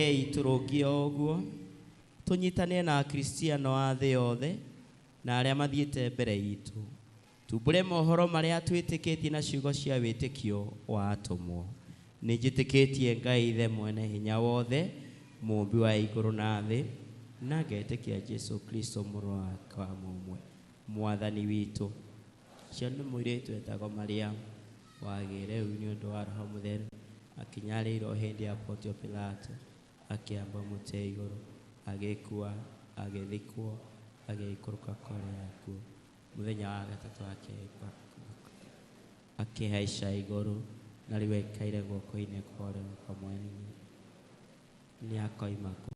Rekei tũrũngie o ũguo tũnyitane na Akristiano a thĩ yothe na arĩa mathiĩte mbere itũ, tumbũre mohoro marĩa twĩtĩkĩtie na ciugo cia wĩtĩkio wa atũmwo. Nĩ njĩtĩkĩtie Ngai Ithe mwene hinya wothe, mũũmbi wa igũrũ na thĩ, na ngetĩkia Jesu Kristo mũrũ wake wa mũmwe, Mwathani witũ. Ũcio nĩ mũirĩtu wetagwo Mariamu, wagĩire rĩu nĩ ũndũ wa Roho Mũtheru, akĩnyarĩirwo hĩndĩ ya Pontio Pilato, akĩambwo mũtĩ igũrũ, agĩkua, agĩthikwo, agĩikũrũka kwa arĩa akuũ. Mũthenya wa gatatũ akĩhaica igũrũ, na rĩu aikaire guoko-inĩ kwa ũrĩo kwa Mwene nĩ akoima kũu.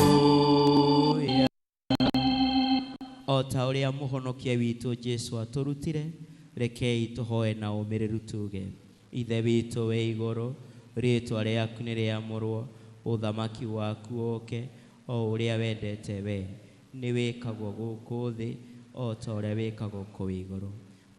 Haleluya. O ta ũrĩa mũhonokia witũ Jesu atũrutire, rekei tũhoe na ũmĩrĩru tuge: Ithe witũ wĩ igũrũ, rĩĩtwa rĩaku nĩ rĩamũrwo, ũthamaki waku ũũke, o ũrĩa wendete we nĩ wĩkagwo gũkũ thĩ o ta ũrĩa wĩkagwo kũu igũrũ.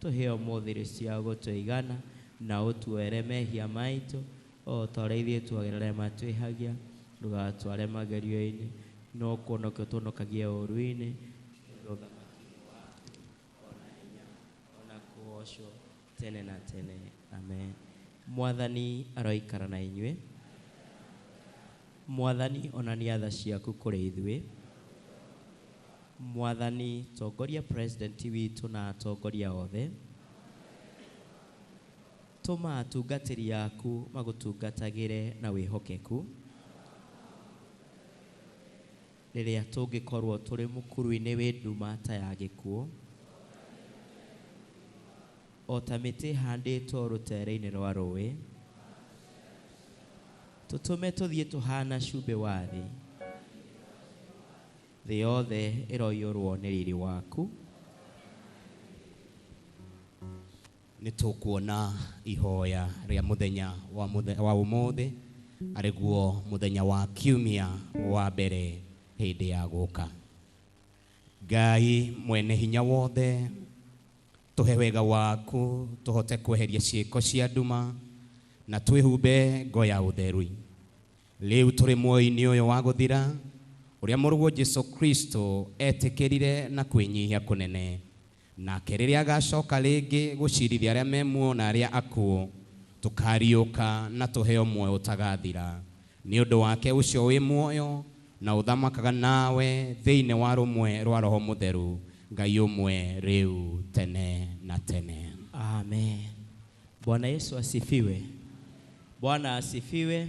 Tũhe ũmũthĩ irio cia gũtũigana, na ũtuoere mehia maitũ o ta ũrĩa ithuĩ tuohagĩra arĩa matwĩhagia, ndũgatware magerio-inĩ, no kũhonokia ũtũhonokagie ũũru-inĩ, nĩ ũndũ ũthamaki nĩ waku, o na hinya, o na kũgoocwo tene na tene. Amen. Mwathani aroikara na inyuĩ. Mwathani onania tha ciaku kũrĩ ithuĩ. Mwathani tongoria president witũ na atongoria othe. Tũma atungatĩri aku magũtungatagĩre na wĩhokeku. Rĩrĩa tũngĩkorwo tũrĩ mũkuru-inĩ wĩ nduma ta ya gĩkuũ, o ta mĩtĩ ĩhandĩtwo rũtere-inĩ rwa rũĩ, tũtũme tũthiĩ tũhana cumbĩ wa thĩ. Thĩ yothe ĩroiyũrwo nĩ riri waku. Nĩ tũkuona ihoya rĩa mũthenya wa ũmũthĩ, arĩguo mũthenya wa kiumia wa mbere hĩndĩ ya gũka. Ngai mwene hinya wothe, tũhe wega waku tũhote kweheria ciĩko cia nduma na twĩhumbe ngo ya ũtheru. Rĩu tũrĩ muoyo-inĩ ũyũ wa gũthira, ũrĩa mũrũguo Jesu Kristo etĩkĩrire na kwĩnyihia kũnene. Nake rĩrĩa agacoka rĩngĩ gũcirithia arĩa me muoyo na arĩa akuũ, tũkariũka na tũheo muoyo ũtagathira. Nĩ ũndũ wake ũcio wĩ muoyo na ũthamakaga nawe thĩinĩ wa rũmwe rwa Roho Mũtheru, Ngai ũmwe rĩu tene na tene. Amen. Bwana Yesu asifiwe. Bwana asifiwe.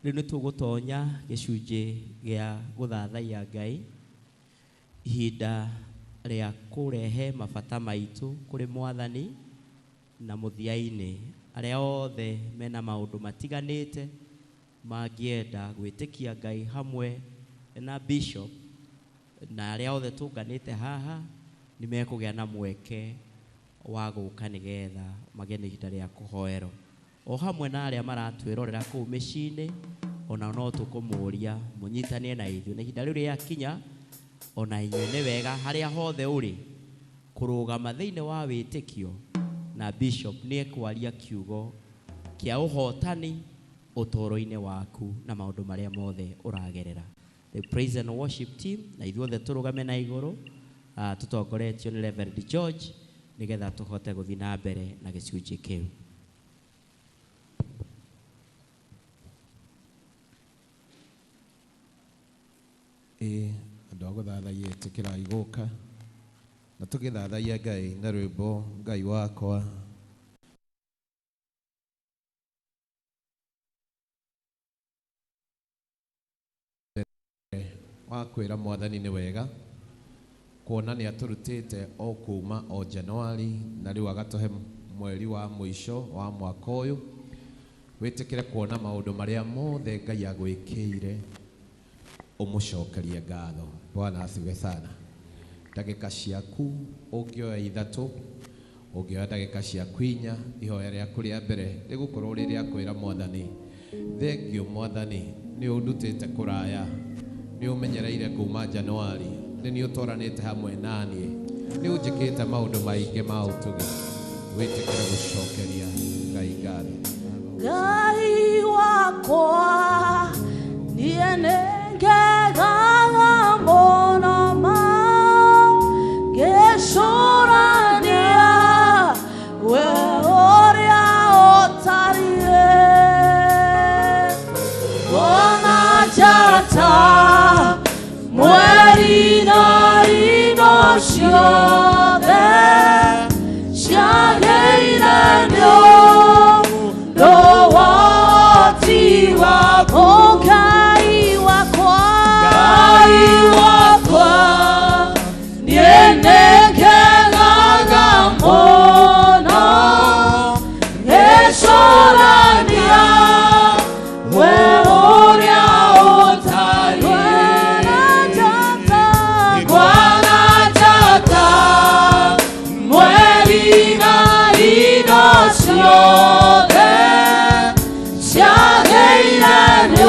Rĩu nĩ tũgũtonya gĩcunjĩ gĩa gũthathaiya Ngai, ihinda rĩa kũrehe mabata maitũ kũrĩ Mwathani, na mũthia-inĩ arĩa othe mena maũndũ matiganĩte mangĩenda gwĩtĩkia Ngai hamwe na bishop na arĩa othe tũnganĩte haha nĩ mekũgĩa na mweke wa gũka nĩgetha magĩe na ihinda rĩa kũhoerwo. O hamwe na arĩa maratwĩrorera kũu mĩciĩ-inĩ, ona no tũkũmũria mũnyitanie na ithuĩ. Na ihinda rĩu rĩakinya, ona inyuĩ nĩ wega harĩa hothe ũrĩ kũrũgama thĩinĩ wa wĩtĩkio Na bishop nĩ ekwaria kiugo kĩa ũhotani ũtũũro-inĩ waku na maũndũ marĩa mothe ũragerera. The praise and worship team na ithuothe tũrũgame na igũrũ, tũtongoretio nĩ Reverend George nĩgetha tũhote gũthiĩ na mbere na gĩcunjĩ kĩu. Ĩ andũ a gũthathaiya, ĩtĩkĩrai gũka na tũgĩthathaiya Ngai na rwĩmbo Ngai wakwa. Wa kwĩra Mwathani nĩ wega kuona nĩ atũrutĩte o kuma o Januari na rĩu agatũhe mweri wa mũico wa mwaka ũyũ. Wĩtĩkĩre kuona maũndũ marĩa mothe Ngai agwĩkĩire, ũmũcokerie ngatho. Bwana asifiwe sana. Ndagĩka ciaku ũngĩoya ithatũ, ũngĩoya ndagĩka ciaku inya, ihoya rĩaku rĩa mbere rĩgũkorwo rĩ rĩa kwĩra Mwathani thengio. Mwathani, nĩ ũndutĩte kũraya, nĩ ũmenyereire kuma Januari, nĩ nĩ ũtwaranĩte hamwe naniĩ, nĩ ũnjĩkĩte maũndũ maingĩ ma ũtugi. Wĩtĩkĩre gũcokeria Ngai ngatho. Ngai wakwa, niĩ nĩngegaga mũno ma ngĩcũrania we ũrĩa ũtariĩ. Ona njata, mweri na indo ciothe ciagĩire nĩ ũndũ woti waku. Ngai wakwa, Ngai wakwa, niĩ nĩngegaga mũno ngĩcũrania we ũrĩa ũtariĩ. Ngwana njata, mweri na indo ciothe ciagĩire nĩ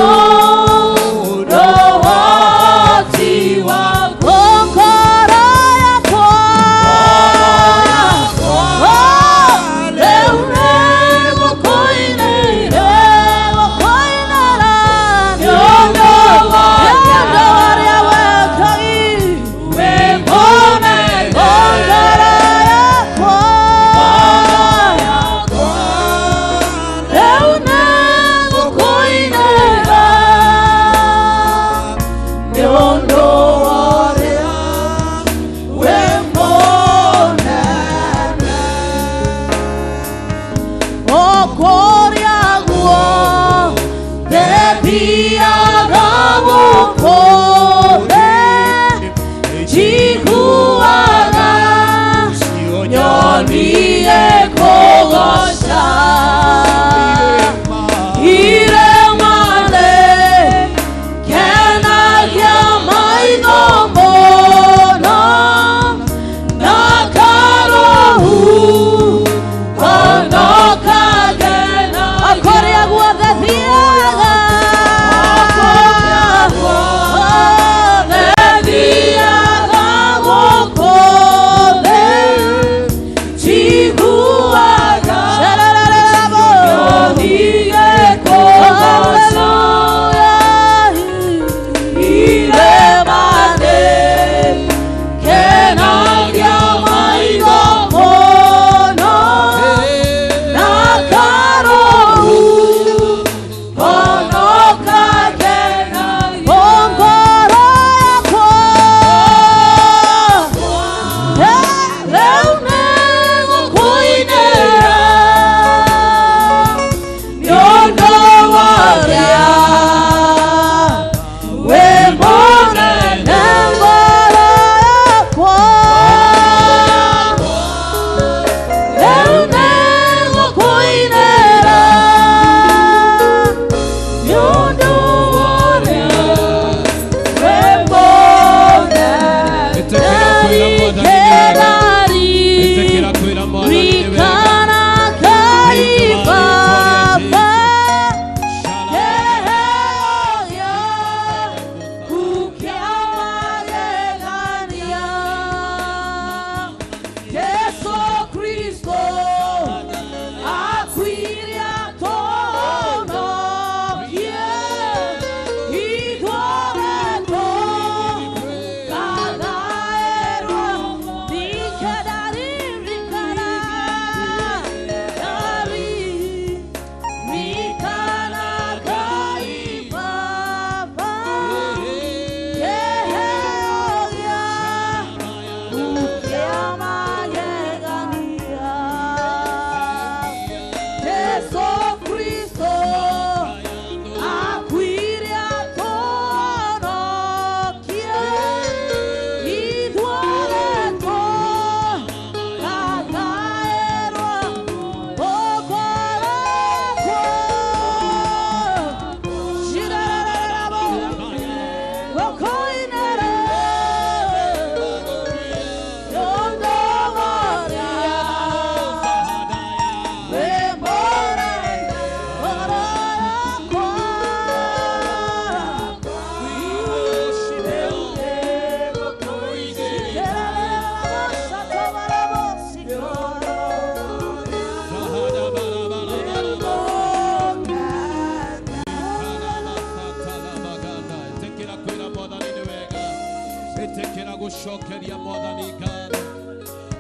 Cokeria mwathani ngatho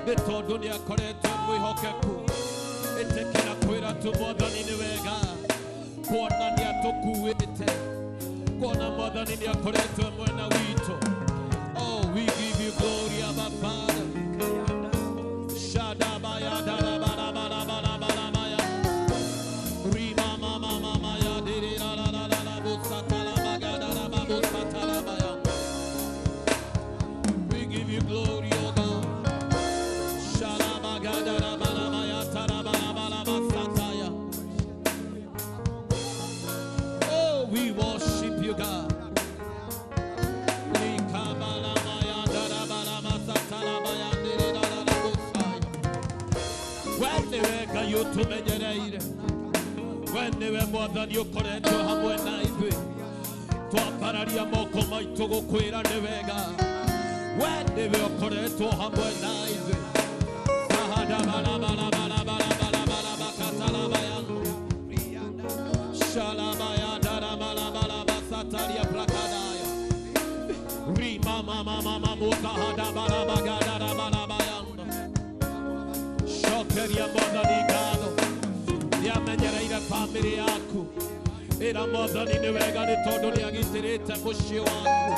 nĩ tondũ nĩ akoretwo mwĩhokeku. Ĩtĩkĩra kwĩra tu mwathani nĩ wega, kuona nĩ atũkuĩte, kuona mwathani nĩ akoretwo mwena witũ. Oh, we give you glory, Abba Father. Shadabaya darabarabarabarabarabaya. Rima mama mama ya diri la la la la la busatalabagadarababusatalabaya. We give you glory, O God. Shalabagada-rabalabaya, tarabalabalabasataya. Oh, we worship you, God. Likabalamaya, darabalamasatalabayandirilalabosaya. We nĩwe Ngai ũtũmenyereire, we nĩwe Mwathani ũkoretwo hamwe na ithuĩ. Twambararia moko maitũ gũkwĩra nĩ wega, we nĩwe ũkoretwo hamwe na ithuĩ. Sahadabalabalabalabalabalabakatalabaya. Shalabaya darabalabalabasatalya brakadaya. Rima mama mama mutahadabalabagadabalabaya. Cokeria mwathani ngatho nĩamenyereire bamĩrĩ yaku. Ĩra mwathani nĩ wega nĩ tondũ nĩagitĩrĩte mũciĩ waku.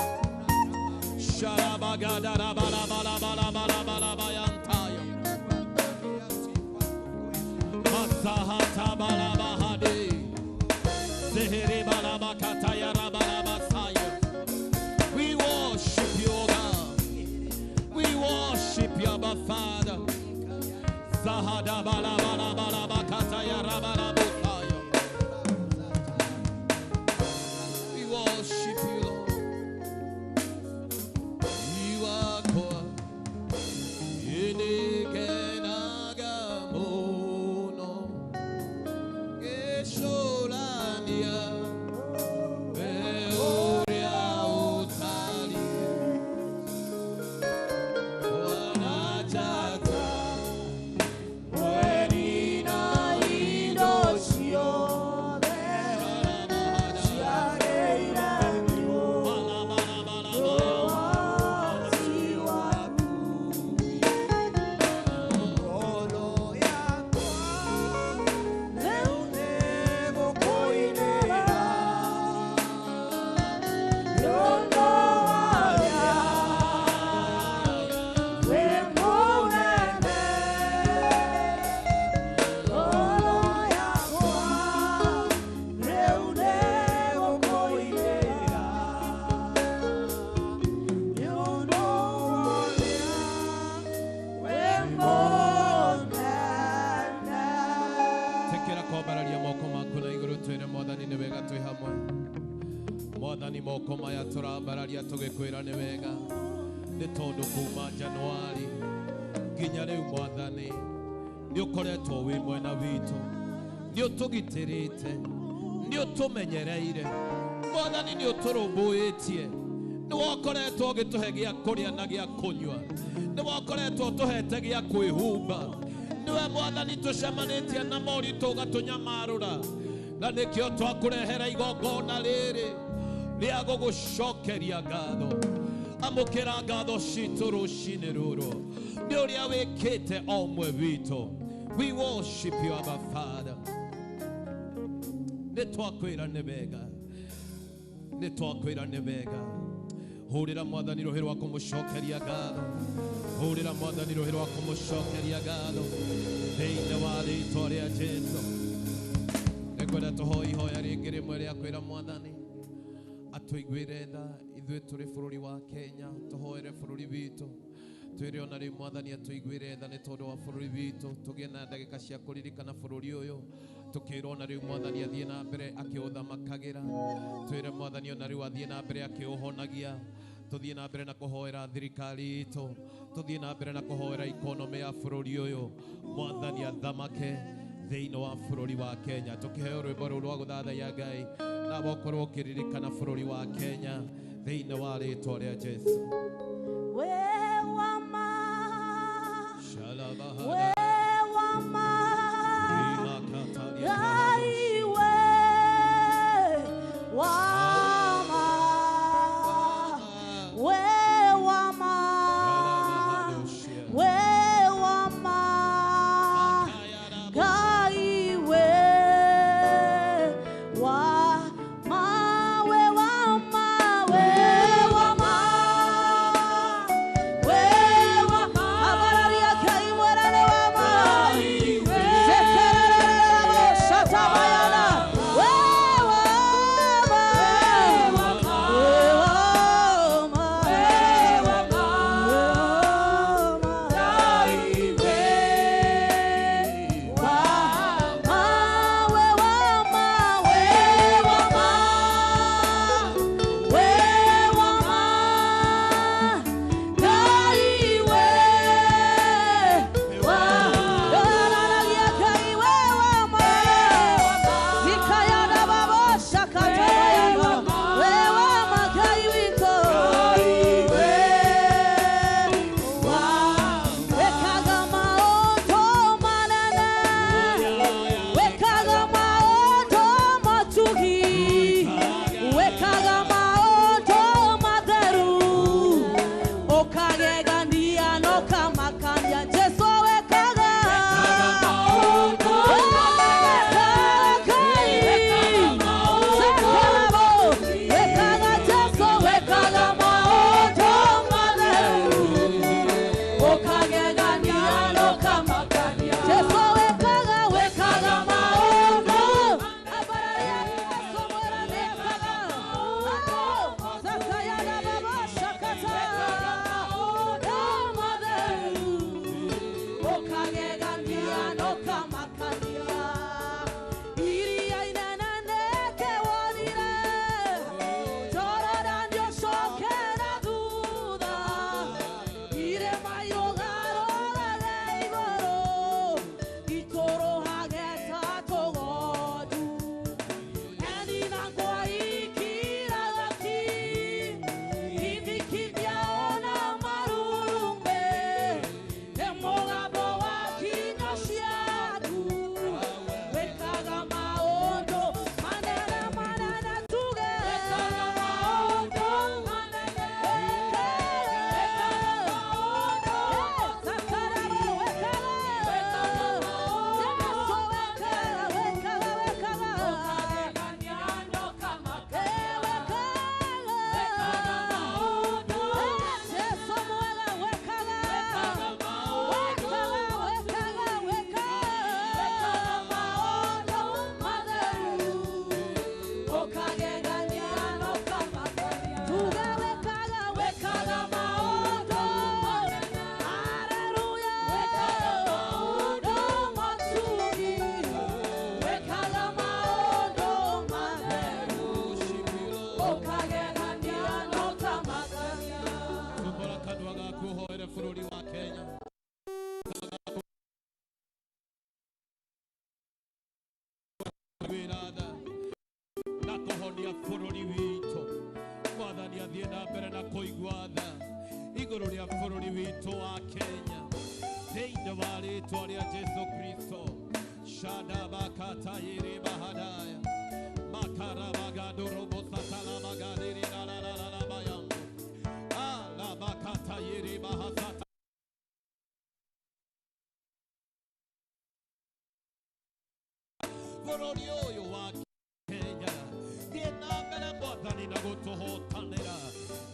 Sharabagadabalabalabalabalabayantaya. Masahatabalabahade. Zeherebalabakatayarabalabasaya. We worship you, O God. We worship you, Abba Father. Zahadabalabalabalabakatayarabalabosaya. We worship you, Lord. You are God. Inekenagamono. Gesholania. Beoria utali. Wanachata. Mwerina indo ciothe ciagĩire ũhoti waku. Ngoro yakwa rĩu nĩgũkũinĩra nĩ ũndũ wa ũrĩa wĩ mũnene. Ngoro yakwa rĩu nĩgũkũinĩra nĩ ũndũ wa ũrĩa wĩ mũnene. Tekera kwambararia moko maku na igũrũ twĩre mwathani nĩ wega twĩ hamwe. Mwathani moko maya tũrambararia tũgĩkwĩra nĩ wega nĩ tondũ kuma Januari nginya rĩu mwathani nĩ ũkoretwo wĩ mwena witũ, nĩ ũtũgitĩrĩte, nĩ ũtũmenyereire mwathani, nĩ ũtũrũmbũĩtie, nĩ wokoretwo ũgĩtũhe gĩa kũrĩa na gĩa kũnyua, nĩ wokoretwo ũtũhete gĩa kwĩhumba. Nĩwe mwathani tũcemanĩtie na moritũ ũgatũnyamarũra, na nĩkĩo twakũrehera igongona rĩrĩ rĩa gũgũcokeria ngatho. Amũkĩra ngatho citũ rũcinĩ rũrũ nĩ ũrĩa wĩkĩte o ũmwe witũ. We worship you, Abba Father. Nĩ twakwĩra nĩ wega, nĩ twakwĩra nĩ wega. Hũrĩra mwathani rũhĩ rwa kũmũcokeria ngatho, hũrĩra mwathani rũhĩ rwa kũmũcokeria ngatho thĩinĩ wa rĩtwa rĩa Jesũ. Nĩngwenda tũhoe ihoya rĩngĩ rĩmwe rĩa kwĩra mwathani atũiguĩre tha ithuĩ tũrĩ bũrũri wa Kenya, tũhoere bũrũri witũ. Twĩre ona rĩu mwathani atũiguĩre tha nĩ tondũ wa bũrũri witũ, tũgĩe na ndagĩka cia kũririkana bũrũri ũyũ. Tũkĩrwo ona rĩu mwathani athiĩ na mbere akĩũthamakagĩra. Twĩre mwathani ona rĩu athiĩ na mbere akĩũhonagia. Tũthiĩ na mbere na kũhoera thirikari itũ, tũthiĩ na mbere na kũhoera ikonomĩ ya bũrũri ũyũ. Mwathani athamake thĩinĩ wa bũrũri wa Kenya. Tũkĩheo rwĩmbo rũu rwa gũthathaiya Ngai, na wokorwo ũkĩririkana bũrũri wa Kenya thĩinĩ wa rĩtwa rĩa Jesũ. We wama, Shalabahada. we wama, Rimakatalia. Ngai we wama, we wama. kũhonia bũrũri witũ. Mwathani athiĩ na mbere na kũigua tha igũrũ rĩa bũrũri witũ wa Kenya thĩinĩ wa rĩtwa rĩa Jesu Kristo. Shadabakatayiri bahadaya makarabagadurobosatalamagadiri lalalalabayangu alabakatayiri bahasata. Bũrũri ũyũ wa Kenya thiĩ na mbere Mwathani na gũtũhotanĩra,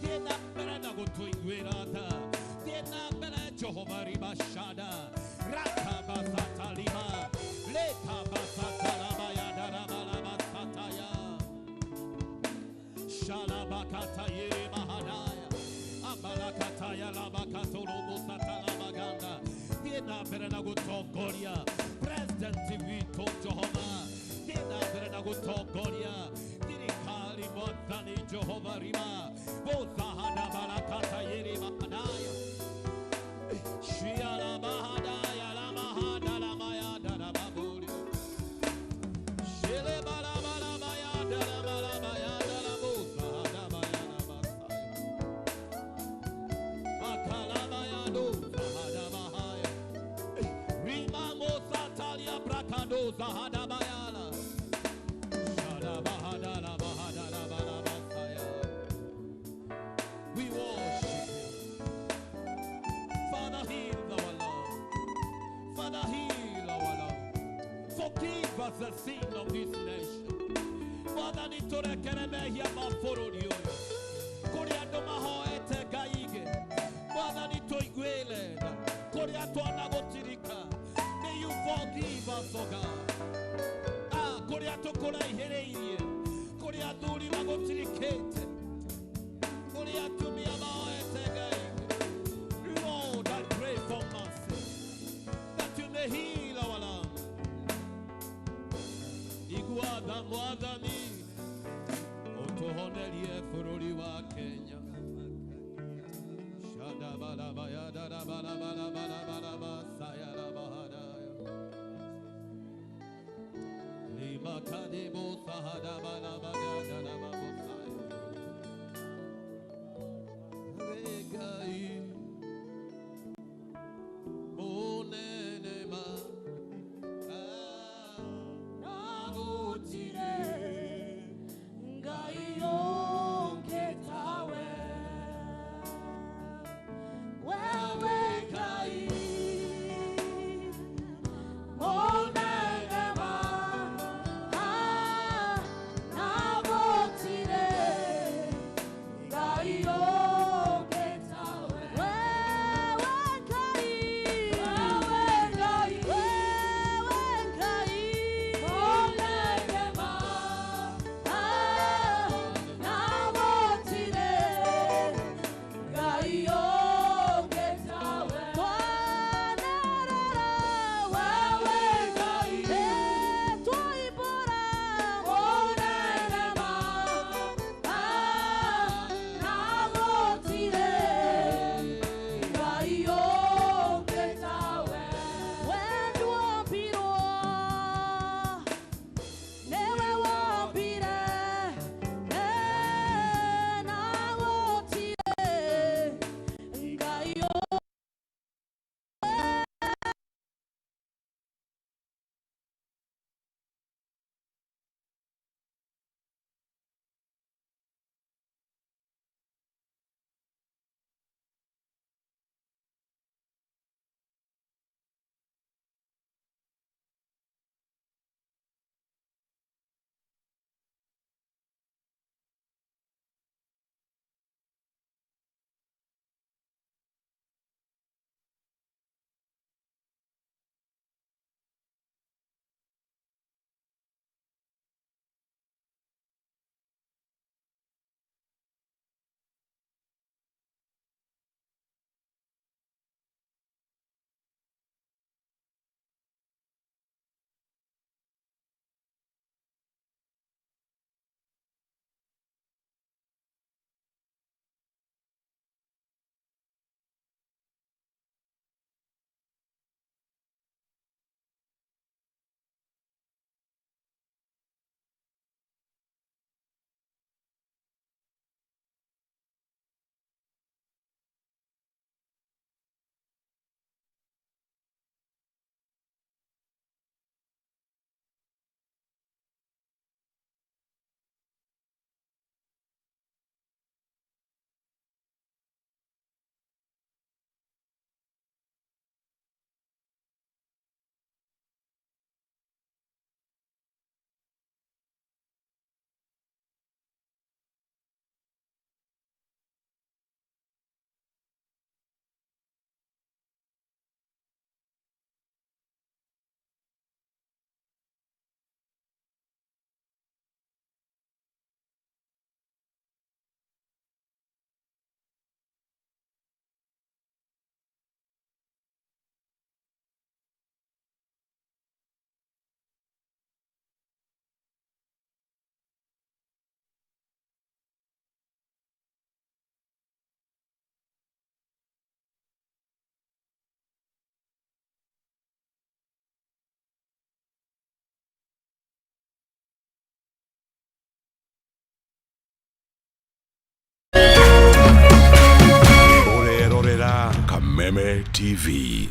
thiĩ na mbere na gũtũiguĩra tha, thiĩ na mbere Jehova ribashada rakabasatalima lekabasatalamayadarabalamasataya shalabakatayiri mahadaya abalakataya labakatorobosatalabaganda. Thiĩ na mbere na gũtongoria President witũ Jehova, thiĩ na mbere na gũtongoria thirikari Mwathani Jehova rima bozahada barakatayiri mahadaya shiala bahadaya lamahada lamayadalababuri shile balabalabayadalabalabaya makalabayado zahadabahaya rimamosatalia brakado zahadabayala shadabahadalabahadalabalabasaya. We worship you. Father, heal our Lord. Father, heal our Lord. Forgive us the sin of this nation. Father, nĩtũrekere mehia ma bũrũri ũyũ kũrĩa andũ mahoete Ngai ingĩ. Mwathani tũiguĩre tha kũrĩa twanagũtirika. May you forgive us, O God. Ah, kũrĩa tũkũraihĩrĩirie, kũrĩa athuri magũtirikĩte, kũrĩa atumia mahoete Ngai ingĩ. Lord, I pray for mercy that you may heal our land. Igua tha Mwathani ũtũhonerie bũrũri wa Kenya. Shadabalabayadarabalabalabalabasayarabahadaya limakadebosahadabalabagadalamabosaya. Ngai mũnene ma Nagutire Ngai ongetawe wewe Ngai mũnene ma nagutire TV.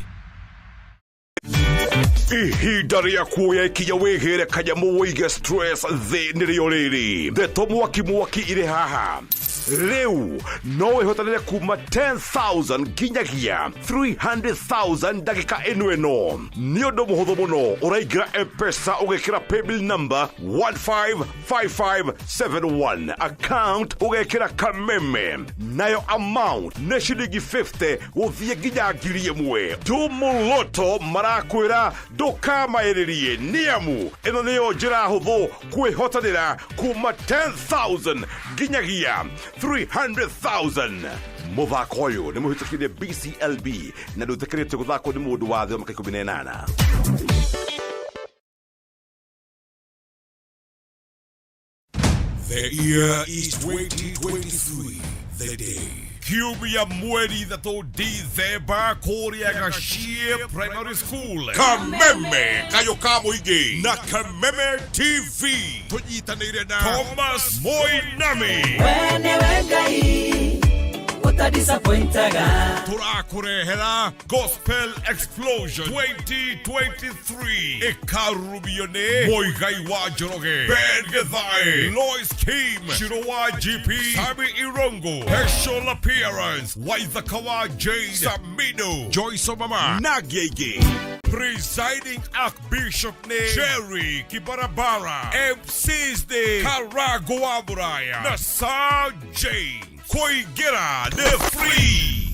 Ihinda rĩa kuoya ikinya wĩgĩre kanyamũ wĩige stress thĩ nĩrĩo rĩrĩ. Ndeto mwaki mwaki irĩ haha. Rĩu no wĩhotanĩre kuma 10,000 nginyagia 300,000 ndagĩka ĩno ĩno. Nĩ ũndũ mũhũthũ mũno, ũraingĩra M-Pesa ũgekĩra paybill number 155571, account ũgekĩra Kameme, nayo amount nĩ ciringi 50 gũthiĩ nginya 1,000. Tumuloto marakwĩra ndũkamaĩrĩrie, nĩamu ĩno nĩyo njĩra hũthũ kwĩhotanĩra kuma 10,000 nginyagia 300,000. Mũthako ũyũ nĩ mũhĩtũkire BCLB na ndũĩtĩkĩrĩtio gũthakwo nĩ mũndũ wa thĩ wa mĩaka 18. The year is 2023, the day. Kiumia mweri 3 Dithemba kũrĩa Gachie Primary School. Kameme kayo ka mũingĩ na Kameme TV tũnyitanĩire na Thomas Moinami. We nĩwe Ngai ũtadisappointaga. Tũrakũrehera Gospel Explosion 2023 ĩkarurumio nĩ Mũigai wa Njoroge, Ben Githae, Lois Kim, Shiro wa GP, Sami Irongo, Special Appearance Waithaka wa Jane, Samino, Joyce Omama na angĩ aingĩ. Presiding Archbishop nĩ Jerry Kibarabara, MCs nĩ Karago wa Muraya na Sir James. Kũingĩra nĩ free.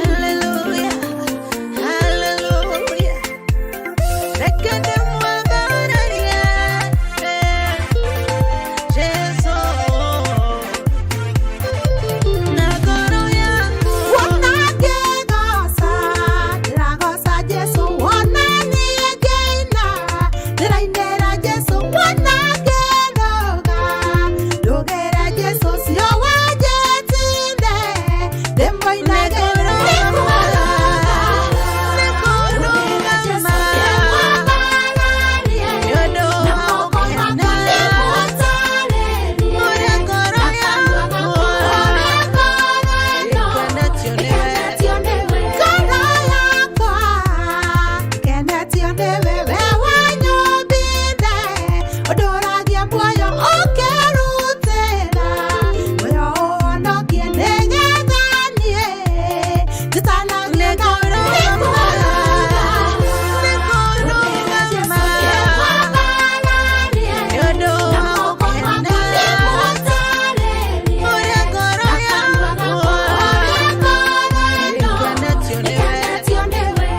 Hallelujah, hallelujah. Reke ndĩmwambararie, Jesũ, na ngoro yaku. Wona ngĩgoca, ndĩragoca Jesũ. Wona niĩ ngĩina, ndĩrainĩra Jesũ. Wona ngĩrũga, ndũgĩra Jesũ. Ũcio wanjĩtire, ndĩmũinagĩra. Nĩkũrũgama, nĩ ũndũ wa gũkena, ũrĩa ngoro yakwa ĩkenetio nĩwe. Ngoro yakwa ĩkenetio nĩwe, we wanyũmbire, ũndũragia muoyo ũkĩrutĩra, muoyo ũhonokie nĩgetha niĩ njĩtanagie nawe. Nĩkũrũgama, nĩ ũndũ wa gũkena, ũrĩa ngoro yakwa ĩkenetio nĩwe.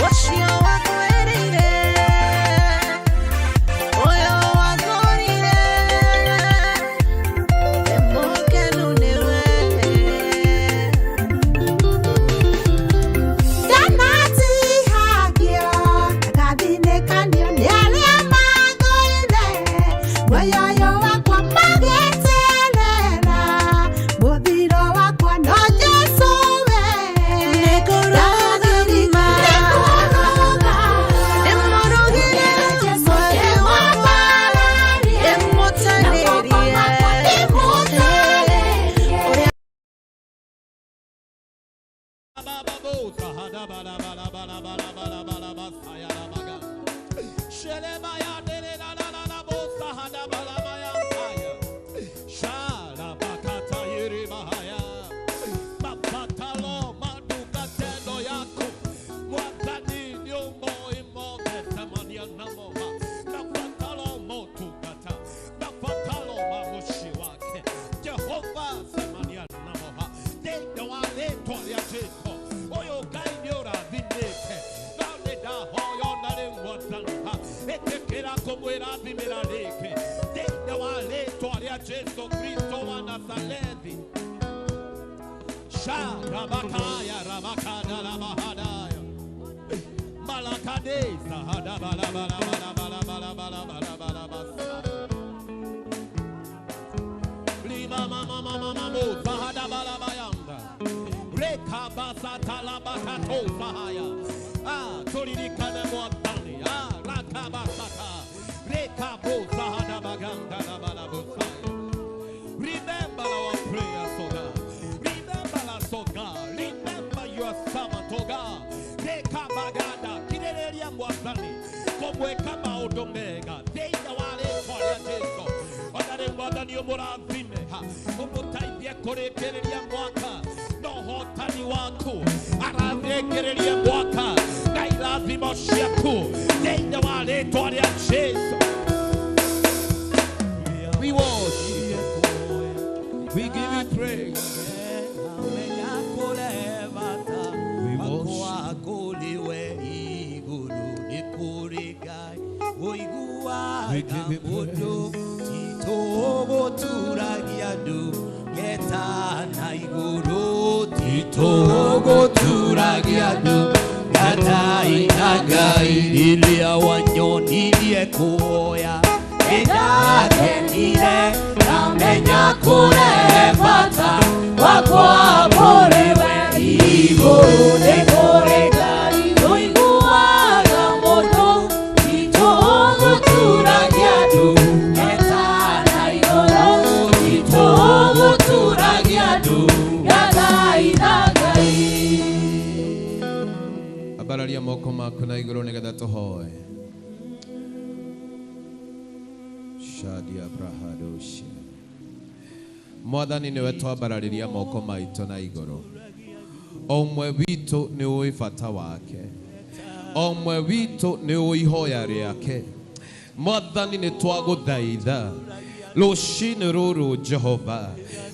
Ũcio wakwĩrĩire, ũyũ wangũrire, ndĩ mũkenu nĩwe. Ndanatihagio, ngathinĩkanio nĩ arĩa mathũire. Muoyo ũyũ wakwa magĩterera, mũthiro wakwa no Jesũ we. Nĩkũrũgama, ndĩmũrũgĩre mwathi wakwa, ndĩmũtarĩrie ũrĩa. rĩa Jesu Kristo wa Nazarethi. Sharabakaya rabakada rabahadaya. Malakadeza hadabalabalabalabalabalabalabalabalabasa. Lima mama mama mamo zahadabalabayanda. Rekabasata sahaya. Ah, turirikane mwathani. Ah, rakabasata. Rekaboza hadabaganda rabalabosaya. Remember our prayers, O God. Remember us, O God. Remember your servant, O God. Rekabaganda, kirereria mwathani. Kũmwĩka maũndũ mega thĩinĩ wa rĩtwa rĩa Jesu. Ona rĩu Mwathani ũmũrathime, ha, ũmũteithie kũrĩkĩrĩria mwaka na ũhotani waku. Ararĩkĩrĩrie mwaka na irathimo ciaku thĩinĩ wa rĩtwa rĩa Jesu. We worship you. We give you praise. We worship. We give you praise. Ambararia moko maku na igũrũ nĩgetha tũhoe. Shadia brahadoshe. Mwathani nĩwe twambararĩria moko maitũ na igũrũ. O ũmwe witũ nĩ ũĩ bata wake. O ũmwe witũ nĩ ũĩ ihoya rĩake. Mwathani nĩ twagũthaitha rũcinĩ rũrũ Jehova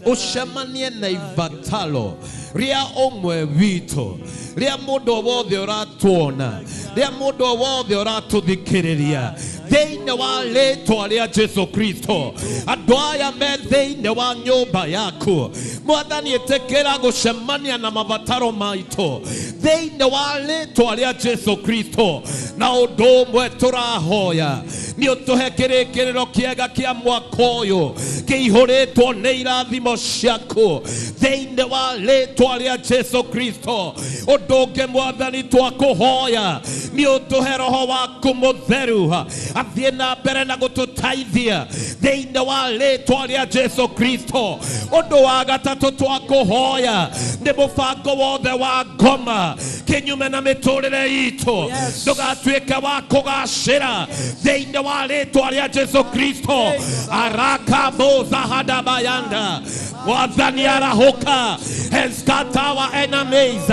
ũcemanie na ibataro rĩa ũmwe witũ, rĩa mũndũ wothe ũratuona, rĩa mũndũ wothe ũratũthikĩrĩria thĩinĩ wa rĩtwa rĩa Jesu Kristo. Andũ aya me thĩinĩ wa nyũmba yaku Mwathani, ĩtĩkĩra gũcemania na mabataro maitũ thĩinĩ wa rĩtwa rĩa Jesu Kristo. Na ũndũ ũmwe tũrahoya nĩ ũtũhe kĩrĩkĩrĩro kĩega kĩa mwaka ũyũ kĩihũrĩtwo nĩ irathimo ciaku thĩinĩ wa rĩtwa rĩa Jesu Kristo. Ũndũ ũngĩ Mwathani twakũhoya nĩ ũtũhe roho waku mũtheru athiĩ na mbere na gũtũteithia thĩinĩ wa rĩtwa rĩa Jesu Kristo. Ũndũ wa gatatũ twakũhoya nĩ mũbango wothe wa ngoma kĩnyume na mĩtũrĩre itũ ndũgatuĩke wa kũgacĩra thĩinĩ wa rĩtwa rĩa Jesu Kristo. Arakaboza hadabayanda. Mwathani arahũka and scatter our enemies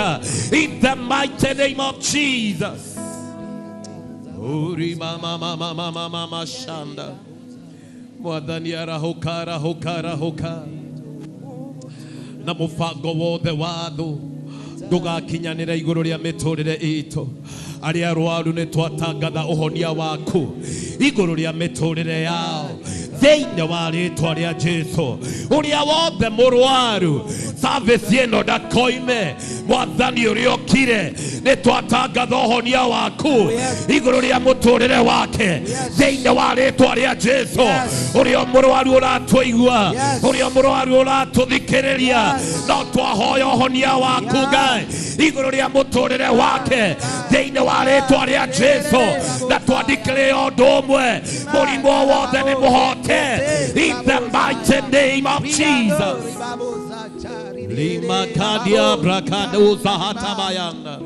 in the mighty name of Jesus. Uri mama mama mama mama shanda. Mwathani arahũka arahũka arahũka na mũbango wothe wa thũ ndũgakinyanĩre igũrũ rĩa mĩtũrĩre itũ. Arĩa arwaru nĩ twatangatha ũhonia waku igũrũ rĩa mĩtũrĩre yao thĩinĩ wa rĩtwa rĩa Jesu. Ũrĩa wothe mũrwaru service ĩno ndakoime, Mwathani ũrĩa ũkire nĩ twatangatha ũhonia waku igũrũ rĩa mũtũrĩre wake thĩinĩ wa rĩtwa rĩa Jesu. Ũrĩa mũrwaru ũratũigua, ũrĩa mũrwaru ũratũthikĩrĩria, no twahoya ũhonia waku Ngai igũrũ rĩa mũtũrĩre wake thĩinĩ wa rĩtwa rĩa Jesu. Na twandĩkĩre ũndũ ũmwe, mũrimũ wothe nĩ mũhote in the mighty name of Jesus. Lima kadia brakadoza hatabayanga.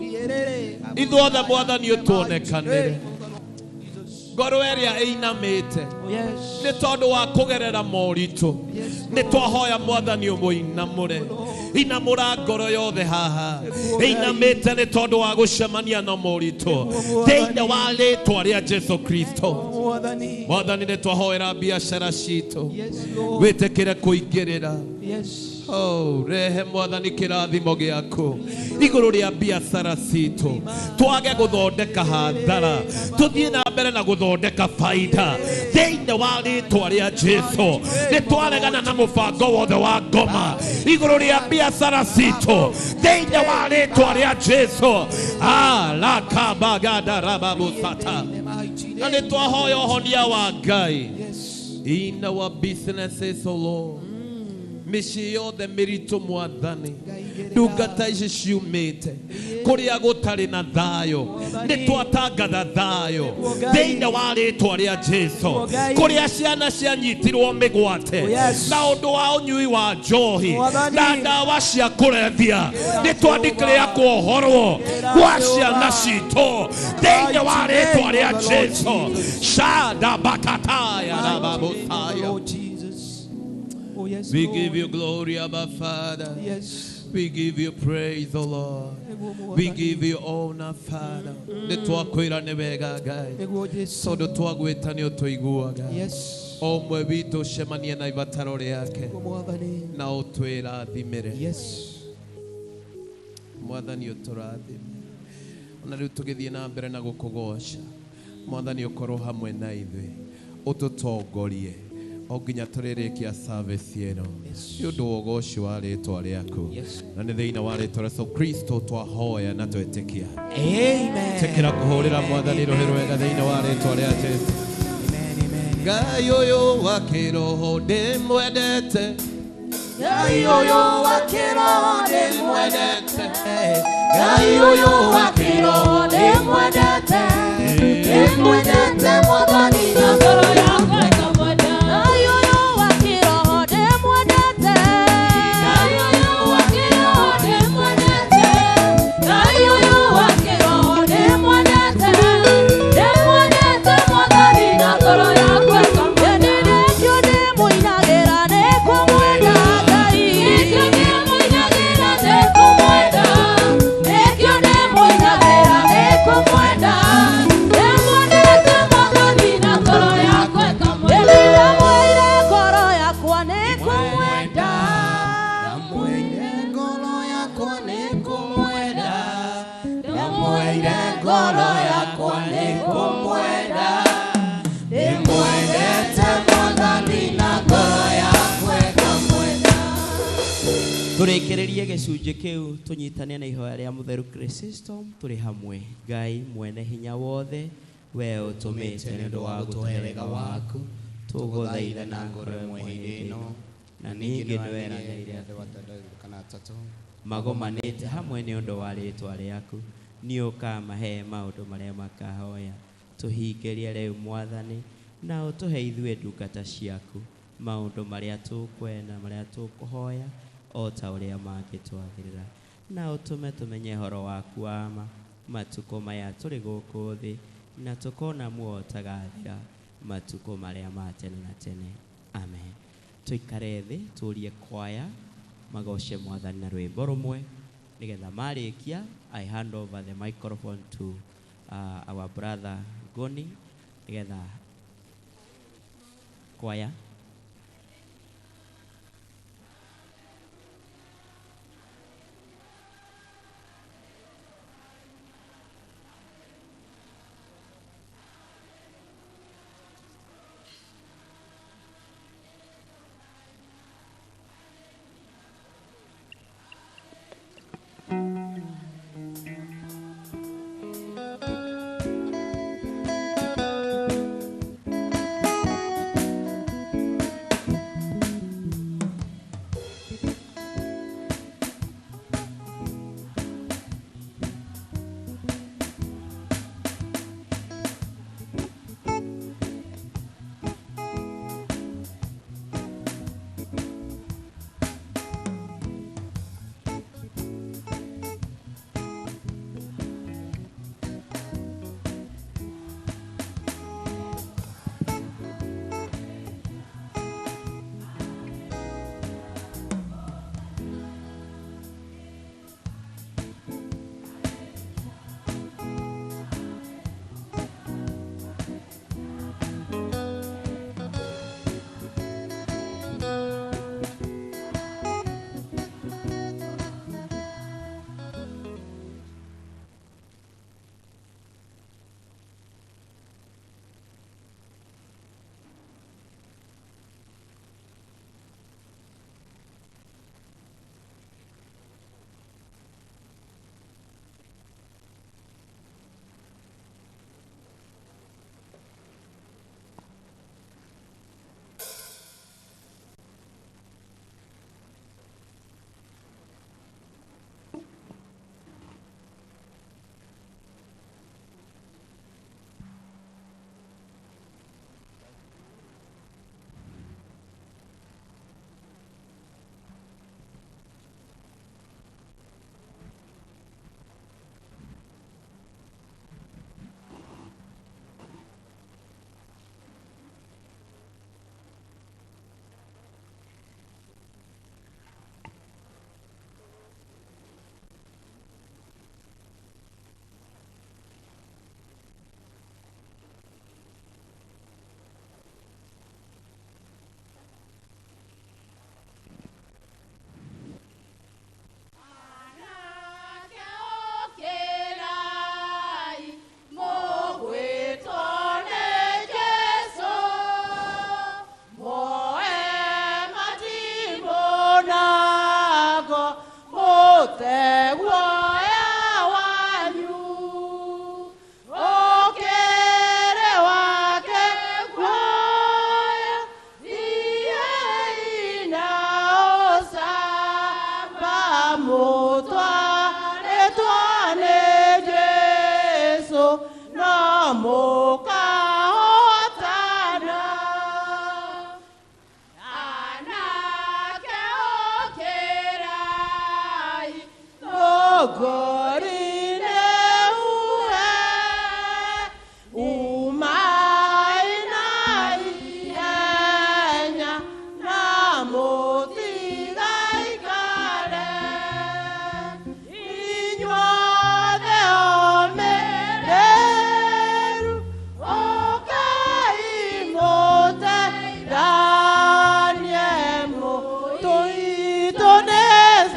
Ithuothe Mwathani ũtuonekanĩre ngoro ĩrĩa ĩinamĩte nĩ tondũ wa kũgerera moritũ nĩ twahoya Mwathani ũmũinamũre. Inamũra ngoro yothe haha ĩinamĩte nĩ tondũ wa gũcemania na moritũ thĩinĩ wa rĩtwa rĩa Jesu Kristo. Mwathani nĩ twahoera biacara citũ wĩtĩkĩre kũingĩrĩra. Oh, rehe mwathani kĩrathimo gĩaku igũrũ rĩa biacara citũ, twage gũthondeka hathara, tũthiĩ na mbere na gũthondeka baida thĩinĩ wa rĩtwa rĩa Jesu. Nĩ twaregana na mũbango wothe wa ngoma igũrũ rĩa biacara citũ thĩinĩ wa rĩtwa rĩa Jesu. Alakabagadarabamusata. Na nĩ twahoya ũhonia wa Ngai in our businesses, O Lord. Mĩciĩ yothe mĩritũ mwathani, ndungata ici ciumĩte kũrĩa gũtarĩ na thayũ, nĩ twatangatha thayũ thĩinĩ wa rĩtwa rĩa Jesu. Kũrĩa ciana cianyitirwo mĩgwate na ũndũ wa ũnyui wa njohi na ndawa cia kũrebia, nĩ twandĩkĩrĩa kuohorwo gwa ciana citũ thĩinĩ wa rĩtwa rĩa Jesu. Shada bakataya rababusaya. Oh, yes, We Lord. give you glory, Abba Father. Yes. We give you praise, O Lord. We give you honor, Father. Nĩ twakwĩra nĩ wega Ngai, tondũ twagwĩta nĩ ũtũiguaga. Yes. O ũmwe witũ ũcemanie na ibataro rĩake na ũtwĩrathimĩre. Yes. Mwathani ũtũrathime. Ona rĩu tũgĩthiĩ na mbere na gũkũgoca, Mwathani ũkorwo hamwe na ithuĩ, ũtũtongorie o nginya tũrĩrĩkia service ĩno nĩ ũndũ wa ũgoci wa rĩtwa rĩaku, na nĩ thĩinĩ wa rĩtwa rĩa Yesu Kristo twahoya na twetĩkia. Amen. Tĩkĩra kũhũrĩra Mwathani rũhĩ rwega thĩinĩ wa rĩtwa rĩa Jesu. Ngai ũyũ wa kĩroho ndĩmwendete, Ngai ũyũ wa kĩroho ndĩmwendete, Ngai ũyũ wa kĩroho ndĩmwendete, ndĩmwendete Mwathani na ngoro yakwa ĩkamwenda. Ngai ũyũ wa kĩroho ndĩmwendete, Ngai ũyũ wa kĩroho ndĩmwendete, Ngai ũyũ wa kĩroho ndĩmwendete, ndĩmwendete Mwathani na ngoro yakwa ĩkamwenda. Nĩkĩo ndĩmũinagĩra nĩkũmwenda Ngai, nĩkĩo ndĩmũinagĩra nĩkũmwenda, nĩkĩo ndĩmũinagĩra nĩkũmwenda, ndĩmwendete Mwathani na ngoro yakwa ĩkamwenda. Ndĩmwĩre ngoro yakwa nĩkũmwenda, Ndamwĩire ngoro yakwa nĩkũmwenda, ndamwĩire ngoro yakwa nĩkũmwenda, ndĩmwendete Mwathani na ngoro yakwa ĩkamwenda. Tũrĩkĩrĩrie gĩcunjĩ kĩu tũnyitane na ihoya rĩa mũtheru Chrysostom tũrĩ hamwe. Ngai mwene hinya wothe, we ũtũmĩte nĩ ũndũ wa gũtũhe wega waku, tũgũthaitha na ngoro ĩmwe hĩndĩ ĩno, na ningĩ nĩweranĩire andũ atandatũ kana atatũ magomanĩte hamwe nĩ ũndũ wa rĩtwa rĩaku, nĩ ũkamahe maũndũ marĩa makahoya. Tũhingĩrie rĩu Mwathani, na ũtũhe ithuĩ ndungata ciaku maũndũ marĩa tũkwenda, marĩa tũkũhoya, o ta ũrĩa mangĩtwagĩrĩra, na ũtũme tũmenye ũhoro waku wa ma matukũ maya tũrĩ gũkũ thĩ, na tũkona muoyo ũtagathira matukũ marĩa ma tene na tene. Amen. Tũikare thĩ tũrie kwaya magoce Mwathani na rwĩmbo rũmwe, nĩgetha marĩkia I hand over the microphone to our brother Goni, nĩgetha kwaya. Ũngũri nĩ uhe, umai na ihenya na mũtigaikare. Inyuothe omĩrĩru, ũkai mũteithanie, mũtũitũ nĩ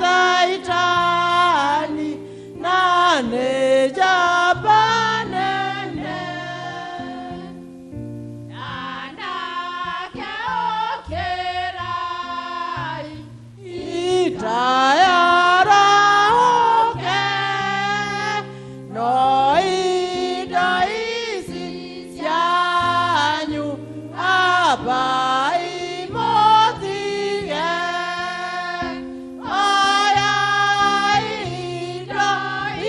Caitani na nĩ njamba nene. Anake ũkĩrai, Itayarahũke, no indo ici cianyu ambai mũtige. Oyai indo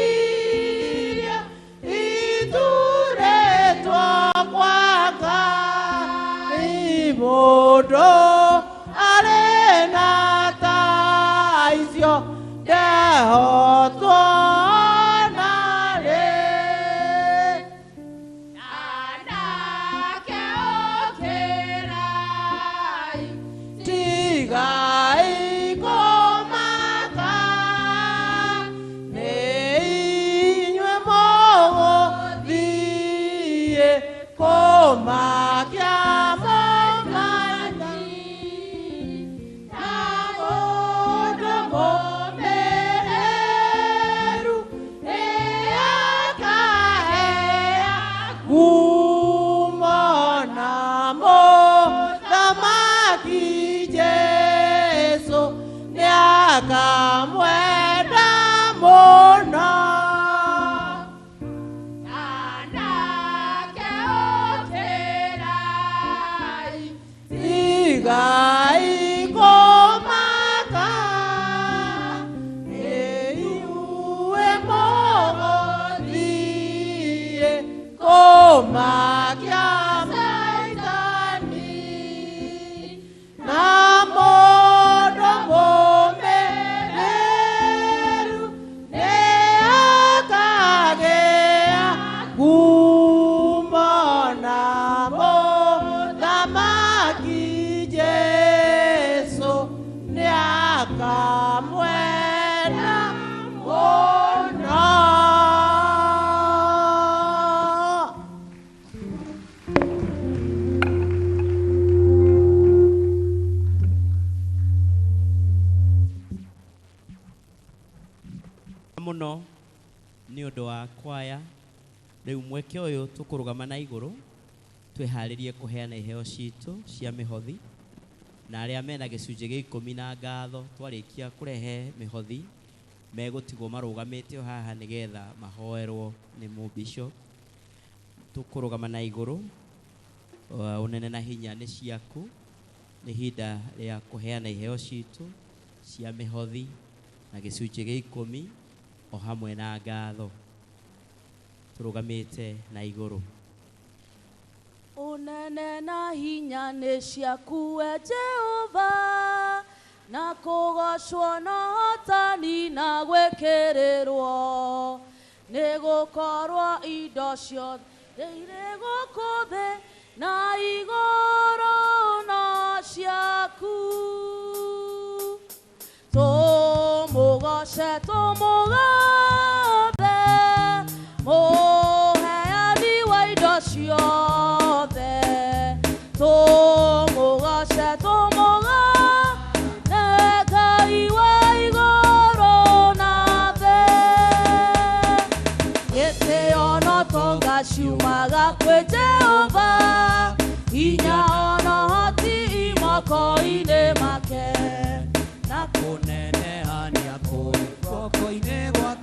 iria iturĩtwo kwa Ngai, mũndũ arĩ na ta icio ndehotwo narĩ. Anake ũkĩrai, Tigai kũmaka, nĩ inyuĩ mũgũthiĩ kũmakia mũmanyi. Na mũndũ mũmĩrĩru nĩakahea ngumo na mũthamaki Jesũ nĩakamwenda mũno. Anake ũkĩrai, Tigai kũmaka, nĩ inyuĩ mũgũthiĩ kũmakia Caitani. Na mũndũ mũmĩrĩru nĩakagĩa ngumo na mũthamaki Jesũ nĩakamwenda mũno. Mũno nĩ ũndũ wa kwaya. Rĩu mweke ũyũ tũkũrũgama na igũrũ twĩharĩrie kũheana iheo citũ cia mĩhothi, na arĩa mena gĩcunjĩ gĩa ikũmi na ngatho twarĩkia kũrehe mĩhothi megũtigwo marũgamĩte o haha nĩgetha mahoerwo nĩ mũbishop. Tũkũrũgama na igũrũ. Ũnene na hinya nĩ ciaku. Nĩ ihinda rĩa kũheana iheo citũ cia mĩhothi na gĩcunjĩ gĩa ikũmi o hamwe na ngatho. Tũrũgamĩte na igũrũ. Ũnene na hinya nĩ ciaku we Jehova, na kũgocwo na ũhotani na gwĩkĩrĩrwo, nĩ gũkorwo indo ciothe irĩ gũkũ thĩ na igũrũ no ciaku. Tũmũgoce, tũmũgathe, mũheani wa indo ciothe. Tũmũgoce, tũmũgathe, Ngai wa igũrũ na thĩ. Gĩtĩo na ũtonga ciumaga kwĩ Jehova, hinya ona ũhoti i moko-inĩ make. Na kũneneha nĩakũrĩ guoko-inĩ gwake.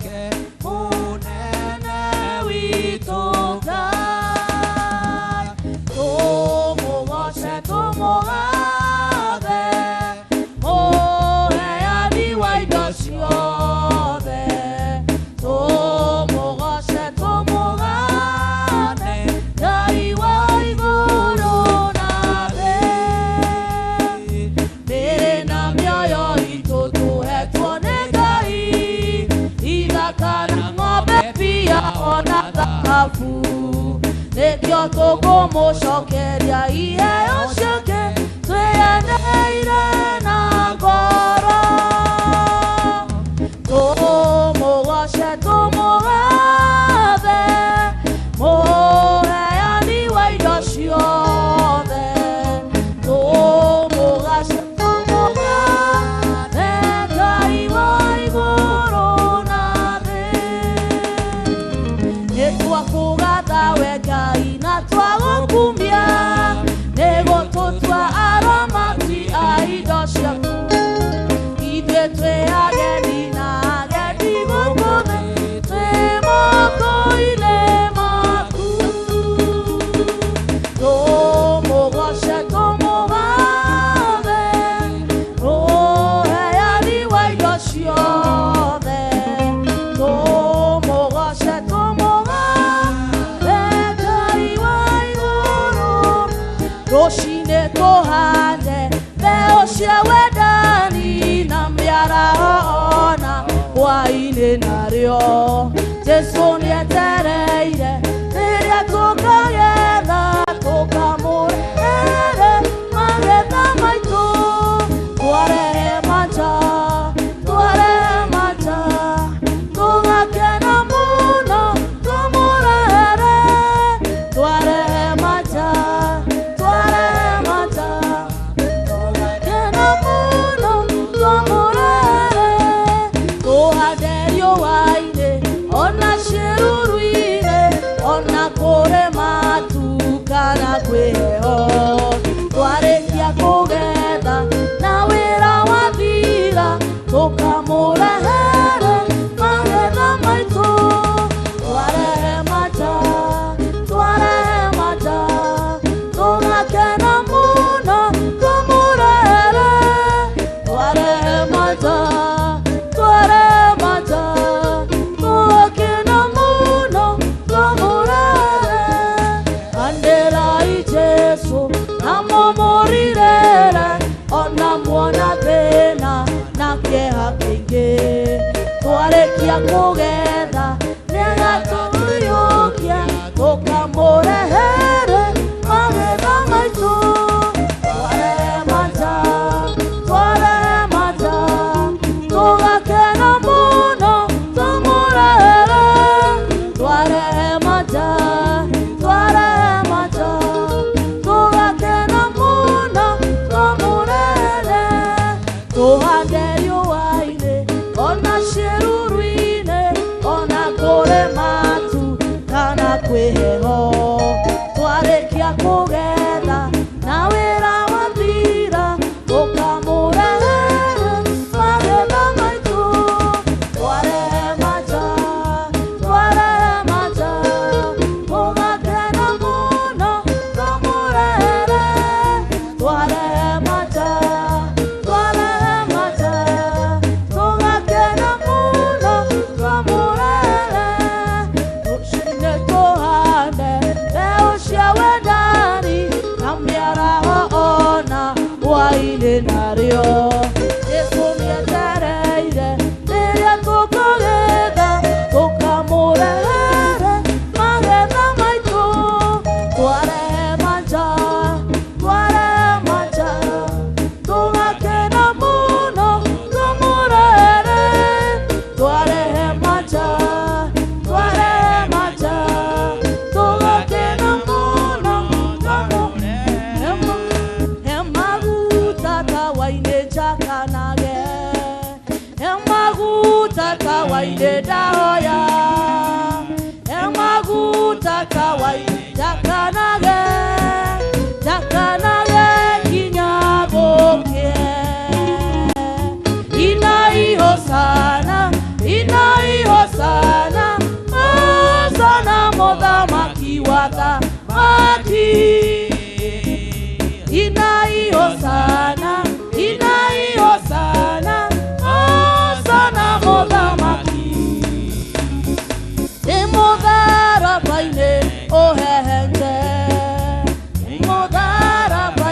betha ona thahabu nĩkĩo tũkũmũcokeria iheo ciake twĩyendeire na ngoro tũmũgoce tũmũgathe mũheani wa indo ciothe tũmũgace tũmũgathe Ngai wa igũrũ na thĩ nĩ twakũgatha we Ngai na twagũkumia nĩgũtũtua aramati a indo ciaku ithuĩ twĩ ageni na agendi gũkũ thĩ twĩ moko-inĩ maku tũmũgoce tũmũgathe mũheani wa indo ciothe tũmũgoce tũmũgathe Ngai wa igũrũ rũcinĩ tũhande mbeũ cia wendani na mĩaraho ona hwaĩ-inĩ narĩo Jesũ nĩetereire rĩrĩa tũkagetha tũkamũrehere magetha maitũ twarehe manja twarehe manja tũgakena mũno tũmũrehere twarehe manja twarehe manja tũgakena mũno tũmũrehere tũhande riũa-inĩ ona ciĩruru-inĩ ona kũrĩ matu kana kwĩ heho twarĩkia kũgetha na wĩra wathira tũkamũrehere magetha maitũ twarehe manja twarehe manja tũgakena mũno tũmũrehere twarehe manja twarehe manja tũgakena mũno tũmũrehere anderai Jesu namũmũrirĩre ona muona thĩna na kĩeha kĩingĩ twarĩkia kũgetha nĩagatũiyũkia tũkamũrehere magetha maitũ twarehe manja twarehe manja tũgakena mũno tũmũrehere twarehe manja twarehe manja tũgakena mũno tũmũrehere tũhande riũa-inĩ ona ciĩruru-inĩ ona kũrĩ matu kana kwĩ heho twarĩkia kũgetha na wĩra wathira tũkamũrehere magetha maitũ twarehe manja twarehe manja tũgakena mũno tũmũrehere twarehe manja twarehe manja tũgakena mũno tũmũrehere rũcinĩ tũhande mbeũ cia wendani na mĩaraho ona hwaĩ-inĩ narĩo Jesũ nĩetereire rĩrĩa tũkũgetha tũkamũrehere magetha maitũ twarehe manja twarehe manja tũgakena mũno tũmũrehere twarehe manja twarehe manja tũgakena mũno tũmũrehere emaguta tawa-inĩ njakanage emaguta tawa-inĩ ndahoya emaguta tawa-inĩ njakanage njakanage nginya gũkĩe inai hosana inai hosana hosana mũthamaki wa thamaki inai hosana inai hosana hosana mũthamaki nĩ mũtharaba-inĩ ũhehenje nĩ mũtharaba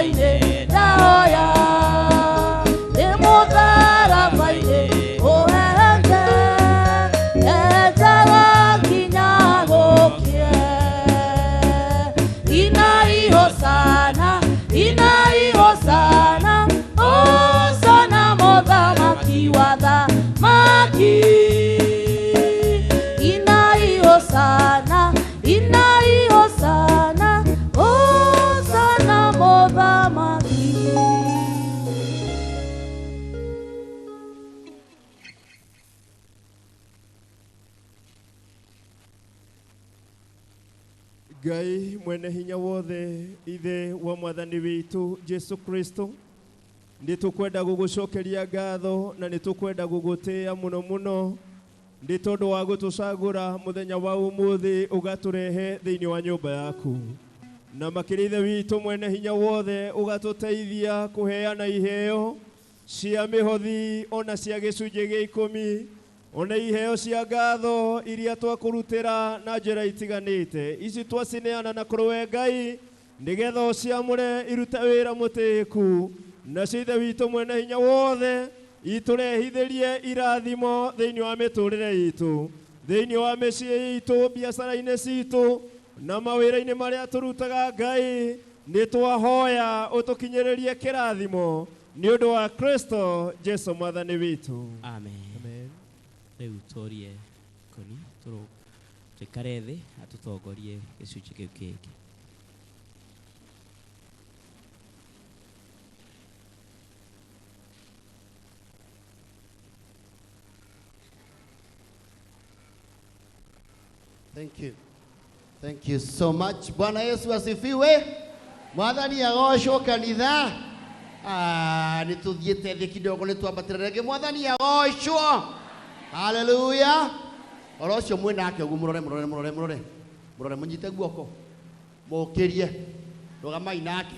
Ngai mwene hinya wothe, ithe wa mwathani witũ Jesu Kristo, nĩ tũkwenda gũgũcokeria ngatho na nĩ tũkwenda gũgũtĩĩa mũno mũno nĩ tondũ wa gũtũcagũra mũthenya wa ũmũthĩ ũgatũrehe thĩinĩ wa nyũmba yaku, na makĩria ithe witũ mwene hinya wothe ũgatũteithia kũheana iheo cia mĩhothi ona cia gĩcunjĩ gĩa ikũmi, ona iheo cia ngatho iria twakũrutĩra na njĩra itiganĩte. Ici twacineana na kũrĩ we Ngai nĩgetha ũciamũre irute wĩra mũtĩĩku, nacio ithe witũ mwene hinya wothe itũrehithĩrie irathimo thĩinĩ wa mĩtũrĩre itũ, thĩinĩ wa mĩciĩ itũ, biacara-inĩ citũ na mawĩra-inĩ marĩa tũrutaga. Ngai, nĩ twahoya ũtũkinyĩrĩrie kĩrathimo nĩ ũndũ wa Kristo Jesu mwathani witũ. Amen. Amen. Rĩu tũrie koni tũikare thĩ atũtongorie gĩcunjĩ kĩu kĩngĩ. Thank you. Thank you so much. Bwana Yesu asifiwe. Mwathani agocwo kanitha. Ah, nĩ tũthiĩte thĩ kidogo nĩ twambatĩra rĩngĩ. Mwathani agocwo. Haleluya. Oro ũcio mwĩ nake ũguo, mũrore, mũrore, mũrore, mũrore. Mũrore, mũnyite guoko. Mũkĩrie. Rũgamai nake.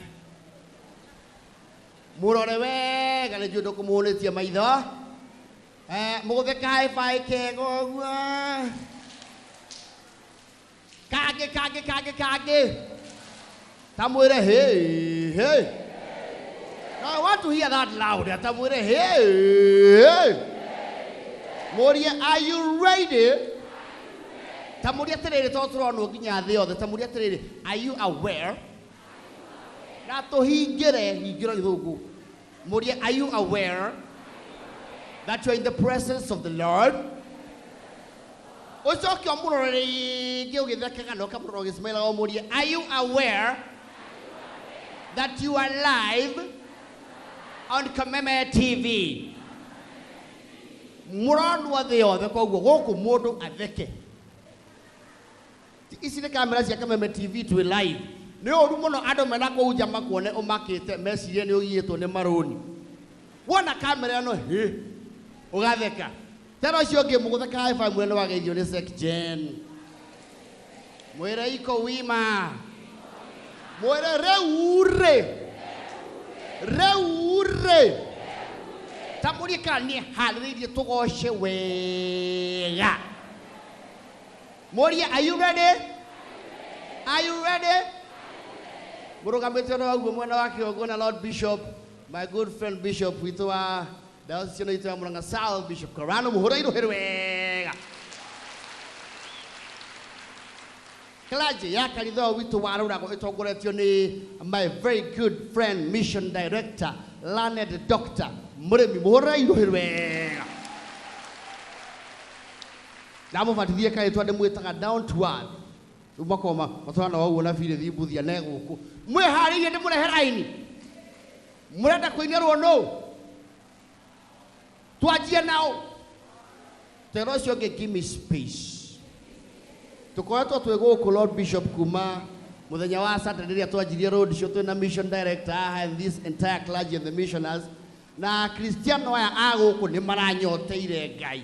Mũrore wega nĩ njũĩ ndũkũmũhũnĩtie maitho. Mũgũthe kaĩ kega ũguo. Kage, kage, kage, kage. Tamwire, hey, hey. Now I want to hear that loud. Tamwire, hey, hey. Moria, are you ready? Tamuria terere to turonwo nginya thĩ yothe. Tamuria terere, are you aware? Na tũhingĩre hingĩro gĩthũngũ. Moria, are you aware that you are in the presence of the Lord? Ũcoke ũmũrore rĩngĩ ũgĩthekaga na ũkamũrora ũgĩsmilaga, ũmũrie, are you aware that you are live on Kameme TV? Mũronwo thĩ yothe, koguo gũkũ mũndũ atheke. Ici nĩ kamera cia Kameme TV, twĩ live. Nĩ ũru mũno andũ mena kũu nja makuone ũmakĩte mecirie nĩ ũgiĩtwo nĩ marũni. Wona kamera ĩno hĩ ũgatheka. Tena ũcio ũngĩ mũgũtheka high five, mwene wageithio nĩ Sek Jen. Mwĩre iko wima. Mwĩre rĩu rĩ. Rĩu rĩ. Tamũrie kana nĩ harĩrĩirie tũgoce wega. Mũrie, are you ready? Are you ready? Mũrũgamĩte no ũguo mwena wa kĩgongona, Lord Bishop, my good friend Bishop witũ wa diocese ĩno itũ ya Murang'a South, Bishop Karano, mũhũre irũhĩ wega. Clergy ya kanitha ũyũ witũ wa Rũrago ĩtongoretio nĩ my very good friend, mission director, learned doctor Mũrĩmi, mũhũre irũhĩ wega. Ndamũbatithie karĩtwa ndĩmwĩtaga down to earth. Rĩu makoma matwarana wa ũguo na Philip Mbuthia ne gũkũ. Mwĩharĩirie ndĩmũrehe raini? Mũrenda kũinĩrwo nũ? Twanjie nao. Tera ũcio ũngĩ, give me space. Tũkoretwo twĩ gũkũ, Lord Bishop, kuma mũthenya wa Saturday rĩrĩa twanjirie road show twĩna mission director haha and this entire clergy and the missioners, na Kristiano aya a gũkũ nĩ maranyoteire Ngai,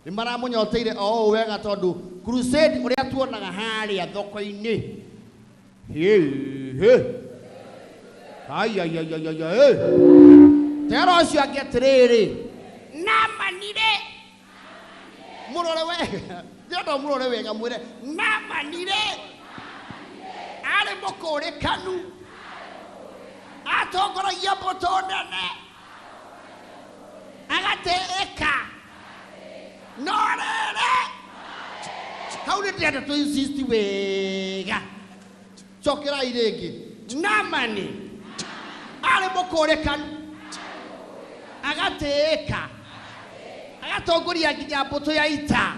nĩ maramũnyoteire o ũũ wega, tondũ crusade ũrĩa tuonaga harĩa thoko-inĩ, hĩ ai ai ai ai ai. Tera ũcio angĩ atĩrĩrĩ, namanire, mũrore wega, ndĩrenda mũrore wega, mwĩre namanire arĩ mũkũrĩkanu, atongoragia mbũtũ nene, agatĩĩka, no rĩrĩ hau nĩ ndĩrenda tũ insist wega. Cokerai rĩngĩ. Namani arĩ mũkũrĩkanu, agatĩĩka, agatongoria nginya mbũtũ ya ita,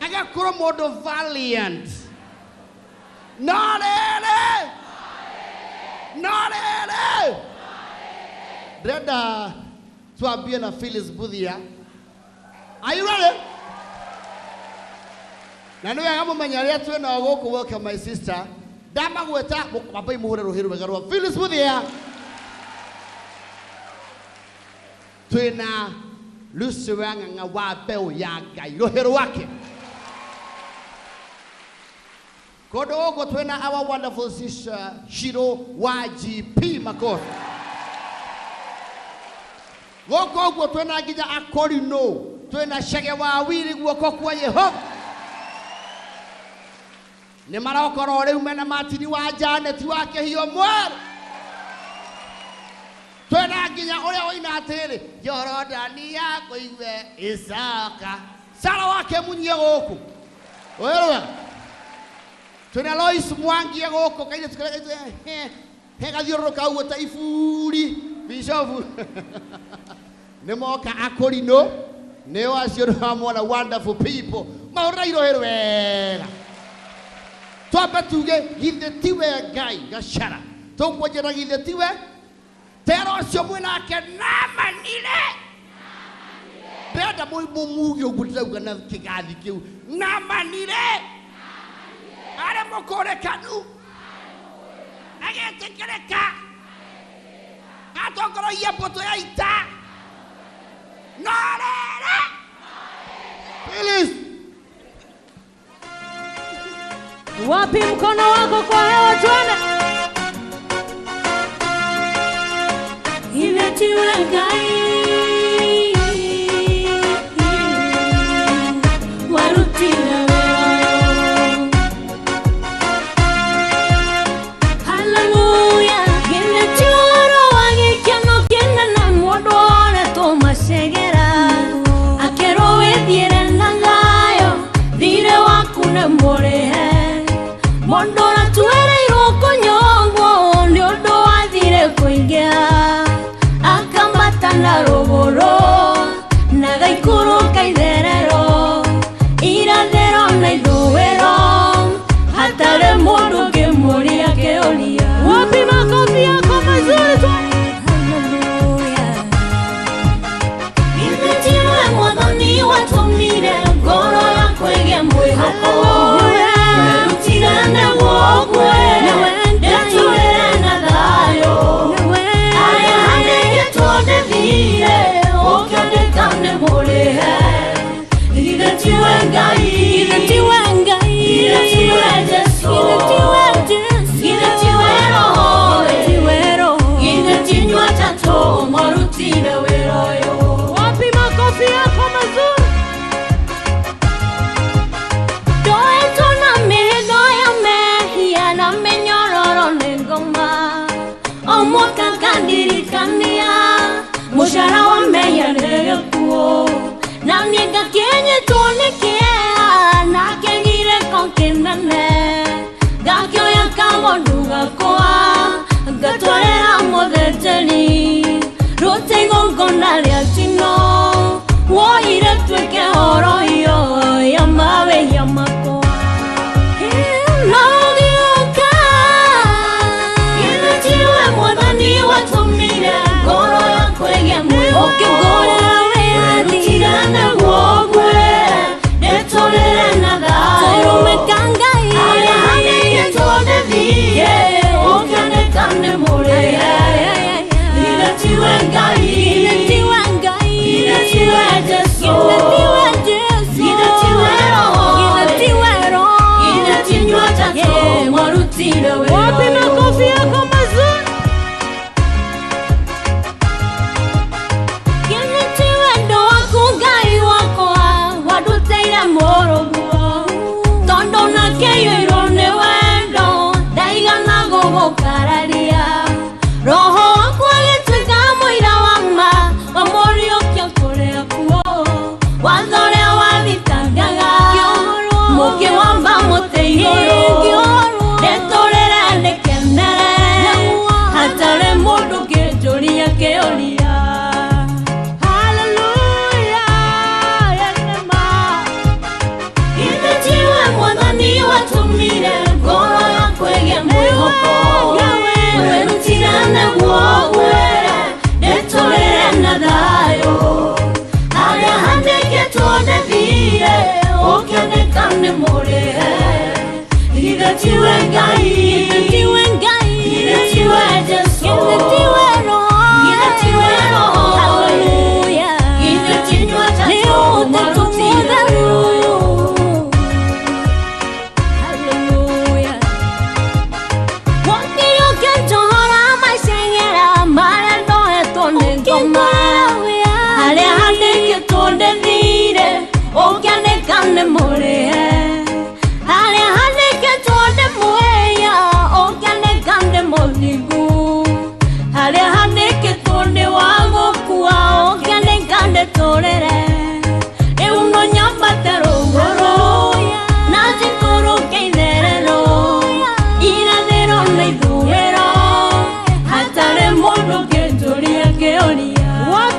agakorwo mũndũ valiant, no rĩrĩ, no rĩrĩ ndĩrenda twambie na Phyllis Buthia. Are you ready? Na nĩ wega mũmenye arĩa twĩ nao gũkũ. Welcome, my sister. Ndamagweta mambai mũhũre rũhĩ rwega rwa Phyllis Muthia. Twĩna Lucy Wang'ang'a wa mbeũ ya Ngai, rũhĩ rwake. Kũndũ gũkũ twĩna our wonderful sister Shiro wa GP Makofi. Gũkũ ũguo twĩna nginya Akorino, twĩna Chege wa Wiri, guoko kwa Yehova. Nĩ marokorwo rĩu mena Martin wa Janet wa Kĩhio Mwerũ. Twĩna nginya ũrĩa woina atĩrĩ, Jorodani ya kũigue Isaka. Sara wake munyie gũkũ. Wĩrwe. Twĩna Lois Mwangi gũkũ, kairĩtu karĩa he gathiũrũrũka ũguo ta iburi bishofu. Nĩ moka Akorino, nĩo acio nĩwamona, wonderful people. Mahũrĩra irohĩ wega. Twambe tuge githĩ tiwe Ngai gacara. Tũkwanjĩra githĩ tiwe tero ũcio mwĩnake namanire. Ndĩrenda mũmuge ũguo ndĩrauga na kĩgathi kĩu namanire. Arĩ mũkũrĩkanu agĩtĩkĩrĩka atongorogia mbũtũ ya ita no rĩrĩ. Phyllis. Wapi mkono wako kwa hewa tuone. Imetiwe Ngai warutire wĩra. Haleluya. Gĩmetiũrwo wa gĩkeno kĩnene mũndũ oretwo macegera akerwo wĩthiĩre na thayũ thirĩ waku nĩ mũrĩhe. Mũndũ ũratuĩrĩirwo kũnyongwo nĩ ũndũ wathire kũingĩha akambata na rũgũrũ na gaikũrũka itherero irathĩro na ithũĩro hatarĩ mũndũ ũngĩmũria kĩũria. Wapi makofi yako mazuri tuone. Haleluya. Githĩ tiwe Mwathani watũmire ngoro yakwa ĩgĩe mwĩhoko. Werutire nĩguo ũkue ndĩtũũre na thayũ. Arĩa handĩkĩtwo ndĩthire ũkĩandĩka nĩ mũrĩhe. Githĩ tiwe Ngai, githĩ tiwe Ngai, githĩ tiwe Jesũ, githĩ tiwe Roho, githĩ ti inyuĩ atatũ mwarutire wĩra ũyũ. Wapi makofi yako mazuri. Ndoetwo na mĩhĩndo ya mehia na mĩnyororo nĩ ngoma. O mwaka ngandirikania mũcara wa mehia nĩ gĩkuũ. Na niĩ ngakĩnyitwo nĩ kĩeha na kĩgirĩko kĩnene. Ngakĩoya kagondu gakwa ngatwarĩra mũthĩnjĩri rũta igongona rĩa njino woire tuĩke horohio ya mawĩhia makwa. No gĩũka githĩ tiwe Mwathani watũmire ngoro yakwa ĩgĩe mwĩhoko. Ũkĩngũrĩra wĩyathi werutire nĩguo ngue ndĩtũũrĩre na thayũ. Tũrũmĩka Ngai arĩa handĩkĩtwo ndĩthiĩ ũkĩandĩka nĩ mũrĩhe. Githĩ tiwe Ngai, githĩ tiwe Ngai,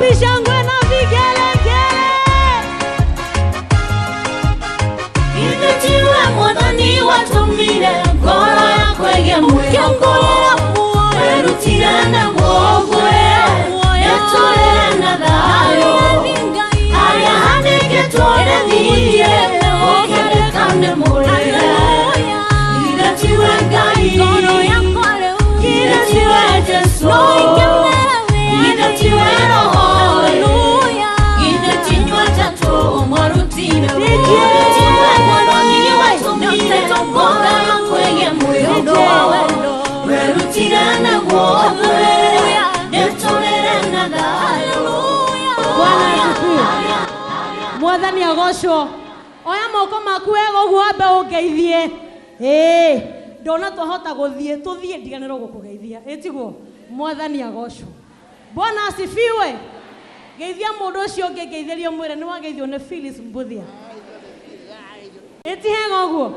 Wapi shangwe na vigelegele? Githĩ mwathani watũmire ngoro yakwa ĩgĩe mwĩhoko, werutire naguo ũgue ĩtũrĩre na thayũ, harĩa handĩkĩtwo ndĩthiĩ ũkĩrĩkane mũrĩre. Githĩ tiwe Ngai, githĩ tiwe Jesũ, githĩ tiwe Roho, githĩ ti inyuĩ atatũ mwarutire wĩra. Githĩ tiwe mwathani watũmire ngoro yakwa ĩgĩe mwĩhoko, werutire naguo ũgue ĩtũrĩre na thayũ. Bwana asifiwe. Mwathani agocwo. Oya moko maku wega ũguo wambe ũngeithie. Ĩĩ, ndona twahota gũthiĩ tũthiĩ ndiganĩrwo gũkũgeithia. Ĩ tiguo? Mwathani agocwo. Bwana asifiwe. Geithia mũndũ ũcio ũngĩ, ngeithĩrio mwĩre nĩ wageithio nĩ Phyllis Mbuthia. Ĩ ti hega ũguo?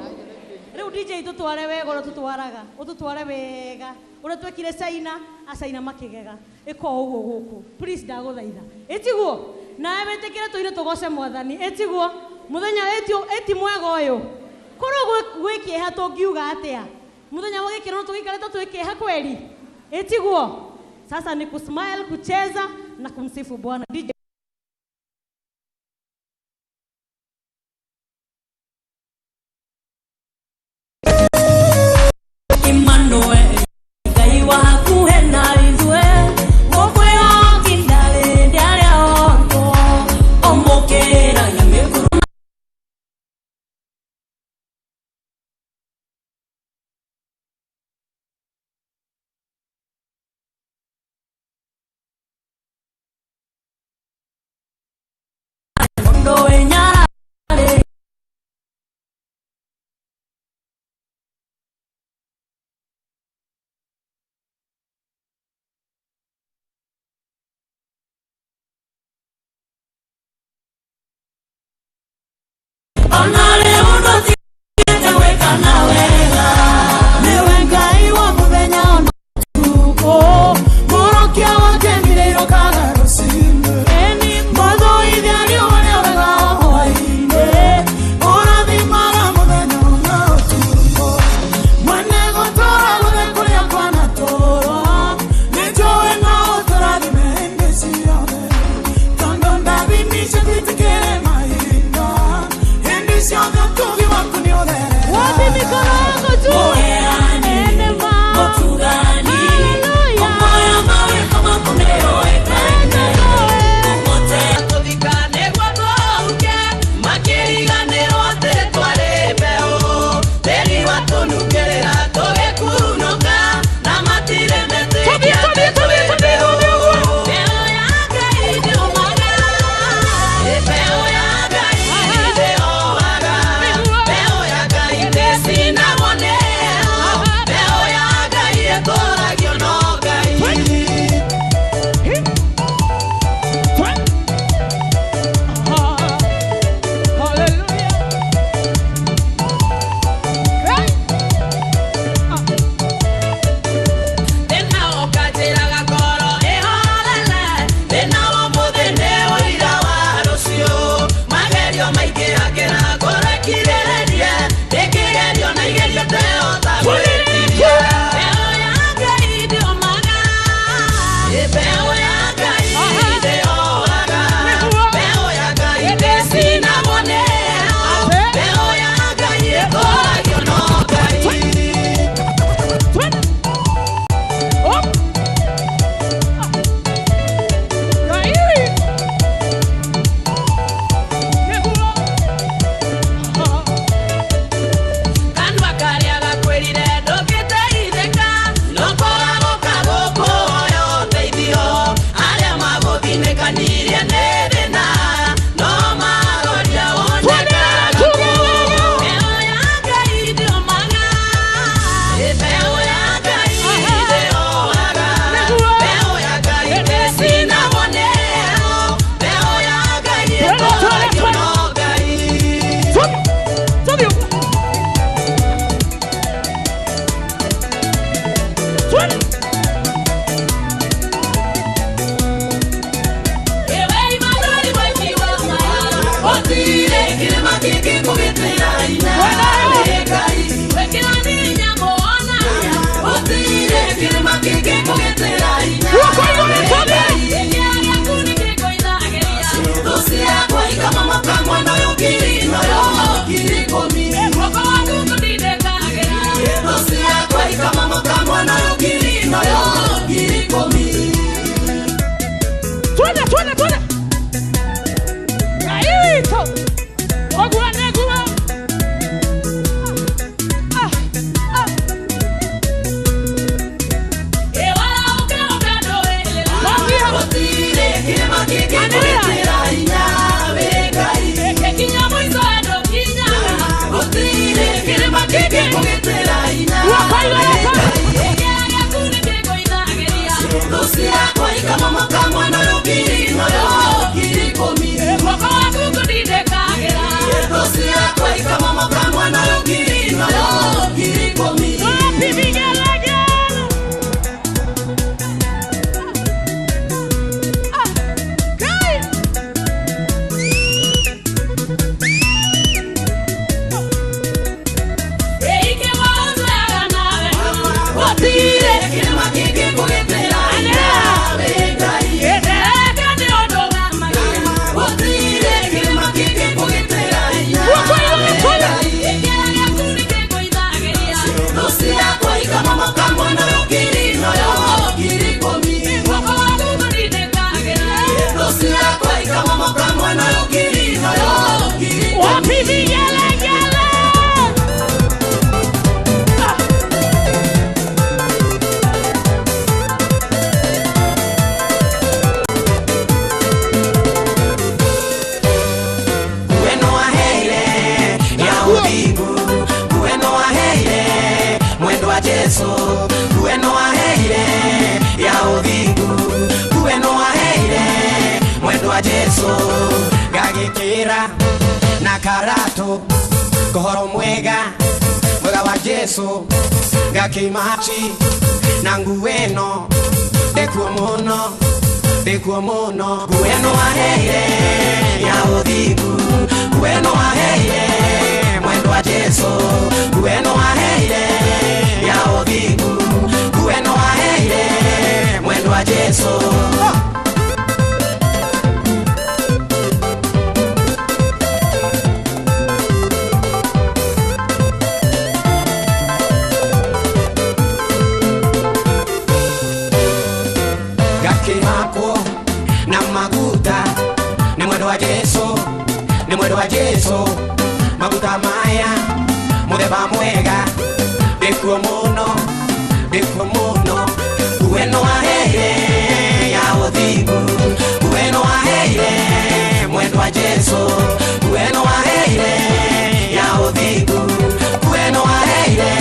Rĩu DJ tũtware wega ũrĩa tũtwaraga, ũtũtware wega ũrĩa twekire China, acaina makĩgega. Ĩka o ũguo gũkũ. Please ndagũthaitha. Ĩ tiguo? Nawe wĩtĩkĩre tũine tũgoce mwathani. Ĩ tiguo? Mũthenya ĩti mwega ũyũ. Korwo gwĩ kĩeha tũngiuga atĩa? Mũthenya wa gĩkĩro tũgĩikarĩte twĩ kĩeha kweli? Ĩ tiguo? Sasa ni kusmile, kucheza na kumsifu Bwana. DJ Emmanuel, Ngai wa hakuhĩ na ithuĩ, gũkwĩra nginya rĩrĩa rĩotwo, ũmũkĩragia mĩkuru. Mwendwa Jesu gagikira na karatu kohoro mwega mwega wa Jesu gakimachi na ngueno ndekuo muno ngueno aheire ya uthingu ngueno aheire mwendwa Jesu ngueno aheire ya uthingu ngueno aheire mwendwa Jesu. Gakihakwo na maguta ni mwendwa Jesu, ni mwendwa Jesu maguta maya muthemba mwega ndikuo muno ngueno aheire ya uthingu ngueno aheire mwendwa Jesu ngueno aheire ya uthingu ngueno aheire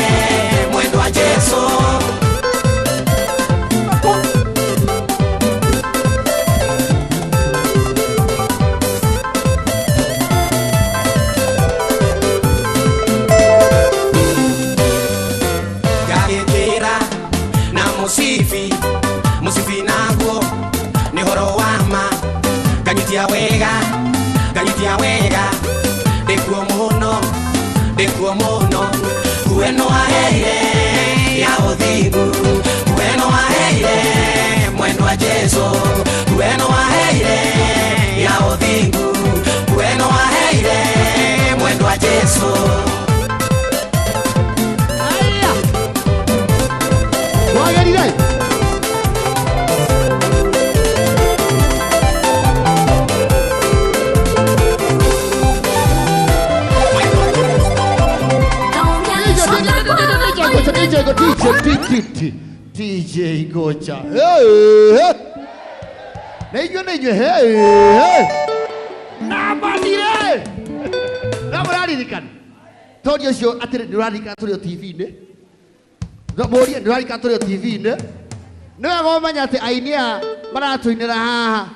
mwendwa Jesu. Gagikira na musifi musifi naguo ni horo wa ma nganyitia wega ndikuo muno ngueno aheire ya uthingu ngueno aheire mwendwa Jesu ngueno aheire ya uthingu ngueno aheire mwendwa Jesu. Wagerire. DJ DJ Gocha. Hey, hey. Hey, hey. Namatire. Namuraririkana. Tondu ucio atiri nduraririkana turi o TV-inĩ. Mũrie nduraririkana turi o TV-inĩ. Nĩ wega ũmenye atĩ aini aya maratũinĩra haha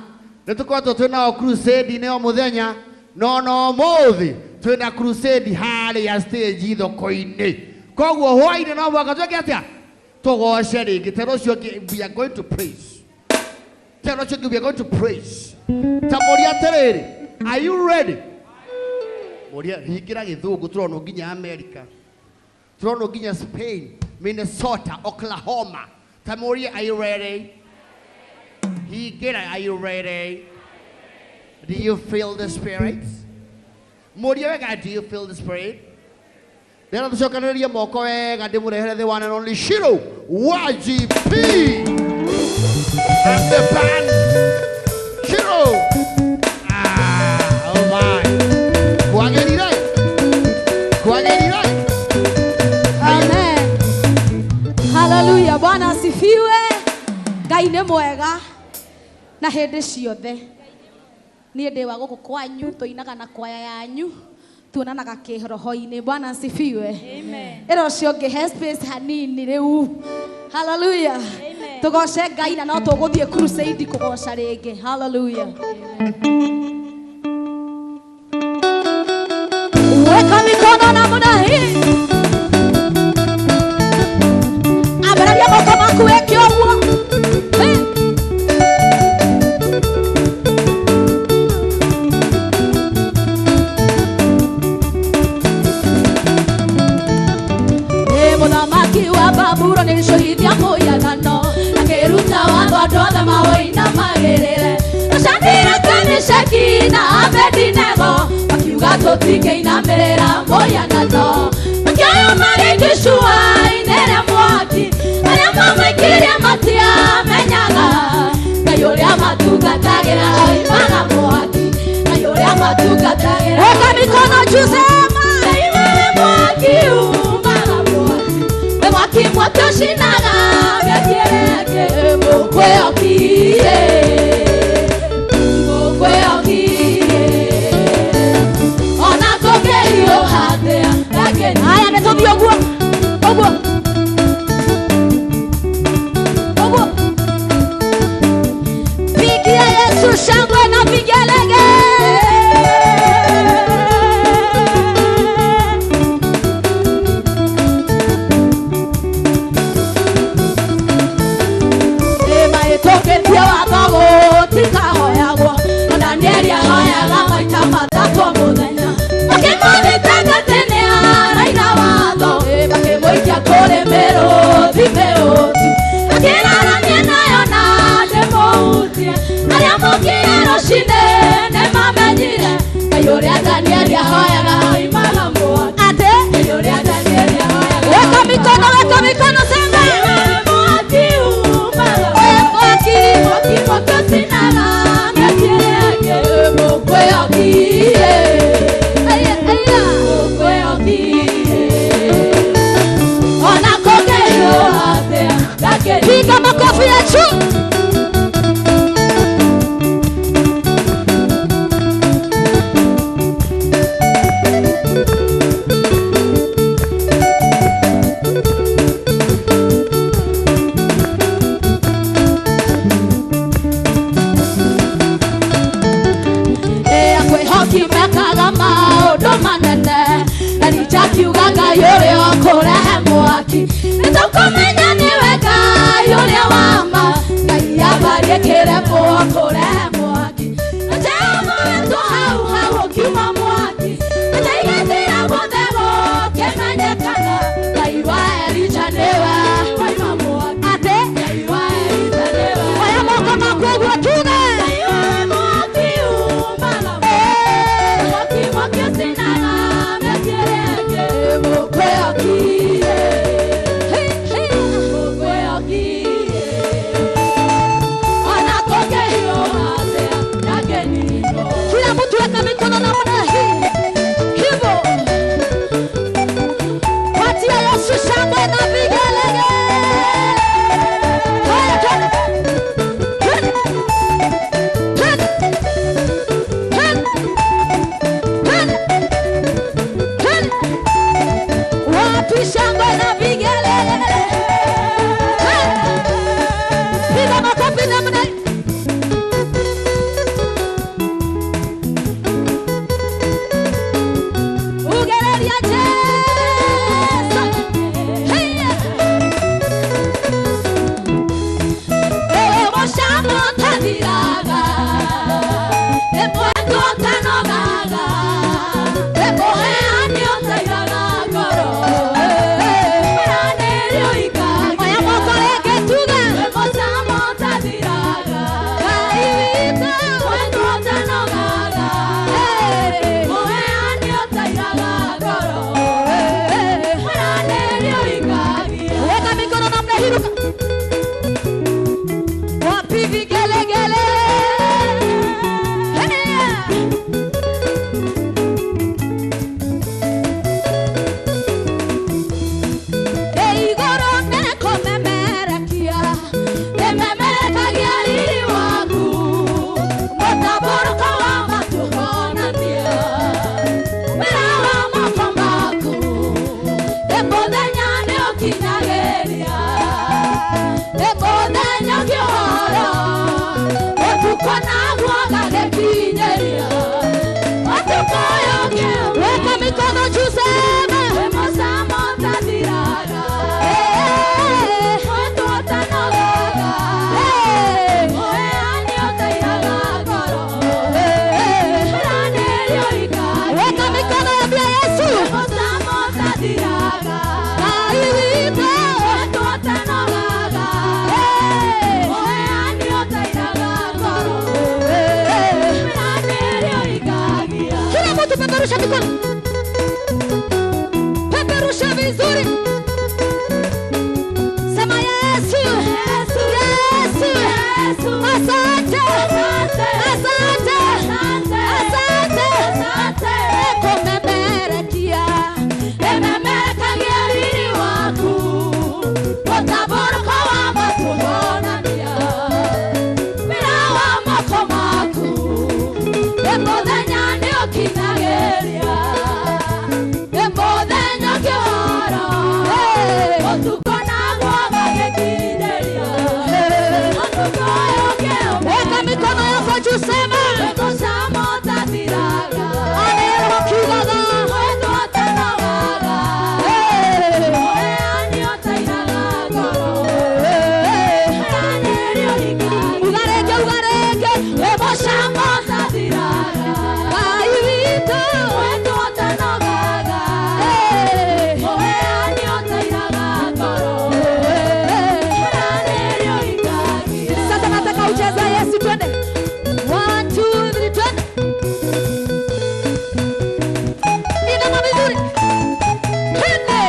nĩ tũkoretwo twĩ nao crusade-inĩ o mũthenya no no ũmũthĩ twĩna crusade harĩa stage thoko-inĩ. Koguo hwainĩ no mũhaka twĩke atĩa? Tũgoce rĩngĩ. Tena ũcio ũngĩ we are going to praise. Tena ũcio ũngĩ we are going to praise. Ta mũrie atĩrĩrĩ, are you ready? Mũrie hingĩra gĩthũngũ tũronwo nginya America. Tũronwo nginya Spain, Minnesota, Oklahoma. Ta mũrie, are you ready? Hingĩra, are you ready? Do you feel the spirit? Mũrie wega, do you feel the spirit? Ndĩrenda tũcokanĩrĩrie moko wega ndĩmũrehere the one and only Shiro YGP and the band Shiro. Ah, oh my. Kwagĩrire. Kwagĩrire. Amen. Hallelujah. Bwana asifiwe. Ngai nĩ mwega na hĩndĩ ciothe. Niĩ ndĩ wa gũkũ kwanyu, tũinaga na kwaya yanyu, tuonanaga kĩroho-inĩ. Bwana asifiwe. Amen. Ĩra ũcio ũngĩ he space hanini rĩu. Hallelujah. Amen. Tũgoce Ngai na no tũgũthiĩ crusade kũgoca rĩngĩ. Hallelujah. Weka mikono namna hii. Ambararia moko maku weke ũguo. Hey. Mũthamaki wa Babuloni nĩcohithia mũhianano akĩruta watho andũ othe maũinamagĩrĩre. Shadraka, Meshaki na Abednego makiuga tũtingĩinamĩrĩra mũhianano. Makĩoya magĩikio icua-inĩ rĩa mwaki, arĩa mamaikirie matiamenyaga Ngai ũrĩa matungatagĩra oimaga mwaki. Ngai ũrĩa matungatagĩra. Weka mikono juu, sema Ngai wewe mwaki umaga mwaki. We mwaki mwaki ũcinaga mĩakĩreke mũkwĩokire. Mũkwĩokire. Ona tũngĩhiũha atĩa ndangĩnyita. Haya, nĩ tũthiĩ ũguo ũguo ũguo. Pigia Yesu shangwe na vigelegele. Maũndũ manene Elija akiuga Ngai ũrĩa ũkũrehe mwaki nĩtũkũmenya nĩwe Ngai ũrĩa wa ma Ngai ambariĩkĩre kũrehe mwaki na Jehova wetwo hau hau ũkiuma mwaki na njaigatĩra guothe gũkĩmenyekana Ngai wa Elija nĩwe waima mwaki atĩ Ngai wa Elija nĩwe oya moko maku ũguo tuge Ngai wa mwaki umaga mwaki mwaki ũcinaga mĩaki ĩrĩa ĩngĩ mũkwĩokie mũkwĩokie ona tũngĩhiũha atĩa ndangĩninwo. Kila mtu weka mikono namna hii hivyo, patia Yesu shangwe na vigelegele. Haya, twende twende twende twende twende twende, wapi shangwe na vigelegele? Twende, piga makofi namna hii. Ugereria Jesu. Heya. Ewe mũcamo ũtathiraga, nĩ mwendwa ũtanogaga, nĩ mũheani ũtairaga ngoro. Mbura nĩrĩũikagia. Oya moko rĩngĩ tuge. Nĩ mũcamo ũtathiraga, Ngai witũ. Mwendwa ũtanogaga, mũheani ũtairaga ngoro. Mbura nĩrĩũikagia. Weka mikono namna hii, ruka. Wapi vigelegele? Heya. Igoro nĩkũmemerekia, nĩmemerekagia riri waku, mũtambũrũko wa matu wonania wĩra wa moko maku, nĩ mũthenya nĩũkinyagĩria, nĩ mũthenya ũkĩhoro, ũtukũ naguo ũgagĩkinyĩria, ũtukũ ũyũ ũngĩ weka mikono juu sema, wĩ mũcamo ũtathiraga, mwendwa ũtanogaga, mũheani ũtairaga ngoro, mbura nĩrĩũikagia. Weka mikono ambia Yesu, wĩ mũcamo ũtathiraga, Ngai witũ, mwendwa ũtanogaga, mũheani ũtairaga ngoro, mbura nĩrĩũikagia. Kila mtu peperusha mikono, peperusha vizuri. Sema Yesu, Yesu, Yesu, asante, asante, asante, asante. Nĩkũmemerekia, nĩmemerekagia riri waku, mũtambũrũko wa matu wonania wĩra wa moko maku, nĩ mũthenya nĩũkinyagĩria, nĩ mũthenya ũkĩhoro, ũtukũ naguo ũgagĩkinyĩria, ũtukũ ũyũ ũngĩ weka mikono yako juu sema, wĩ mũcamo ũtathiraga, anĩrwo kiugaga, mwendwa ũtanogaga, mũheani ũtairaga ngoro, mbura nĩrĩũikagia. Uga rĩngĩ, uga rĩngĩ, wĩ mũcamo ũtathiraga, Ngai witũ, mwendwa ũtanogaga, mũheani ũtairaga ngoro, mbura nĩrĩũikagia. Sasa nataka ucheze Yesu, twende. 1 2 3, twende. Inama vizuri. Twende.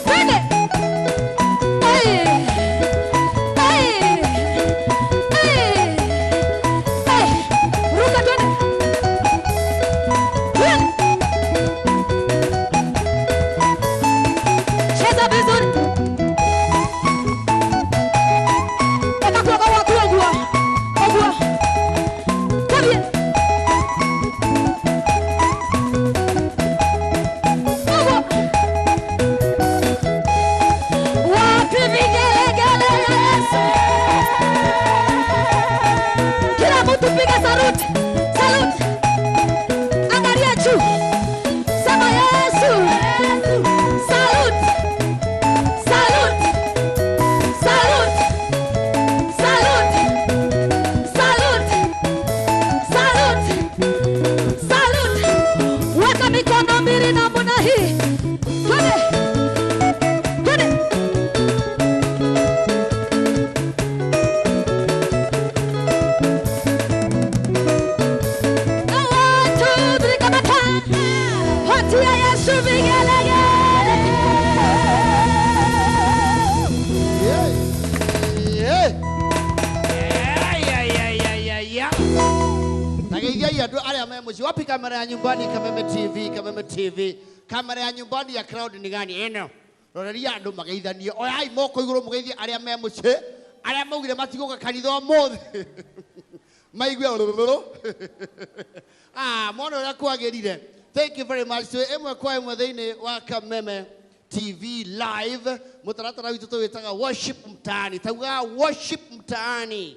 Twende. Ai. Ai. Ai. Ai. Ruka twende. Twende. Cheza vizuri. Eka kuoga waku ogua. Ogua. Tabie. Ogua. Wapi vigelegele Yesu? Kila mtu piga saluti. Saluti. Angalia Tageithiai andũ arĩa me mũciĩ. Wapi kamera ya nyumbani? Kameme TV, Kameme TV. Kamera ya nyumbani ya crowd ni gani ĩno? Roreria andũ mageithanie. Oyai moko igũrũ mũgeithie arĩa me mũciĩ, arĩa maugire matigũka kanitha ũmũthĩ. Maigue rũrũrũ. Ah, mwana ũrĩa kwagĩrire. Thank you very much. Twĩ ĩmwe kwa ĩmwe thĩinĩ wa Kameme TV live. Mũtaratara witũ tũwĩtaga worship mtaani. Taugaga worship mtaani.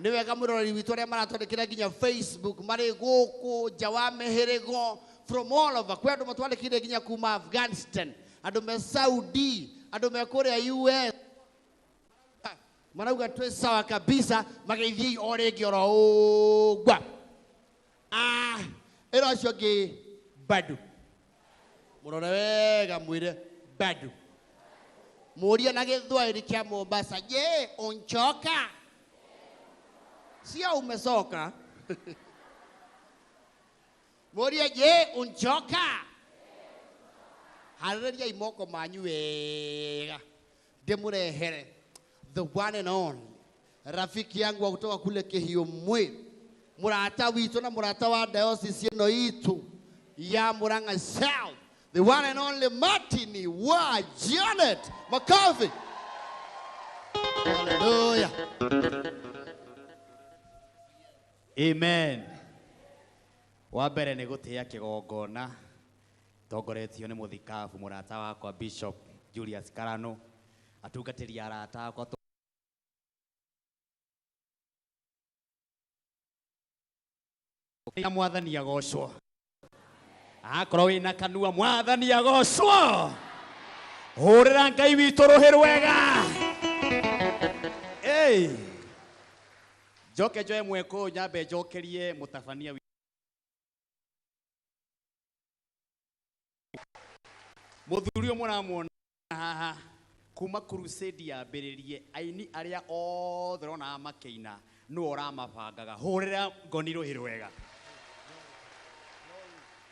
Nĩ wega mũroreri witũ arĩa maratwandĩkĩra nginya Facebook marĩ gũkũ nja wa mĩhĩrĩgo from all over. Kwĩ andũ matwandĩkĩire nginya kuma Afghanistan, andũ me Saudi, andũ me kũrĩa US, marauga twĩ sawa kabisa. Mageithiei o rĩngĩ oro ũguo. Ah, ĩra ũcio ũngĩ bado mũrore wega, mwĩre bado, mũrie na Gĩthwaĩri kĩa Mombasa, je, unchoka sio umesoka? Mũrie, je, unchoka? Harĩrĩriai moko manyu wega ndĩmũrehere the one and only rafiki yangu wa kutoka kule Kĩhiũ mũrata witũ na mũrata wa diocese ĩno itũ ya Murang'a South, the one and only Martin wa Janet. Makofi. Hallelujah. Amen. Wa mbere nĩ gũtĩĩa kĩgongona tongoretio nĩ mũthikabu mũrata wakwa Bishop Julius Karano, atungatĩri arata akwa na mwathani agocwo. Akorwo wĩna kanua mwathani agocwo, hũrĩra Ngai witũ rũhĩ rwega. Hey. Njoke njoe mweko ũyũ nyambe njokerie mũtabania mũthuri ũyũ mũramuona haha kuma crusade yambĩrĩrie, aini arĩa othe ũronaga makĩina nĩwe ũramabangaga. Hũrĩra ngoni rũhĩ rwega.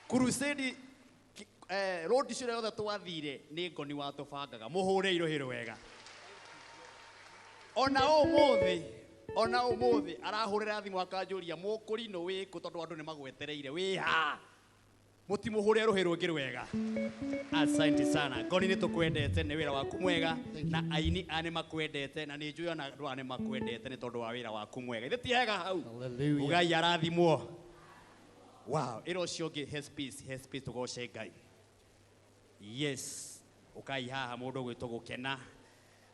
Crusade road show yothe twathire nĩ ngoni watũbangaga. Mũhũre rũhĩ rwega. Ona ũmũthĩ, ona ũmũthĩ arahũrĩra thimũ akanjũria mũkũrinũ wĩkũ, tondũ andũ nĩ magwetereire wĩ ha. Mũtimũhũre rũhĩ rũngĩ rwega. Asante sana ngoni, nĩ tũkwendete nĩ wĩra waku mwega, na aini a nĩ makwendete, na nĩ njũĩ ona andũ aya nĩ makwendete nĩ tondũ wa wĩra waku mwega. Ithe ti hega hau? Ugai arathimwo. Wow, ĩra ũcio ũngĩ he peace, he peace, tũgoce Ngai. Yes, ũkai haha mũndũ ũgwĩtwo Gũkena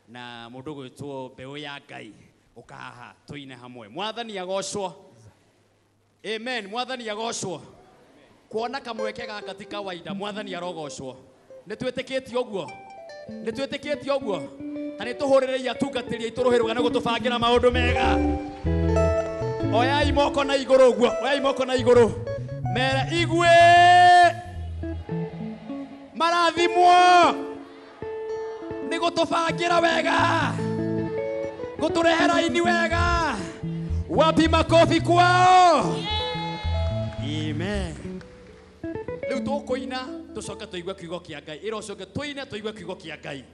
na mũndũ ũgwĩtwo Mbeũ ya Ngai, ũka haha tũine hamwe. Mwathani agocwo. Amen, mwathani agocwo. Kuona kamweke gaka ti kawaida, mwathani arogocwo. Nĩ twĩtĩkĩtie ũguo? Nĩ twĩtĩkĩtie ũguo? Ta nĩ tũhũrĩrei atungatĩri aitũ rũhĩ rwega nĩ gũtũbangĩra maũndũ mega. Oyai moko na igũrũ ũguo, oyai moko na igũrũ. Mera igwe marathimwo nĩ gũtũbangĩra wega, gũtũrehera ini wega. Wapi makofi kwao? Amen. Rĩu tũkũina tũcoke tũigue kiugo kĩa Ngai. Ĩra ũcoke tũine tũigue kiugo kĩa Ngai.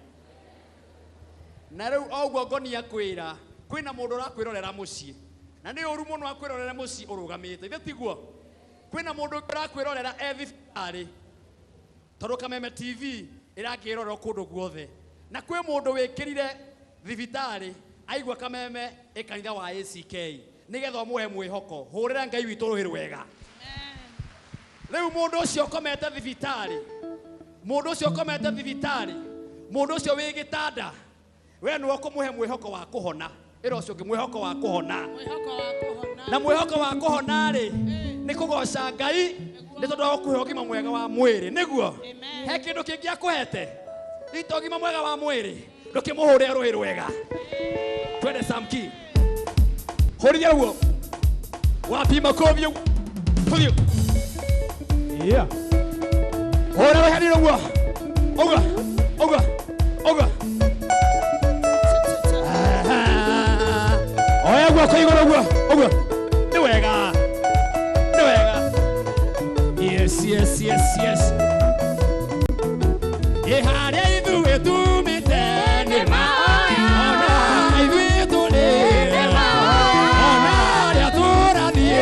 Na rĩu o ũguo ngoni akwĩra kwĩna mũndũ ũrakwĩrorera mũciĩ, na nĩ ũru mũno akwĩrorera mũciĩ ũrũgamĩte, ithe tiguo? Kwĩna mũndũ ũrakwĩrorera e thibitarĩ, tondũ Kameme TV ĩrakĩrorerwo kũndũ guothe, na kwĩ mũndũ wĩkĩrire thibitarĩ aigua Kameme ĩ kanitha wa ACK nĩgetha ũmũhe mwĩhoko. Hũrĩra Ngai witũ rũhĩ rwega. Rĩu mũndũ ũcio ũkomete thibitarĩ, mũndũ ũcio ũkomete thibitarĩ, mũndũ ũcio wĩ gĩtanda, we nĩwe ũkũmũhe mwĩhoko wa kũhona. Ĩra ũcio ũngĩ mwĩhoko wa kũhona. Na mwĩhoko wa kũhona rĩ nĩ kũgoca Ngai nĩ tondũ wa gũkũhe ũgima mwega wa mwĩrĩ, nĩguo? He kĩndũ kĩngĩ akũhete ita ũgima mwega wa mwĩrĩ, ndũkĩmũhũrĩre rũhĩ rwega. Twende Samki, hũrithia ũguo, wapi makofi ũguo, tũthiĩ. Yeah. Hũra rũhĩ hanini ũguo, ũguo, ũguo, ũguo. Oya guoko igũrũ ũguo, ũguo. Nĩ wega, nĩ wega. Yes, yes, yes, yes. Ĩ harĩa ithuĩ tumĩte nĩ mahoya, ona ithuĩ tũrĩ, ona harĩa tũrathiĩ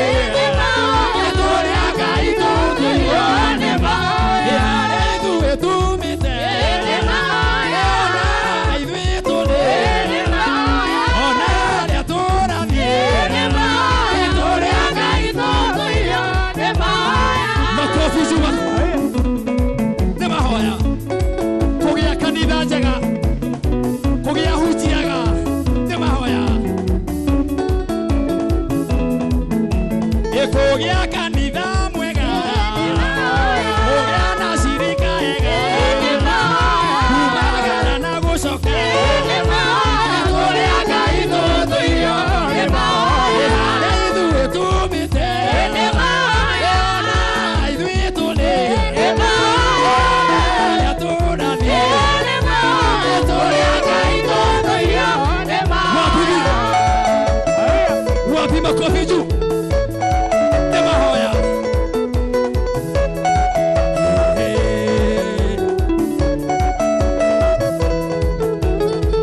Kũgĩa kanitha mwega, kũgĩa na cirika ega, kumagara na gũcoka kũrĩa Ngai tũtũirio. Harĩa ithuĩ tumĩte, ona ithuĩ tũrĩ harĩa tũrathiĩ, tũrĩa Ngai tũtũirio. Wapi makofi juu? Nĩ mahoya.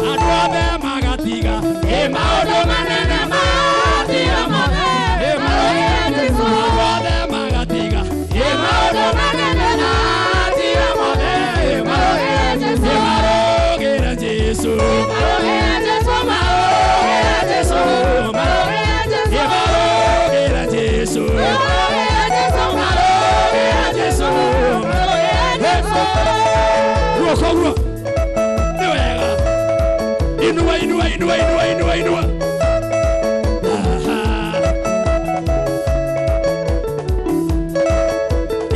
Andũ othe magatiga ĩ maũndũ manene matiga mothe, andũ othe magatiga ĩ maũndũ manene matiga mothe, ĩ marũgĩre Jesũ, marũgĩre Jesũ, marũgĩre Jesũ, marũgĩre Jesũ, marũgĩre Jesũ. Guoko guo nĩ wega. Inua, inua, inua, inua, inua, inua. Aha.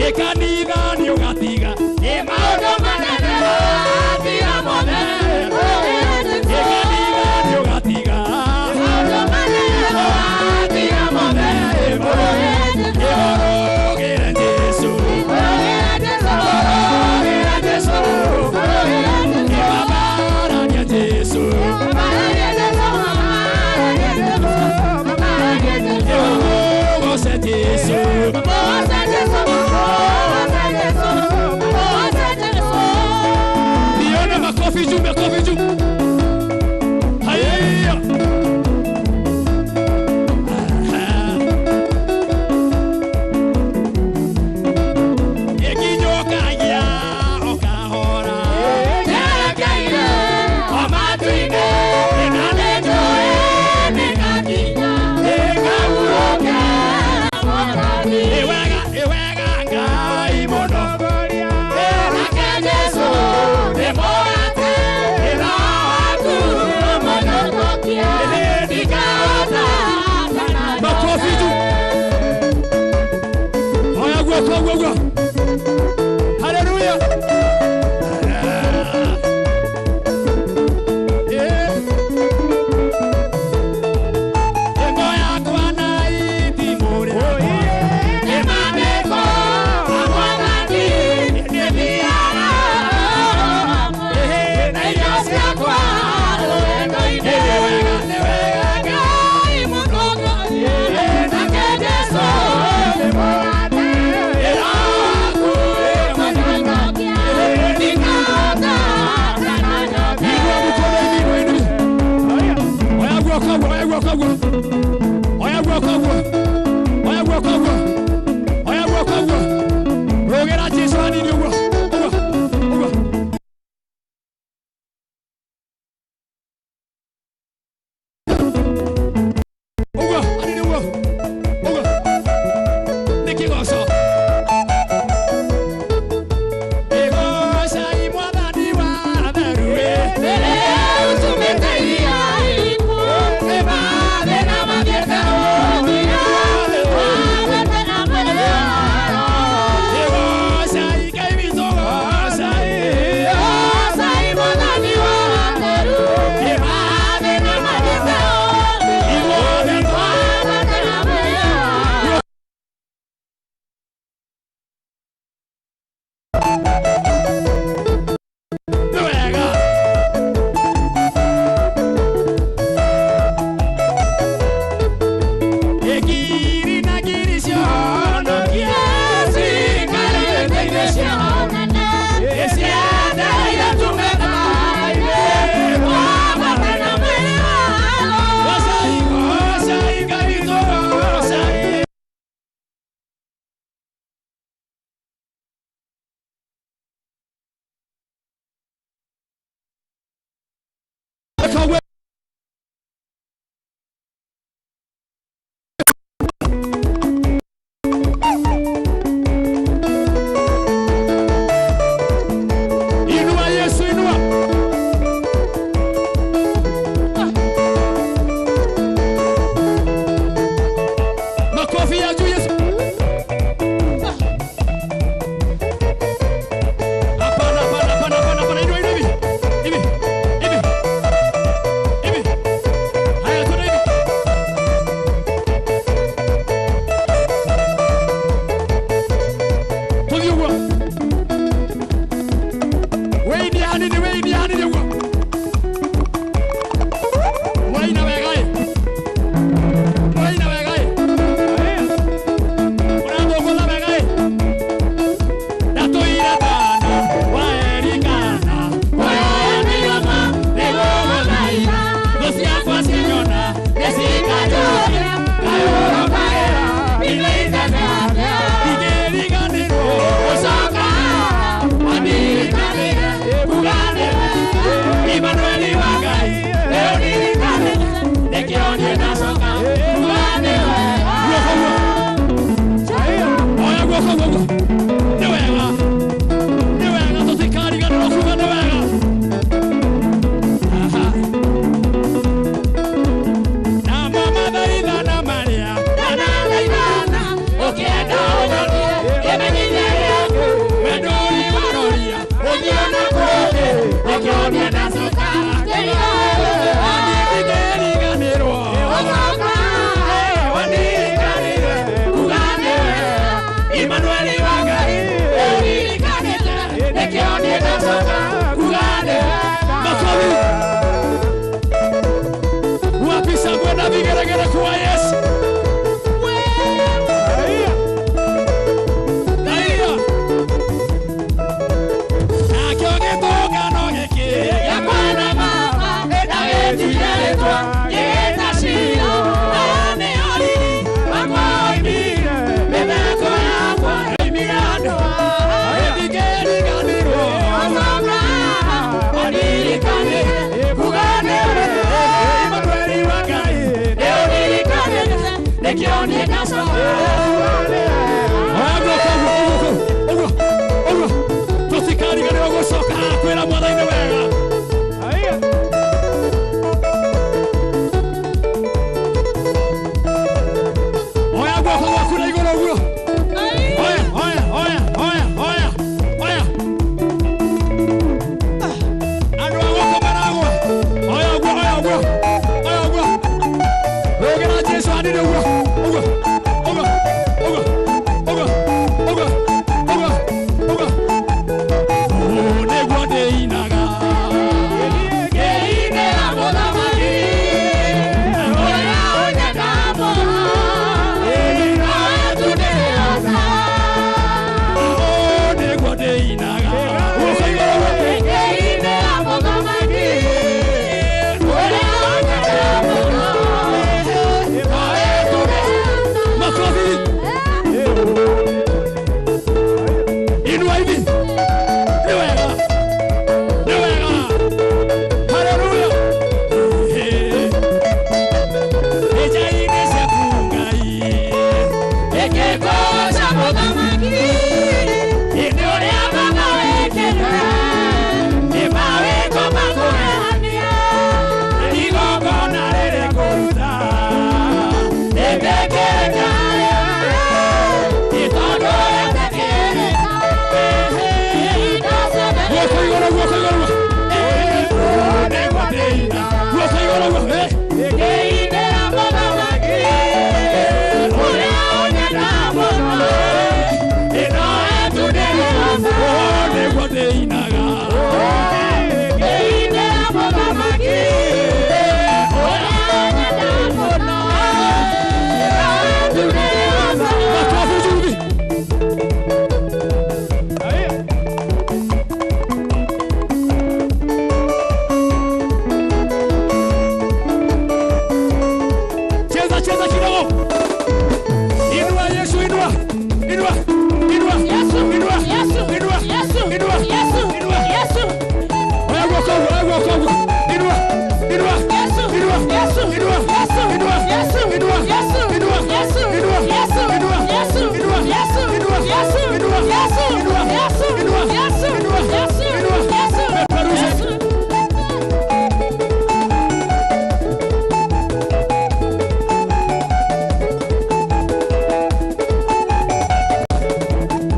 Ĩkanitha nĩ ũgatiga ĩ maũndũ manene matiga mothe. Ĩkanitha nĩ ũgatiga matiga mothe, ĩmũrũgĩre Jesũ, ĩmũrũgĩre Jesũ, ĩmabarania Jesũ, ĩmũgoce Jesũ. Nione makofi juu, makofi juu. Haya. Ĩkinyũkagia o kahora, njerekeire o matu-inĩ, na nĩnjũĩ nĩngakinya, nĩngahurũke. Ĩ wega, ĩ wega Ngai mũtongoria, nake Jesũ nĩ mũrata, nĩ Roho waku mũhonokia, ndikahota. Makofi juu. Oya guoko, guo, guo. Haleluya. Ngo yakwa na itimũ rĩakwa, nĩ maandĩko ma Mwathani, nĩthiaga na irio ciakwa rũgendo-inĩ. Nĩ wega, nĩ wega Ngai mũtongoria, nake Jesũ nĩ mũrata, nĩ Roho waku mũhonokia, ndikahota. Inua mkono hivi, inua, inua. Oya guoko guo, oya guoko guo. Oya guoko guo. Oya guoko guo. Oya guoko guo. Rũgĩra Jesũ hanini ũguo. Ũguo. Ũguo. Ũguo, hanini ũguo. Ũguo. Nĩ kĩgoco. Ĩgocai Mwathani wa theru, ĩgocai Ngai witũ, gocai. Ithuothe nĩ wega. Ngiri na ngiri cionokia cikarĩte ciendeire tumethaire. Gocai, gocai Ngai witũ, gocai. Nĩkĩo niĩ ndacoka. Ũguo, ũguo, ũguo, tũtikariganĩrwo gũcoka haha kwĩra Mwathani nĩ wega. Oya guoko gwaku na igũrũ ũguo. Oya, oya, oya, oya, oya, oya. Andũ a gũkũ maragwa. Oya ũguo, oya ũguo, oya ũguo. Rũgĩra Jesũ hanini ũguo, ũguo, ũguo, ũguo, ũguo, ũguo, ũguo, ũguo. Ũũ nĩguo ndĩinaga. Ngĩinĩra mũthamaki ũrĩa ũnyenda mũno. Nowe tu ndĩrĩoca. Ũũ nĩguo ndĩinaga. Guoko igũrũ ũguo. Ngĩinĩra mũthamaki ũrĩa ũnyenda mũno. Nowe tu ndĩrĩoca. Makofi. Inua hivi. Ni wega. Ni wega. Haleluya. Ejaine ciaku Ngai. Ĩkĩgooca mũthamaki nĩ ũrĩa baba wĩkĩte. Nĩ mawĩko makũgegania. Igongona rĩrĩ kũruta. Nĩndĩkĩrĩte nĩ tondũ wetĩkĩrĩte. Guoko igũrũ, guoko igũrũ. Ũũ nĩguo ndĩina. Guoko igũrũ ũguo. Ngĩinĩra mũthamaki ũrĩa ũnyenda mũno. Nowe tu ndĩrĩoca. Ũũ nĩguo ndĩinaga. Ngĩinĩra mũthamaki ũrĩa ũnyenda mũno. Nowe tu ndĩrĩoca. Makofi juu hivi. Cheza, cheza kidogo. Inua Yesu, inua. Inua, inua, inua, inua, inua, inua. Oya guoko ũguo, oya guoko ũguo. Inua, inua, inua, inua, inua, inua, inua, inua, inua, inua, inua, inua, inua, inua, inua, inua. Peperusha.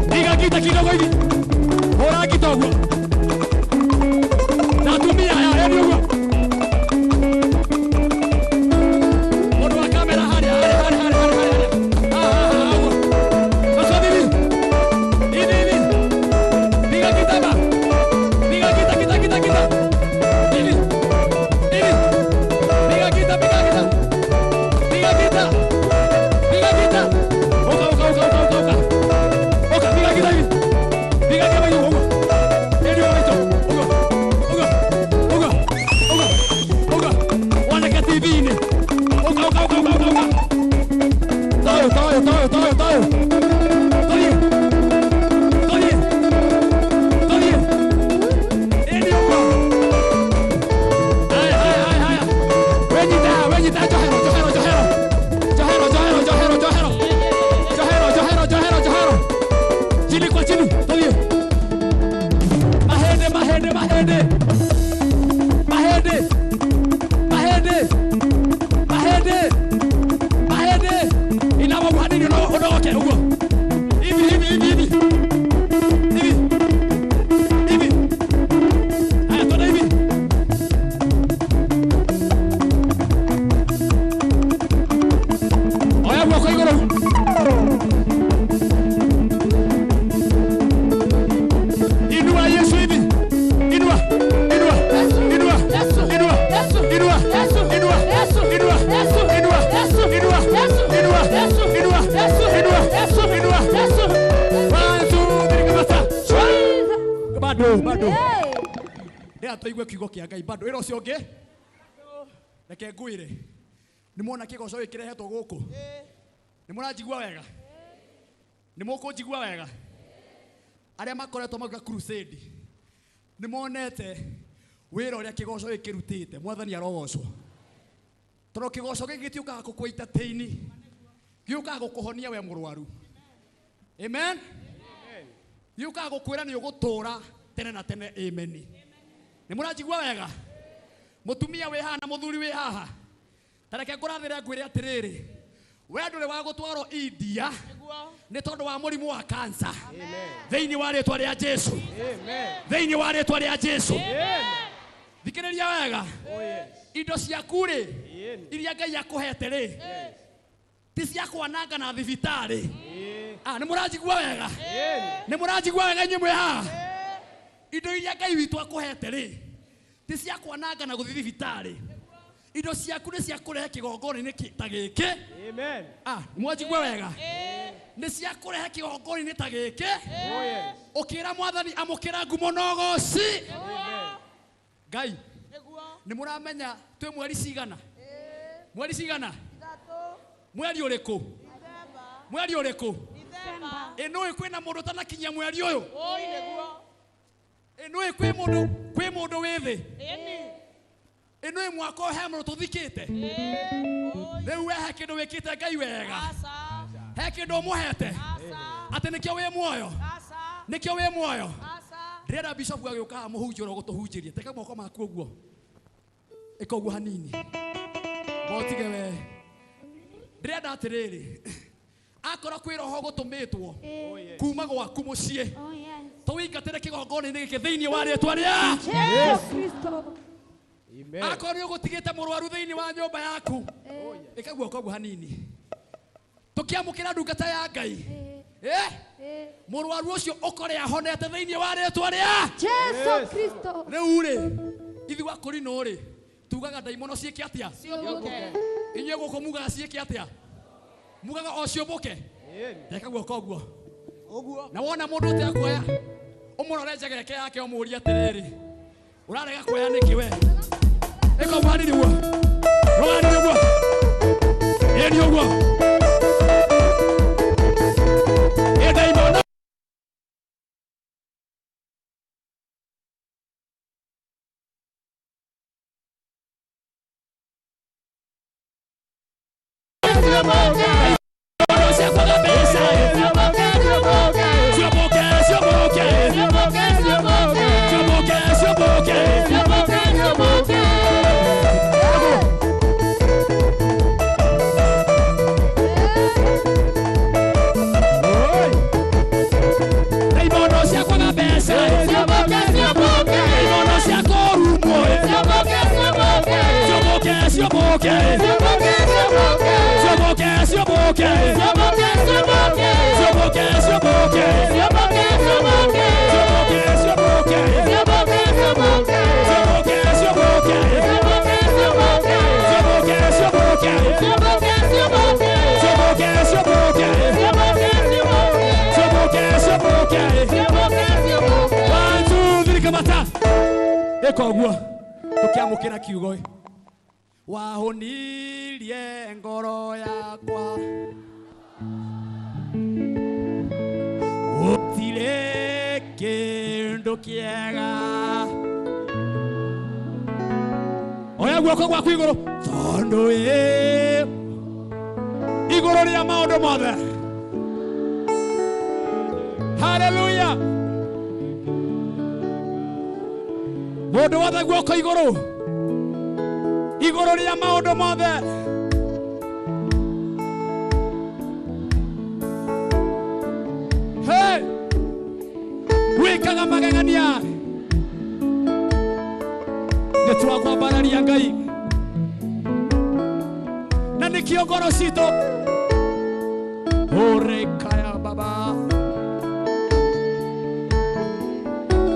Piga kita kidogo hivi. Hora kidogo. Natumia haya hadi huko. Mundu wa kamera haria haria haria haria haria haria. Ah ah ah huko. Sasa hivi. Hivi hivi. Piga kita ba. Piga kita kita kita kita. Hivi. Hivi. Piga kita piga kita. Piga kita. Piga kita. Oka oka oka oka oka oka. Oka, piga kita hivi. Piga kita hivi, oka. Ndio hicho. Oka. Oka. Oka. Oka. Oka. Wanaka TV-inĩ. Oka oka oka oka oka oka. Toyo toyo toyo toyo toyo. Toye. Toye. Toye. Ndio uko. Haya haya haya haya. Wenyita wenyita johero johero johero. Johero johero johero johero. Johero johero johero johero. Chini kwa chini, toye. Mahende mahende mahende. Mahende. Mahende. Mahende. Mahende. Inama hanini unoke ugo. Hivi hivi hivi hivi. Hivi. Hivi. Haya twende hivi. Oya guoko igũrũ. Inua Yesu hivi. Inua, inua, inua, inua, inua, inua, inua, inua, inua, inua, inua, inua, inua. One, two, three, kamata. Bado, bado. Ndĩra tũigue kiugo kĩa Ngai bado. Ĩra ũcio ũngĩ. Reke ngwĩre. Nĩ muona kĩgoco gĩkĩ kĩrehetwo gũkũ? Nĩ mũranjigua wega? Nĩ mũkũnjigua wega? Arĩa makoretwo magĩũka crusade nĩ monete wĩra ũrĩa kĩgoco gĩkĩ kĩrutĩte. Mwathani arogocwo. Tondũ kĩgoco gĩkĩ gĩtiũkaga gũkũ entertain. Gĩũkaga gũkũhonia we mũrwaru. Amen. Gĩũkaga gũkwĩra nĩ ũgũtũũra tene na tene. Amen. Nĩ mũranjigua wega? Mũtumia wĩ haha na mũthuri wĩ haha, ta reke ngũrathĩre ngwĩre atĩrĩrĩ, we ndũrĩ wa gũtwarwo India nĩ tondũ wa mũrimũ wa kansa. Thĩinĩ wa rĩtwa rĩa Jesu. Thĩinĩ wa rĩtwa rĩa Jesu. Thikĩrĩria wega, indo ciaku rĩ iria Ngai akũhete rĩ ti cia kwananga na thibitarĩ. Nĩ mũranjigua wega? Nĩ mũranjigua wega inyuĩ mwĩ haha? Indo iria Ngai witũ akũhete rĩ ti cia kwananga na gũthiĩ thibitarĩ. Indo ciaku nĩ cia kũrehe kĩgongona-inĩ ta gĩkĩ. Mwanjigua wega? Nĩ cia kũrehe kĩgongona-inĩ ta gĩkĩ, ũkĩra Mwathani amũkĩra ngumo na ũgoci. Ngai, nĩ mũramenya twĩ mweri cigana? Mweri cigana? Mweri ũrĩkũ? Mweri ũrĩkũ? Ĩ nũĩ kwĩna mũndũ ũtanakinyia mweri ũyũ? Ĩ nũĩ kwĩ mũndũ wĩ thĩ? Ĩ nũĩ mwaka ũyũ he mũndũ tũthikĩte? Rĩu we he kĩndũ wĩkĩte Ngai wega? He kĩndũ ũmũhete atĩ nĩkĩo wĩ muoyo? Nĩkĩo wĩ muoyo? Ndĩrenda bishop agĩũka haha mũhunjia ũrĩa ũgũtũhunjĩria. Teka moko maku ũguo, ĩka ũguo hanini, motige we. Ndĩrenda atĩrĩrĩ, akorwo kwĩ roho gũtũmĩtwo kuma gwaku mũciĩ, tũwĩingatĩre kĩgongona-inĩ gĩkĩ thĩinĩ wa rĩtwa rĩa Jesu Kristo. Akorwo nĩ ũgũtigĩte mũrwaru thĩinĩ wa nyũmba yaku, ĩka guoko ũguo hanini, tũkĩamũkĩra ndungata ya Ngai, mũrwaru ũcio ũkore ahonete thĩinĩ wa rĩtwa rĩa Jesu Kristo. Rĩu rĩ, ithuĩ akũrinũ rĩ tugaga ndaimono ciĩke atĩa? Inyuĩ gũkũ mugaga ciĩke atĩa? Mugaga o ciũmbũke. Reka guoko ũguo. Na wona mũndũ ũtekuoya, ũmũrore njegeke yake ũmũũrie atĩrĩrĩ, ũrarega kuoya nĩkĩ we? Ĩka ũguo hanini ũguo. Rora hanini ũguo. Ĩni ũguo. Ĩ ndaimono. Ĩka ũguo tũkĩamũkĩra kiugo. Wahũnirie ngoro yakwa, gũtirĩ kĩndũ kĩega. Oya guoko gwaku igũrũ, tondũ wĩ igũrũ rĩa maũndũ mothe. Haleluya. Mũndũ wothe guoko igũrũ, igũrũ rĩa maũndũ mothe. Hey! Wĩkaga magegania, nĩ twakwambararia Ngai, na nĩkĩo ngoro citũ ũrĩkaya baba,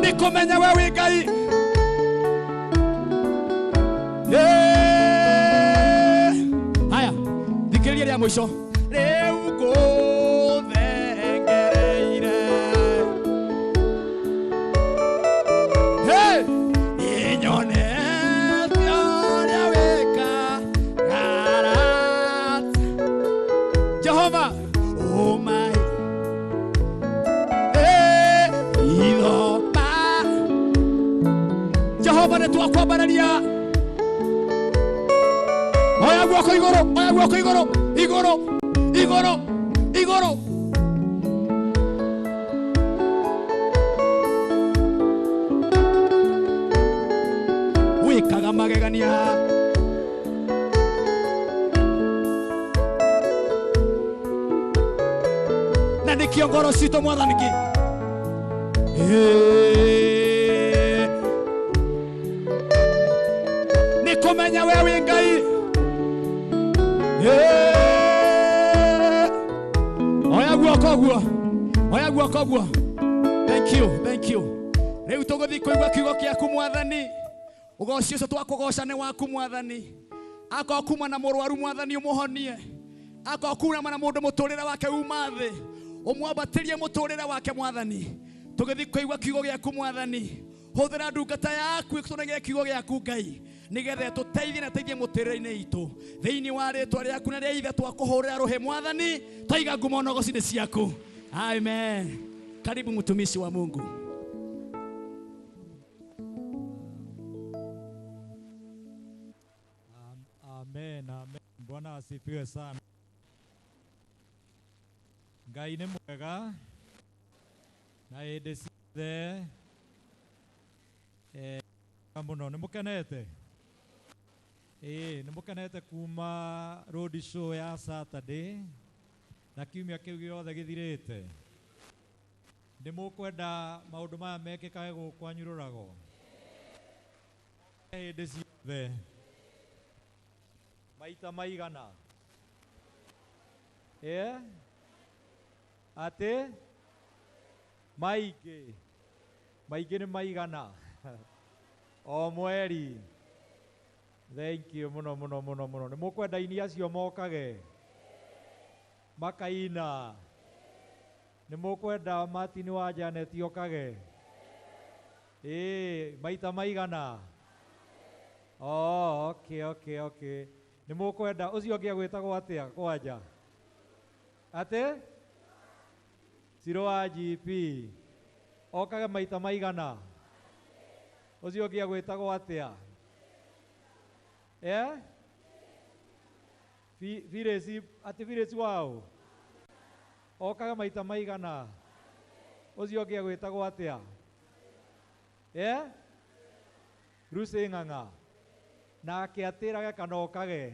nĩ kũmenya we wĩ Ngai. Haya, thikĩrĩria rĩa mũico. Rĩu ngũthengereire, inyonete ũrĩa wĩkaga arata. Jehova, ũmai ithopa. Jehova, nĩ twakwambararia. Oya guoko igũrũ, oya guoko igũrũ, igũrũ, igũrũ. Igũrũ. Wĩkaga magegania. Na nĩkĩo ngoro citũ Mwathani kĩ. Nĩ kũmenya we wĩ Ngai. Oya guoko guo. Oya guoko guo. Thank you, thank you. Rĩu tũgũthiĩ kũigua kiugo kĩaku Mwathani. Ũgoci ũcio twakũgoca nĩ waku Mwathani. Akorwo kuma na mũrwaru Mwathani ũmũhonie. Akorwo kuma na mũndũ mũtũrĩre wake uma thĩ, ũmwambatĩrie mũtũrĩre wake Mwathani. Tũgĩthiĩ kũigua kiugo gĩaku Mwathani. Hũthĩra ndungata yaku ĩtũnengere kiugo gĩaku Ngai, nĩgetha ĩtũteithie na ĩteithie mũtũrĩre-inĩ itũ. Thĩinĩ wa rĩtwa rĩaku na rĩa Ithe twakũhũrĩra rũhĩ Mwathani, twaiga ngumo na ũgoci nĩ ciaku. Amen. Karibu mtumishi wa Mungu. Amen, amen. Bwana asifiwe sana. Ngai nĩ mwega na hĩndĩ ciothe. Mũno nĩ mũkenete? Ĩĩ, nĩ mũkenete kuma road show ya Saturday na kiumia kĩu gĩothe gĩthirĩte. Nĩ mũkwenda maũndũ maya mekĩkage gũkũ kwanyu Rũrago hĩndĩ ciothe? Maita maigana? Atĩ maingĩ maingĩ nĩ maigana o mweri. Thank you mũno mũno mũno mũno. Nĩ mũkwenda aini acio mokage makaina? Nĩ mũkwenda Martin wa Janet okage? Ĩĩ, maita maigana? Oh, okay, okay, okay. Nĩ mũkwenda ũcio ũngĩ agwĩtagwo atĩa kwanja? Atĩ Ciro wa GP okage maita maigana? Ũcio ũngĩ agwĩtagwo atĩa? Viresi, atĩ Viresi wao okaga maita maigana? Ũcio ũngĩ agwĩtagwo atĩa? Lucy Ng'ang'a nake atĩrage kana okage?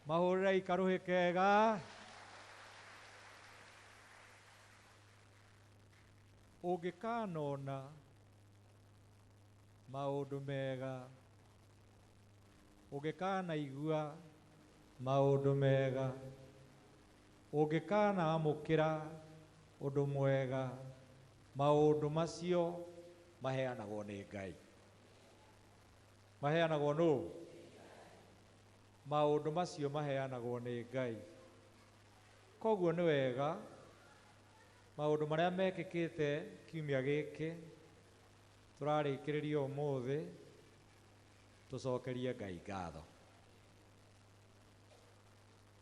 Mahũrĩre ikarũhĩ kega. Ũngĩkanona maũndũ mega, ũngĩkanaigua maũndũ mega, ũngĩkanamũkĩra ũndũ mwega, maũndũ macio maheanagwo nĩ Ngai. Maheanagwo nũ? Maũndũ macio maheanagwo nĩ Ngai. Koguo nĩ wega maũndũ marĩa mekĩkĩte kiumia gĩkĩ tũrarĩkĩrĩria ũmũthĩ tũcokerie Ngai ngatho.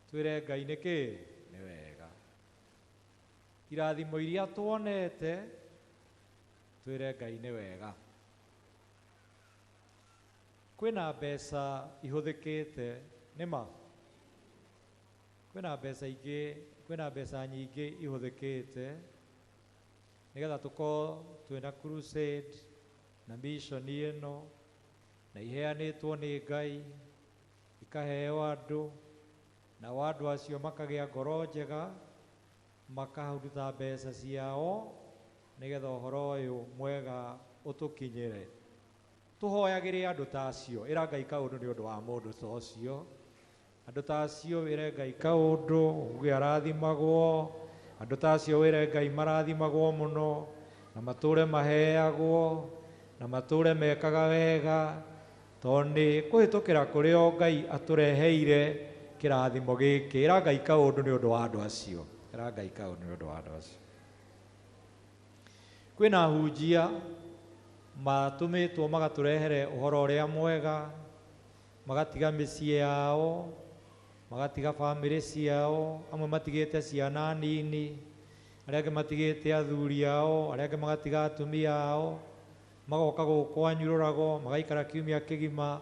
Twĩre Ngai nĩkĩ? Nĩ wega. Irathimo iria tuonete twĩre Ngai nĩ wega. Kwĩna mbeca ihũthĩkĩte, nĩ ma? Kwĩna mbeca ingĩ, kwĩna mbeca nyingĩ ihũthĩkĩte nĩgetha tũkorwo twĩna crusade na mission ĩno, na iheanĩtwo nĩ Ngai ikaheo andũ, nao andũ acio makagĩa ngoro njega makaruta mbeca ciao nĩgetha ũhoro ũyũ mwega ũtũkinyĩre. Tũhoyagĩre andũ ta acio. Ĩra Ngai kaũndũ nĩ ũndũ wa mũndũ ta ũcio. Andũ ta acio wĩre Ngai kaũndũ, uge arathimagwo. Andũ ta acio wĩre Ngai marathimagwo mũno, na matũre maheagwo, na matũre mekaga wega, tondũ nĩ kũhĩtũkĩra kũrĩ o Ngai atũreheire kĩrathimo gĩkĩ. Ĩra Ngai kaũndũ nĩ ũndũ wa andũ acio. Ĩra Ngai kaũndũ nĩ ũndũ wa andũ acio. Kwĩna ahunjia matũmĩtwo magatũrehere ũhoro ũrĩa mwega, magatiga mĩciĩ yao, magatiga bamĩrĩ ciao, amwe matigĩte ciana nini, arĩa angĩ matigĩte athuri ao, arĩa angĩ magatiga atumia ao, magoka gũkũ kwanyu Rũrago, magaikara kiumia kĩgima.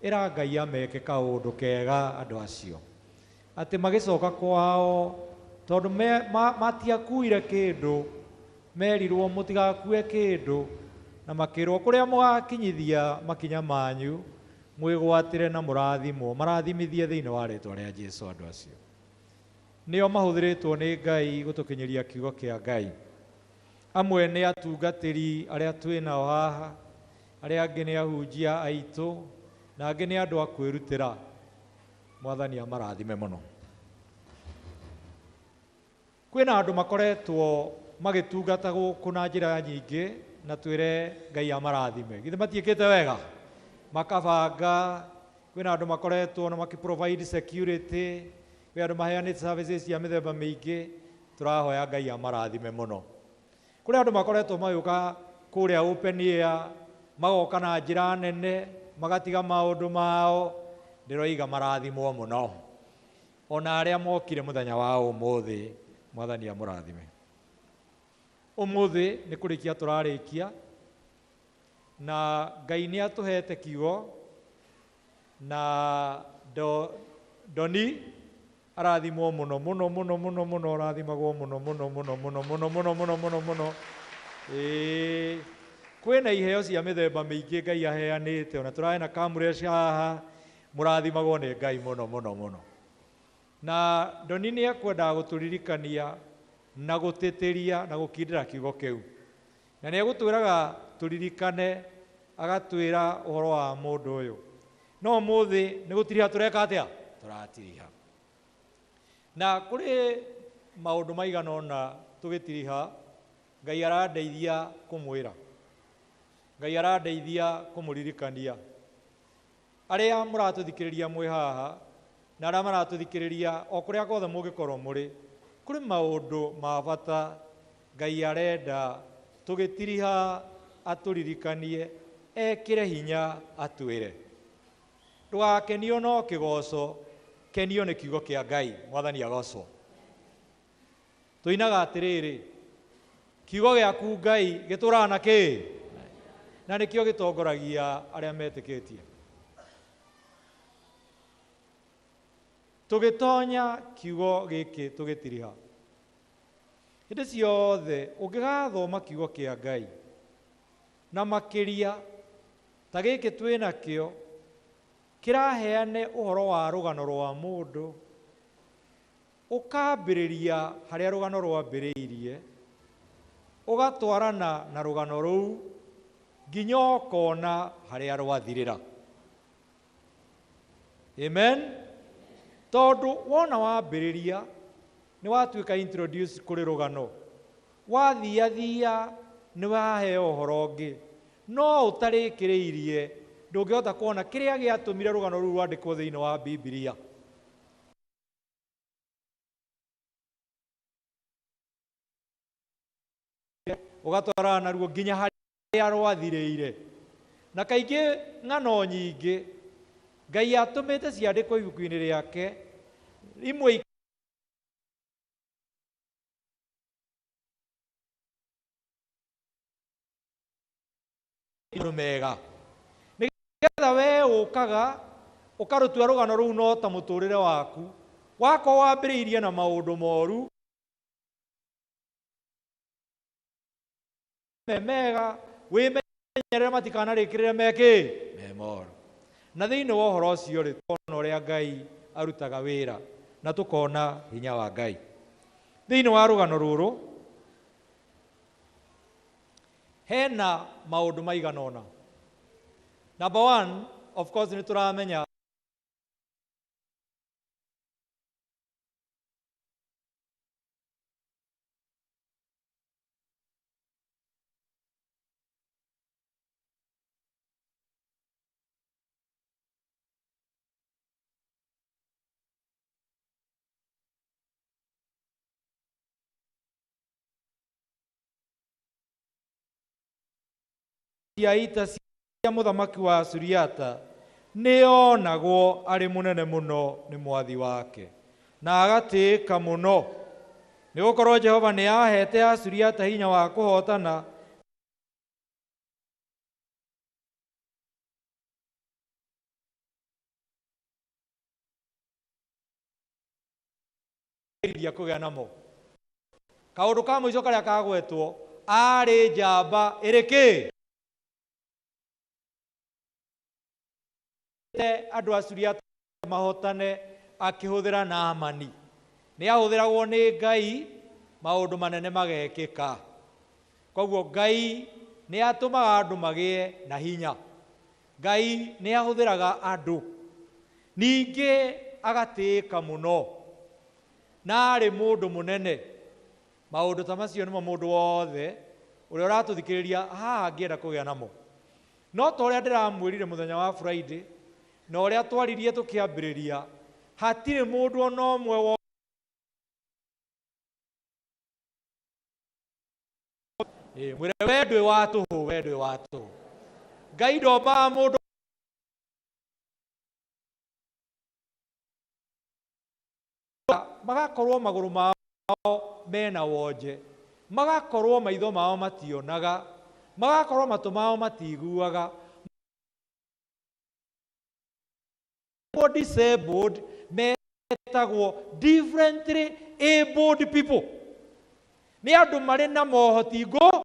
Ĩra Ngai ameke kaũndũ kega andũ acio, atĩ magĩcoka kwao Tondũ matiakuire kĩndũ, merirwo mũtigakue kĩndũ, na makĩrwo kũrĩa mũgakinyithia makinya manyu mwĩgwatĩre na mũrathimwo, marathimithie thĩinĩ wa rĩtwa rĩa Jesũ. Andũ acio nĩo mahũthĩrĩtwo nĩ Ngai gũtũkinyĩria kiugo kĩa Ngai. Amwe nĩ atungatĩri arĩa twĩ nao haha, arĩa angĩ nĩ ahunjia aitũ, na angĩ nĩ andũ a kwĩrutĩra. Mwathani amarathime mũno. Kwĩna andũ makoretwo magĩtungata gũkũ na njĩra nyingĩ, na twĩre Ngai amarathime. Githĩ matiĩkĩte wega? Makabanga, kwĩna andũ makoretwo na makĩ-provide security, kwĩ andũ maheanĩte services cia mĩthemba mĩingĩ, tũrahoya Ngai amarathime mũno. Kũrĩ andũ makoretwo magĩũka kũrĩa open air, magoka na njĩra nene, magatiga maũndũ mao, ndĩroiga marathimwo mũno. Ona arĩa mokire mũthenya wa ũmũthĩ, Mwathani amũrathime. Ũmũthĩ nĩ kũrĩkia tũrarĩkia, na Ngai nĩ atũhete kiugo, na Doni arathimwo mũno mũno mũno mũno mũno, arathimagwo mũno mũno mũno mũno mũno mũno mũno mũno mũno. Ĩĩ, kwĩna iheo cia mĩthemba mĩingĩ Ngai aheanĩte, ona tũrarĩ na kamũreca haha, mũrathimagwo nĩ Ngai mũno mũno mũno. Na Doni nĩ ekwendaga gũtũririkania na gũtĩtĩria na gũkindĩra kiugo kĩu, na nĩ egũtwĩraga tũririkane, agatwĩra ũhoro wa mũndũ ũyũ. No ũmũthĩ nĩ gũtiriha tũreka atĩa? Tũratiriha. Na kũrĩ maũndũ maigana ũna tũgĩtiriha, Ngai arandeithia kũmwĩra, Ngai arandeithia kũmũririkania. Arĩa mũratũthikĩrĩria mwĩ haha, na arĩa maratũthikĩrĩria o kũrĩa guothe mũngĩkorwo mũrĩ, kũrĩ maũndũ ma bata Ngai arenda tũgĩtiriha atũririkanie, ekĩre hinya atwĩre. Ndũgakenio no kĩgoco, kenio nĩ kiugo kĩa Ngai. Mwathani agocwo. Tũinaga atĩrĩrĩ, kiugo gĩaku Ngai gĩtũraga na kĩ? Na nĩkĩo gĩtongoragia arĩa metĩkĩtie. Tũgĩtonya kiugo gĩkĩ tũgĩtiriha, hĩndĩ ciothe ũngĩgathoma kiugo kĩa Ngai, na makĩria ta gĩkĩ twĩnakĩo, kĩraheane ũhoro wa rũgano rwa mũndũ, ũkambĩrĩria harĩa rũgano rwambĩrĩirie, ũgatwarana na rũgano rũu nginya ũkona harĩa rwathirĩra. Amen. Tondũ wona wambĩrĩria nĩ watuĩka introduce kũrĩ rũgano, wathiathia nĩ waheo ũhoro ũngĩ, no ũtarĩkĩrĩirie ndũngĩhota kuona kĩrĩa gĩatũmire rũgano rũu rwandĩkwo thĩinĩ wa Bibilia. Ũgatwarana naruo nginya harĩa rwathirĩire. Na kaingĩ ng'ano nyingĩ Ngai atũmĩte ciandĩkwo ibuku-inĩ rĩake, imwe maũndũ mega, nĩgetha we ũkaga ũkarũtua rũgano rũu no ta mũtũrĩre waku, wakorwo wambĩrĩirie na maũndũ moru me mega, wĩmenyerere matikanarĩkĩrĩre me kĩ? Me moru. Na thĩinĩ wa ũhoro ũcio rĩ, tũkona ũrĩa Ngai arutaga wĩra, na tũkona hinya wa Ngai. Thĩinĩ wa rũgano rũrũ hena maũndũ maigana ũna. Number one, of course, nĩ tũramenya cia ita cia mũthamaki wa Suriata nĩonagwo arĩ mũnene mũno nĩ mwathi wake, na agatĩĩka mũno, nĩgũkorwo Jehova nĩahete Asuriata hinya wa kũhootana Ũngĩgeria kũgĩa namo. Kaũndũ ka mũico karĩa kagwetwo, arĩ njamba ĩrĩ kĩ? Andũ a Suriata mahotane akĩhũthĩra Naamani. Nĩ ahũthĩragwo nĩ Ngai maũndũ manene magekĩka. Koguo Ngai nĩ atũmaga andũ magĩe na hinya. Ngai nĩ ahũthĩraga andũ. Ningĩ agatĩĩka mũno. Na arĩ mũndũ mũnene. Maũndũ ta macio nĩmo mũndũ wothe ũrĩa ũratũthikĩrĩria haha angĩenda kũgĩa namo. No ta ũrĩa ndĩramwĩrire mũthenya wa Friday, na ũrĩa twaririe tũkĩambĩrĩria, hatirĩ mũndũ ona ũmwe wo Mwĩre we ndwĩ wa tũhũ, we ndwĩ wa tũhũ. Ngai ndombaga mũndũ magakorwo magũrũ mao mena wonje, magakorwo maitho mao mationaga, magakorwo matũ mao matiguaga, disabled, metagwo differently abled people. Nĩ andũ marĩ na mohoti ngũ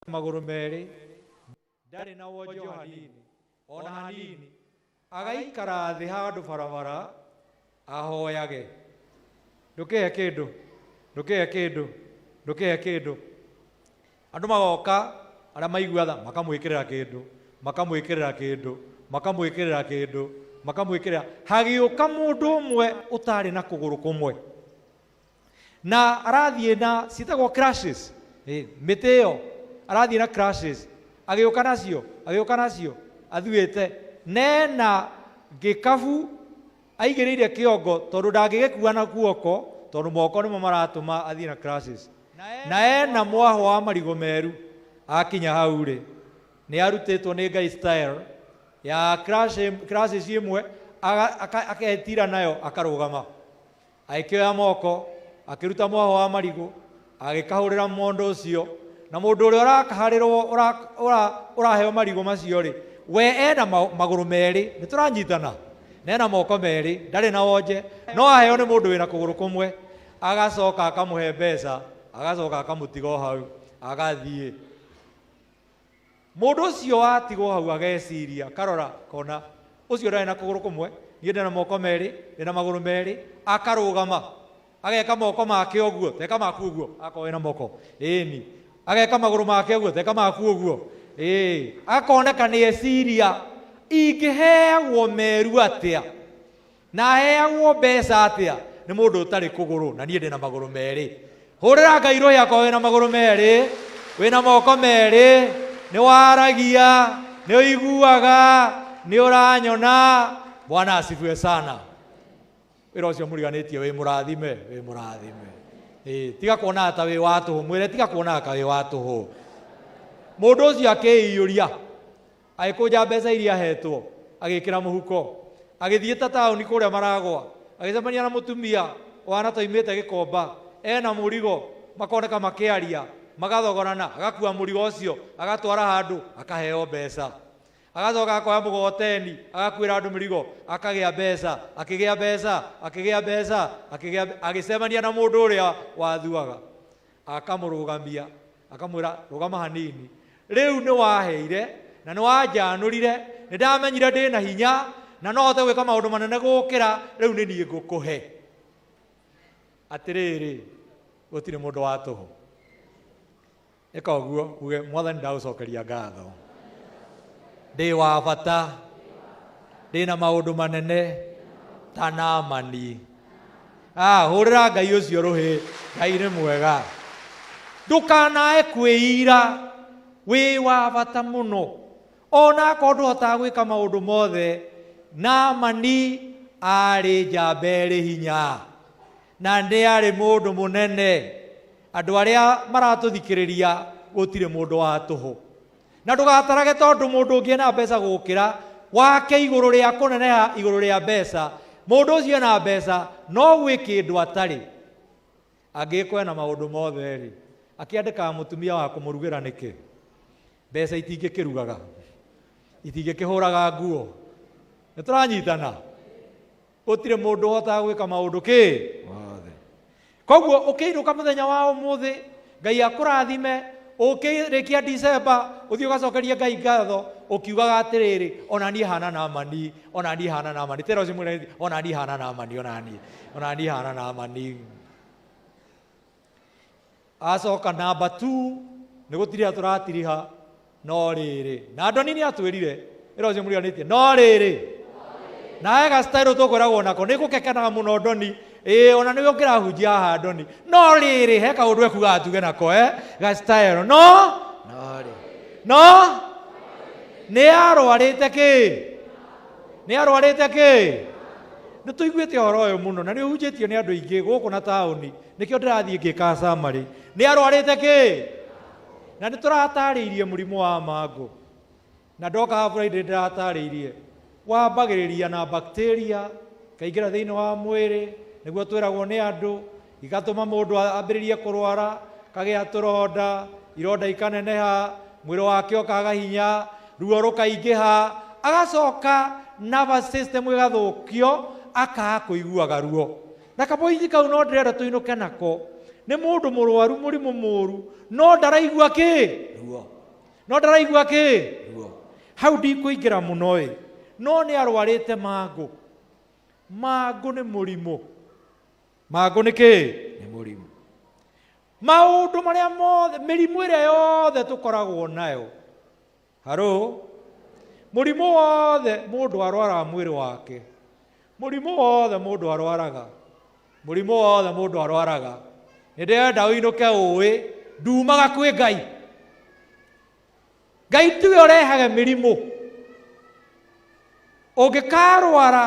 magũrũ merĩ, ndarĩ na wonje o hanini, ona hanini, agaikara thĩ handũ barabara ahoyage. Ndũkĩhe kĩndũ, ndũkĩhe kĩndũ, ndũkĩhe kĩndũ. Andũ magoka arĩa maigua tha makamwĩkĩrĩra kĩndũ, makamwĩkĩrĩra kĩndũ, makamwĩkĩrĩra kĩndũ, makamwĩkĩrĩra. Hagĩũka mũndũ ũmwe ũtarĩ na kũgũrũ kũmwe, na arathiĩ na ciĩtagwo crutches, mĩtĩ ĩyo arathiĩ na crutches, agĩũka nacio, agĩũka nacio athuĩte, nena gĩkabu aigĩrĩire kĩongo tondũ ndangĩgĩkua na guoko tondũ moko nĩmo maratũma athiĩ na crutches, na ena mwahũ wa marigũ meru. Akinya hau rĩ, nĩ arutĩtwo nĩ Ngai style ya crutches ĩmwe, aketira nayo akarũgama, agĩkĩoya moko akĩruta mwahũ wa marigũ agĩkahũrĩra mũndũ ũcio. Na mũndũ ũrĩa ũrakaharĩrwo ũraheo marigũ macio rĩ, we ena magũrũ merĩ, nĩ tũranyitana, na ena moko merĩ, ndarĩ na wonje, no aheo nĩ mũndũ wĩna kũgũrũ kũmwe. Agacoka akamũhe mbeca, agacoka akamũtiga o hau agathiĩ. Mũndũ ũcio watigwo hau ageciria, karora kona ũcio ndarĩ na kũgũrũ kũmwe, niĩ ndĩna moko merĩ, ndĩna magũrũ merĩ. Akarũgama ageka moko make ũguo, teka maku ũguo akorwo wĩna moko ĩni, ageka magũrũ make ũguo, teka maku ũguo ĩĩ, akoneka nĩ eciria, ingĩheagwo meru atĩa na aheagwo mbeca atĩa nĩ mũndũ ũtarĩ kũgũrũ na niĩ ndĩna magũrũ merĩ. Hũrĩra Ngai rũhĩ akorwo wĩna magũrũ merĩ, wĩna moko merĩ, nĩ waragia, nĩ ũiguaga, nĩ ũranyona. Bwana asifiwe sana. Wĩra ũcio mũriganĩtie wĩ mũrathime, wĩ mũrathime. Tiga kuonaga ta wĩ wa tũhũ, mwĩre tiga kuonaga ta wĩ wa tũhũ. Mũndũ ũcio akĩiyũria, agĩkũnja mbeca iria ahetwo, agĩkĩra mũhuko, agĩthiĩ ta taũni kũrĩa maragwa, agĩcemania na mũtumia wana toimĩte gĩkomba, ena mũrigo, makoneka makĩaria, magathogorana, agakua mũrigo ũcio, agatwara handũ, akaheo mbeca. Agacoka akoya mũgogoteni, agakuĩra andũ mĩrigo, akagĩa mbeca, akĩgĩa mbeca, akĩgĩa mbeca, akĩgĩa, agĩcemania na mũndũ ũrĩa wathuaga, akamũrũgamia, akamwĩra rũgama hanini, rĩu nĩ waheire na nĩ wanjanũrire, nĩ ndamenyire ndĩna hinya na no hote gwĩka maũndũ manene gũkĩra, rĩu nĩ niĩ ngũkũhe. Atĩrĩrĩ, gũtirĩ mũndũ wa tũhũ. Ĩka ũguo uge, Mwathani ndagũcokeria ngatho, ndĩ wa bata, ndĩna maũndũ manene ta Naamani. Hũrĩra Ngai ũcio rũhĩ, Ngai nĩ mwega. Ndũkanae kwĩira, wĩ wa bata mũno. Ona akorwo ndũhotaga gwĩka maũndũ mothe, Naamani arĩ njamba ĩrĩ hinya na nĩ arĩ mũndũ mũnene. Andũ arĩa maratũthikĩrĩria, gũtirĩ mũndũ wa tũhũ. Na ndũgatarage tondũ mũndũ ũngĩ ena mbeca gũkĩra wake igũrũ rĩa kũneneha igũrũ rĩa mbeca. Mũndũ ũcio ena mbeca no gwĩ kĩndũ atarĩ. Angĩkorwo ena maũndũ mothe rĩ, akĩandĩkaga mũtumia wa kũmũrugĩra nĩkĩ? Mbeca itingĩkĩrugaga, itingĩkĩhũraga nguo. Nĩ tũranyitana? Gũtirĩ mũndũ ũhotaga gwĩka maũndũ kĩ? Mothe. Koguo ũkĩinũka mũthenya wa ũmũthĩ, Ngai akũrathime, ũkĩrĩkia December, ũthiĩ ũgacokerie Ngai ngatho, ũkiugaga atĩrĩrĩ, ona niĩ hana Naamani, ona niĩ hana Naamani. Tera ũcio mwĩre, ona niĩ hana Naamani, ona niĩ, ona niĩ hana Naamani. Acoka namba 2, nĩ gũtiriha tũratiriha, no rĩrĩ. Na Ndoni nĩ atwĩrire, ĩra ũcio mũriganĩtie, no rĩrĩ. Na he ga style tũkwĩragwo nako, nĩ ngũkekenaga mũno Ndoni, ĩĩ ona nĩwe ũkĩrahunjia haha Ndoni. No rĩrĩ, he kaũndũ ekugaga tuge nako, ga style. No? No rĩ. No? Nĩ arwarĩte kĩ? Nĩ arwarĩte kĩ? Nĩ tũiguĩte ũhoro ũyũ mũno, na nĩ ũhunjĩtio nĩ andũ aingĩ gũkũ na taũni, nĩkĩo ndĩrathiĩ ngĩkaga summary. Nĩ arwarĩte kĩ? Na nĩ tũratarĩirie mũrimũ wa mangũ. Na ndoka haha Friday ndĩratarĩirie. Wambagĩrĩria na bacteria, ikaingĩra thĩinĩ wa mwĩrĩ, nĩguo twĩragwo nĩ andũ, igatũma mũndũ ambĩrĩrie kũrwara, kagĩa tũronda, ironda ikaneneha, mwĩrĩ wake ũkaga hinya, ruo rũkaingĩha, agacoka nervous system ĩgathũkio, akaga kũiguaga ruo. Na kaboithi kau no ndĩrenda tũinũke nako. Nĩ mũndũ mũrwaru mũrimũ mũru, no ndaraigua kĩ? Ruo. No ndaraigua kĩ? Ruo. Hau ndikũingĩra mũno ĩ. No nĩ arwarĩte mangũ. Mangũ nĩ mũrimũ. Mangũ nĩ kĩ? Nĩ mũrimũ. Maũndũ marĩa mothe, mĩrimũ ĩrĩa yothe tũkoragwo nayo. Haro? Mũrimũ wothe mũndũ arwaraga mwĩrĩ wake. Mũrimũ wothe mũndũ arwaraga. Mũrimũ wothe mũndũ arwaraga. Nĩ ndĩrenda ũinũke ũĩ, ndumaga kwĩ Ngai. Ngai tiwe ũrehaga mĩrimũ. Ũngĩkarwara,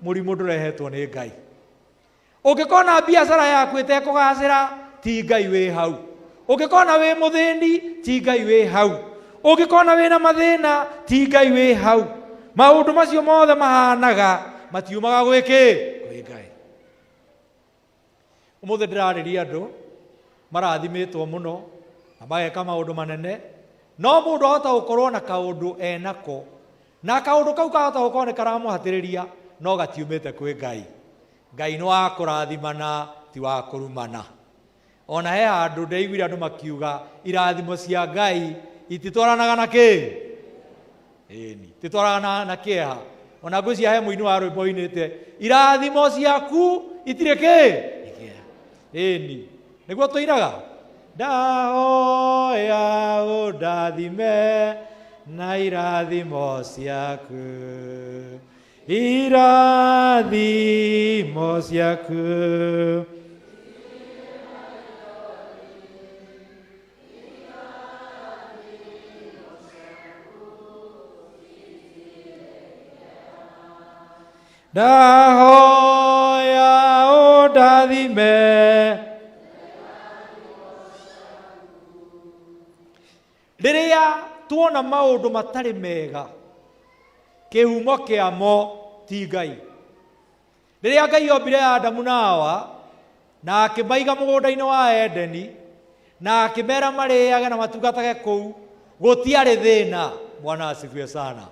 mũrimũ ndũrehetwo nĩ Ngai. Ũngĩkona biacara yaku ĩtekũgacĩra, ti Ngai wĩ hau. Ũngĩkona wĩ mũthĩni, ti Ngai wĩ hau. Ũngĩkona wĩna mathĩna, ti Ngai wĩ hau. Maũndũ macio mothe mahanaga, matiumaga gwĩ kĩ? Kwĩ Ngai. Ũmũthĩ ndĩrarĩria andũ marathimĩtwo mũno na mageka maũndũ manene, no mũndũ ahota gũkorwo na kaũndũ enako, na kaũndũ kau kahota gũkorwo nĩ karamũhatĩrĩria, no gatiumĩte kwĩ Ngai. Ngai nĩ wa kũrathimana, ti wa kũrumana. Ona he handũ ndeiguire andũ makiuga irathimo cia Ngai ititwaranaga na kĩ? Ĩni, ititwaranaga na kĩeha. Ona ngwĩciria he mũini wa rwĩmbo ũinĩte irathimo ciaku itirĩ kĩ? Ĩni, nĩguo tũinaga ndahoya ũndathime na irathimo ciaku, irathimo ciaku. Ndahoya ũndathime. Rĩrĩa tuona maũndũ matarĩ mega, kĩhumo kĩamo ti Ngai. Rĩrĩa Ngai ombire Adamu na Hawa na akĩmaiga mũgũnda-inĩ wa Edeni na akĩmera marĩage na matungatage kũu, gũtiarĩ thĩna. Bwana asifiwe sana.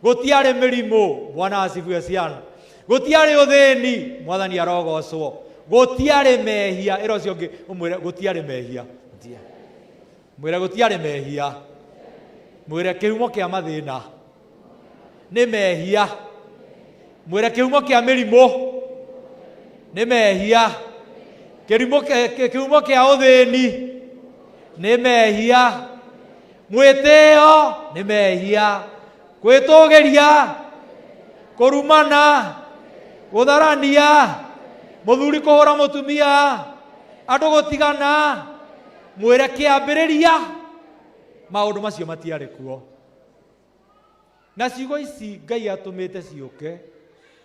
Gũtiarĩ mĩrimũ. Bwana asifiwe sana. Gũtiarĩ ũthĩni. Mwathani arogocwo. Gũtiarĩ mehia. Ĩra ũcio ũngĩ ũmwĩre gũtiarĩ mehia. Mwĩre gũtiarĩ mehia. Mwĩre kĩhumo kĩa mathĩna nĩ mehia. Mwĩre kĩhumo kĩa mĩrimũ nĩ mehia. Kĩhumo kĩa ũthĩni nĩ mehia. Mwĩtĩo nĩ mehia. Kwĩtũgĩria, kũrumana, gũtharania, mũthuri kũhũra mũtumia, andũ gũtigana. Mwĩre kĩambĩrĩria maũndũ macio matiarĩ kuo. Na ciugo ici Ngai atũmĩte ciũke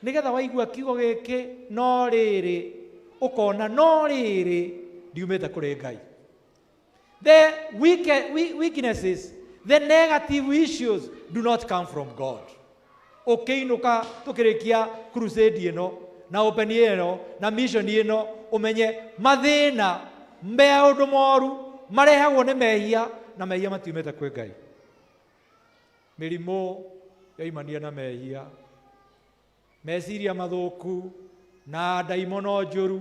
nĩgetha waigua kiugo gĩkĩ no rĩrĩ, ũkona no rĩrĩ ndiumĩte kũrĩ Ngai. The weaknesses, the negative issues do not come from God. Ũkĩinũka tũkĩrĩkia crusade ĩno, Na open ĩno na mission ĩno, ũmenye mathĩna, maũndũ moru marehagwo nĩ mehia, na mehia matiumĩte kwĩ Ngai. Mĩrimũ yoimania na mehia, meciria mathũku na ndaimono njũru,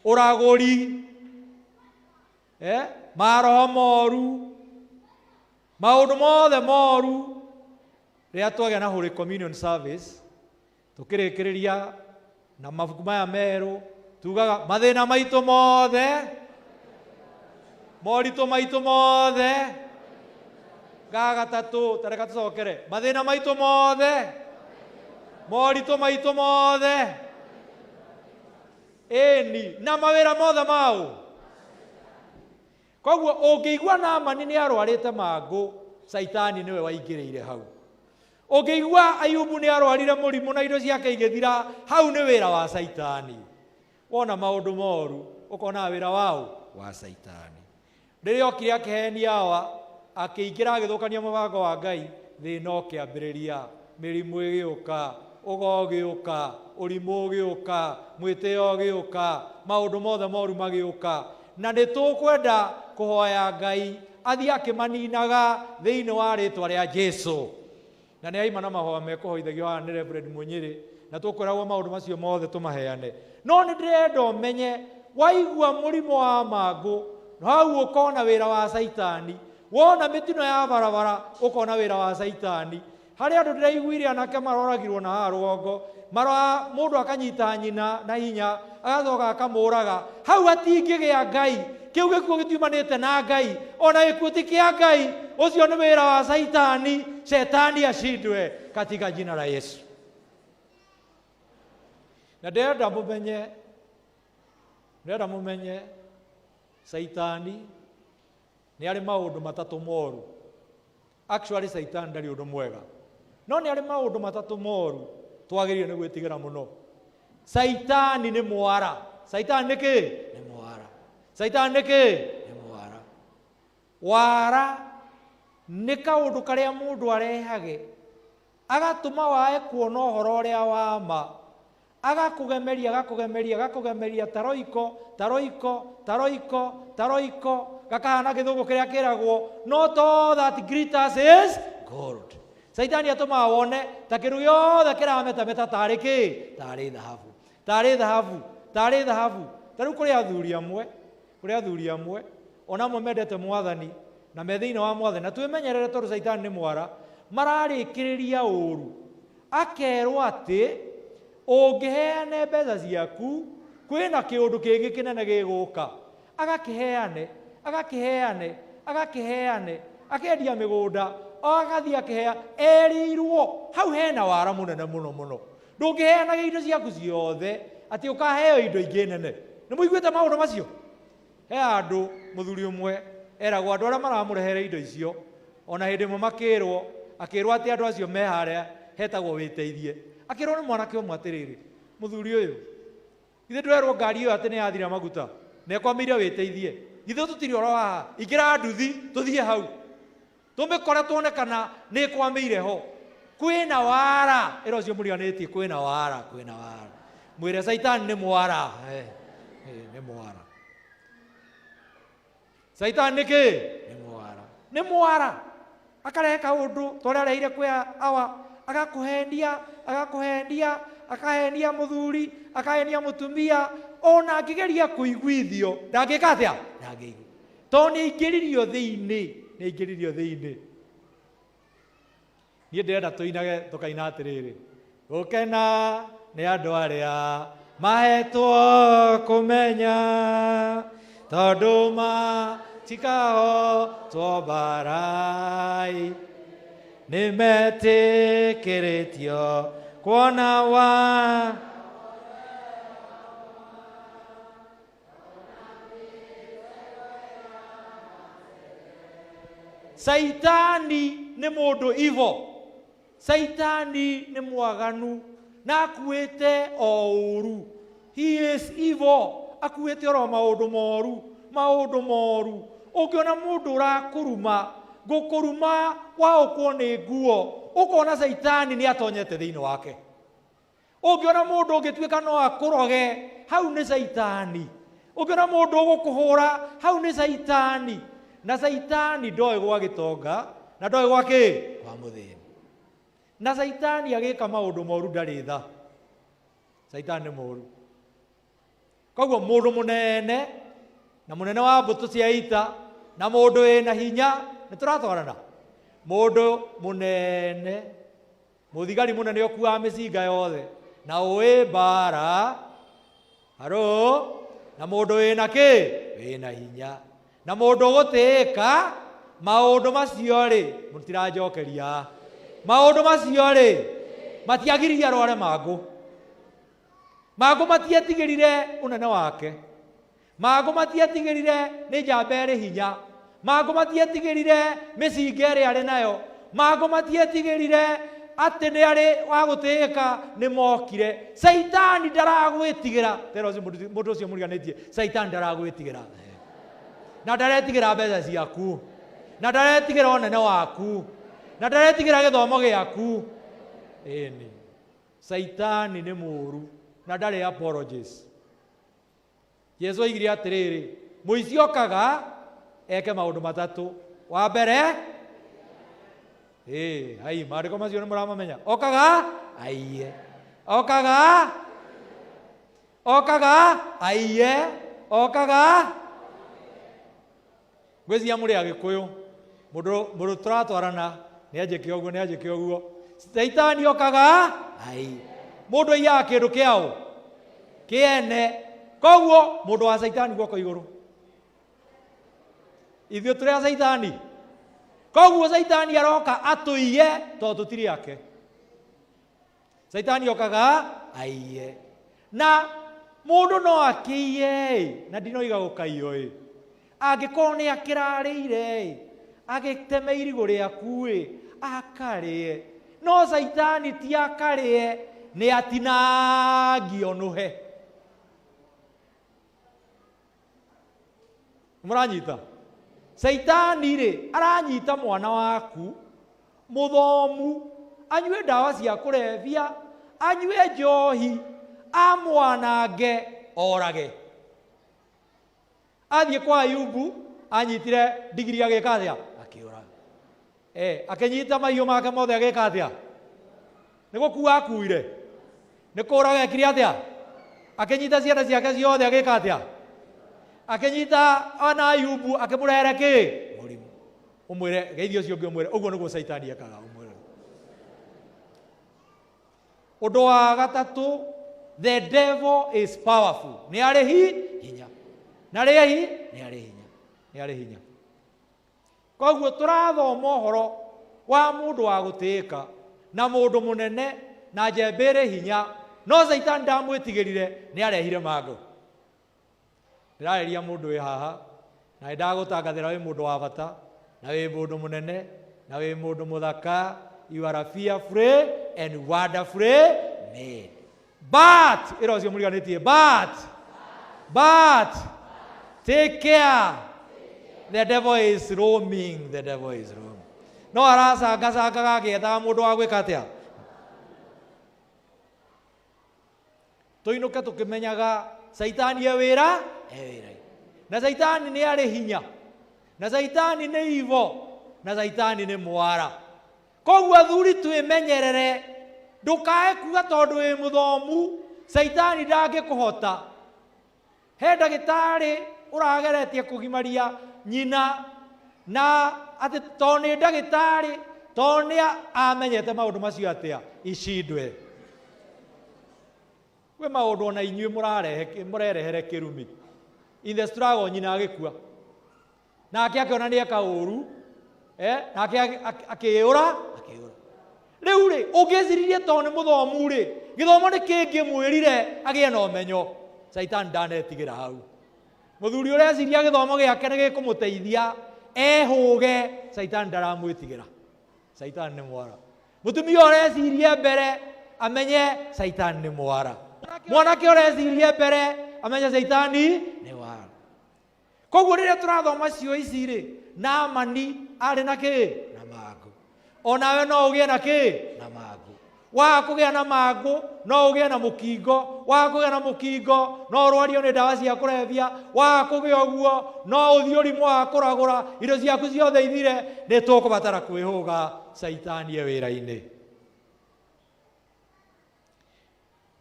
ũragũri, maroho moru, maũndũ mothe moru. Rĩrĩa twagĩa na Holy Communion service, tũkĩrĩkĩrĩria na mabuku maya merũ, tugaga mathĩna maitũ mothe, moritũ maitũ mothe, ga gatatũ, ta reka tũcokere, mathĩna maitũ mothe, moritũ maitũ mothe, ĩni, na mawĩra mothe mau. Koguo ũngĩigua Naamani nĩ arwarĩte mangũ, Caitani nĩwe waingĩrĩire hau. Ũngĩigua Ayubu nĩ arwarire mũrimũ na indo ciake igĩthira, hau nĩ wĩra wa Caitani. Wona maũndũ moru, ũkona wĩra wao wa Caitani. Rĩrĩa okire akĩhenia Hawa, akĩingĩra agĩthũkania mũbango wa Ngai, thĩna ũkĩambĩrĩria, mĩrimũ ĩgĩũka, ũgo ũgĩũka, ũrimũ ũgĩũka, mwĩtĩo ũgĩũka, maũndũ mothe moru magĩũka. Na nĩ tũkwenda kũhoya Ngai athiĩ akĩmaninaga thĩinĩ wa rĩtwa rĩa Jesũ. Na nĩ aima na mahoya mekũhoithagio haha nĩ Reverend Munyĩrĩ, na tũkwĩragwo maũndũ macio mothe tũmaheane. No nĩ ndĩrenda ũmenye, waigua mũrimũ wa mangũ, hau ũkona wĩra wa Caitani. Wona mĩtino ya barabara, ũkona wĩra wa Caitani. Harĩ andũ ndĩraiguire anake maroragirwo na haha rũgongo, marora mũndũ akanyita nyina na hinya, agacoka akamũraga. Hau hatingĩgĩa Ngai. Kĩu gĩkuũ gĩtiumanĩte na Ngai, ona gĩkuũ ti kĩa Ngai. Ũcio nĩ wĩra wa Caitani. Shetani ashindwe katika jina la Yesu. Na ndĩrenda mũmenye, ndĩrenda mũmenye Caitani nĩ arĩ maũndũ matatũ moru. Actually Caitani ndarĩ ũndũ mwega, no nĩ arĩ maũndũ matatũ moru twagĩrĩire nĩ gwĩtigĩra mũno. Caitani nĩ mwara. Caitani nĩ kĩ? Nĩ mwara. Caitani nĩ kĩ? Nĩ mwara. Wara nĩ kaũndũ karĩa mũndũ arehage, agatũma wae kuona ũhoro ũrĩa wa ma, agakũgemeria, agakũgemeria, agakũgemeria taroiko, taroiko, taroiko, taroiko, gakahana gĩthũngũ kĩrĩa kĩragwo not all that glitters is gold. Caitani atũmaga wone ta kĩndũ gĩothe kĩrametameta tarĩ kĩ? Tarĩ thahabu, tarĩ thahabu, tarĩ thahabu. Ta rĩu kũrĩ athuri amwe, kũrĩ athuri amwe ona amwe mendete mwathani na me thĩinĩ wa mwathani, na twĩmenyerere tondũ Caitani nĩ mwara, mararĩkĩrĩria ũru. Akerwo atĩ ũngĩheane mbeca ciaku kwĩna kĩũndũ kĩngĩ kĩnene gĩgũka, agakĩheane, agakĩheane, agakĩheane, akendia mĩgũnda, o agathiĩ akĩhea, erĩirwo hau hena wara mũnene mũno mũno. Ndũngĩheanaga indo ciaku ciothe atĩ ũkaheo indo ingĩ nene. Nĩ mũiguĩte maũndũ macio? He andũ, mũthuri ũmwe eragwo andũ arĩa maramũrehere indo icio, ona hĩndĩ ĩmwe makĩrwo, akĩrwo atĩ andũ acio me harĩa hetagwo wĩteithie. Akĩrwo nĩ mwanake ũmwe atĩrĩrĩ, mũthuri ũyũ, ithuĩ ndwerwo ngari ĩyo atĩ nĩ yathira maguta, na ĩkwamĩire wĩteithie. Ithuĩ tũtirĩ oro haha, ingĩra nduthi tũthiĩ hau, tũmĩkore tuone kana nĩ ĩkwamĩire ho. Kwĩna wara, ĩra ũcio mũriganĩtie, kwĩna wara, kwĩna wara. Mwĩre Caitani nĩ mwara. Nĩ mwara. Caitani nĩ kĩ? Nĩ mwara. Nĩ mwara. Akarehe kaũndũ ta ũrĩa areheire kwĩ Hawa, agakũhenia, agakũhenia, akahenia mũthuri, akahenia mũtumia, ona angĩgeria kũiguithio, ndangĩka atĩa? Ndangĩigua. Tondũ nĩ aingĩririo thĩinĩ, nĩ aingĩririo thĩinĩ. Niĩ ndĩrenda tũinage tũkaina atĩrĩrĩ, gũkena nĩ andũ arĩa mahetwo kũmenya, tondũ matikahotwo mbarai, nĩ metĩkĩrĩtio kuona wa Caitani nĩ mũndũ ivo. Caitani nĩ mwaganu na akuĩte o ũru. He is evil. Akuĩte oro maũndũ moru, maũndũ moru. Ũngĩona mũndũ ũrakũruma, gũkũruma waũkwo nĩ nguo, ũkona Caitani nĩ atonyete thĩinĩ wake. Ũngĩona mũndũ ũngĩtuĩka no akũroge, hau nĩ caitani. Ũngĩona mũndũ ũgũkũhũra, hau nĩ caitani. Na caitani ndoĩ gwa gĩtonga na ndoĩ gwa kĩ? Kwa mũthĩni. Na caitani agĩka maũndũ moru ndarĩ tha. Caitani nĩ mũru. Koguo mũndũ mũnene na mũnene wa mbũtũ cia ita na mũndũ wĩna hinya, nĩ tũratwarana? Mũndũ mũnene, mũthigari mũnene ũkuaga mĩcinga yothe na ũĩ mbara, haro, na mũndũ wĩna kĩ? Wĩna hinya. Na mũndũ ũgũtĩĩka, maũndũ macio rĩ, mũtiranjokeria. Maũndũ macio rĩ, matiagiririe arware mangũ. Mangũ matietigĩrire ũnene wake. Mangũ matietigĩrire nĩ njamba ĩrĩ hinya. Mangũ matietigĩrire mĩcinga ĩrĩa arĩ nayo. Mangũ matietigĩrire atĩ nĩ arĩ wa gũtĩĩka, nĩ mokire. Caitani ndaragwĩtigĩra. Tera ũcio mũndũ ũcio mũriganĩtie, caitani ndaragwĩtigĩra. Na ndaretigĩra mbeca ciaku. Na ndaretigĩra ũnene waku. Na ndaretigĩra gĩthomo gĩaku. Ĩni. Caitani nĩ mũũru na ndarĩ apologies. Jesu oigire atĩrĩrĩ, mũici okaga eke maũndũ matatũ. Wa mbere, hai, maandĩko macio nĩ mũramamenya. Okaga aiye. Okaga, okaga aiye, okaga. Ngwĩciria mũrĩ Agĩkũyũ, mũndũ tũratwarana nĩ anjĩke ũguo, nĩ anjĩke ũguo. Caitani okaga aiye. Mũndũ aiyaga kĩndũ kĩaũ? Kĩene. Koguo mũndũ wa caitani guoko igũrũ. Ithuĩ tũrĩ a caitani. Koguo caitani aroka atũiye tondũ tũtirĩ ake. Caitani okaga aiye. Na mũndũ no akĩiye-ĩ, na ndinoiga gũkaiyo-ĩ. Angĩkorwo nĩ akĩrarĩire-ĩ, agĩteme irigũ rĩaku-ĩ, akarĩe. No caitani ti akarĩe, nĩ atinangio nũhe. Mũranyita? Caitani rĩ, aranyita mwana waku mũthomu, anyue ndawa cia kũrebia, anyue njohi, amwanange, orage. Athiĩ kwa Ayubu, anyitire ndigiri agĩka atĩa? Akĩũra. Akĩnyita mahiũ make mothe agĩka atĩa? Nĩ gũkua akuire. Nĩ kũraga ekire atĩa? Akĩnyita ciana ciake ciothe agĩka atĩa? Akĩnyita ona Ayubu akĩmũrehere kĩ? Mũrimũ. Ũmwĩre, geithia ũcio ũngĩ ũmwĩre, ũguo nĩguo Caitani ekaga, ũmwĩre. Ũndũ wa gatatũ, the devil is powerful. Nĩ arĩ hinya. Na arĩ hi? Nĩ arĩ hinya. Nĩ arĩ hinya. Koguo tũrathoma ũhoro wa mũndũ wa gũtĩĩka na mũndũ mũnene na njembe ĩrĩ hinya, no Caitani ndamwĩtigĩrire, nĩ arehire mangũ. Ndĩrarĩria mũndũ wĩ haha, na nĩ ndagũtangathĩra wĩ mũndũ wa bata, na wĩ mũndũ mũnene, na wĩ mũndũ mũthaka. You are fearfully and wonderfully made. But, ĩra ũcio mũriganĩtie, but, take care. The devil is roaming, the devil is roaming. No aracangacangaga agĩethaga mũndũ wa gwĩka atĩa? Tũinũke tũkĩmenyaga Caitani e wĩra? E wĩra. Na Caitani nĩ arĩ hinya. Na Caitani nĩ ivo. Na Caitani nĩ mwara. Koguo athuri twĩmenyerere, ndũkae kuga tondũ wĩ mũthomu, Caitani ndangĩkũhota. He ndagĩtarĩ ũrageretie kũgimaria nyina na atĩ tondũ nĩ ndagĩtarĩ, tondũ nĩ amenyete maũndũ macio atĩa, icindwe. Kwĩ maũndũ ona inyuĩ mũrerehere kĩrumi. In the struggle nyina agĩkua. Nake akĩona nĩ eka ũru, nake akĩũra, akĩũra. Rĩu rĩ, ũngĩciririe tondũ nĩ mũthomu rĩ, gĩthomo nĩ kĩngĩmwĩrire agĩe na ũmenyo. Caitani ndanetigĩra hau. Mũthuri ũreciria gĩthomo gĩake nĩ gĩkũmũteithia ehũge, Caitani ndaramwĩtigĩra. Caitani nĩ mwara. Mũtumia ũreciria mbere amenye Caitani nĩ mwara. Mwanake ũreciria mbere amenye Caitani nĩ mwara. Koguo rĩrĩa tũrathoma cio ici rĩ, Naamani arĩ na kĩ? Na mangũ. Onawe no ũgĩe na kĩ? Na mangũ. Waga kũgĩa na mangũ, No ũgĩe na mũkingo, waga kũgĩa na mũkingo no ũrwario nĩ ndawa cia kũrebia, waga kũgĩa ũguo no ũthiĩ ũrimũ wa kũragũra, indo ciaku ciothe ithire. Nĩ tũkũbatara kwĩhũga caitani e wĩra-inĩ.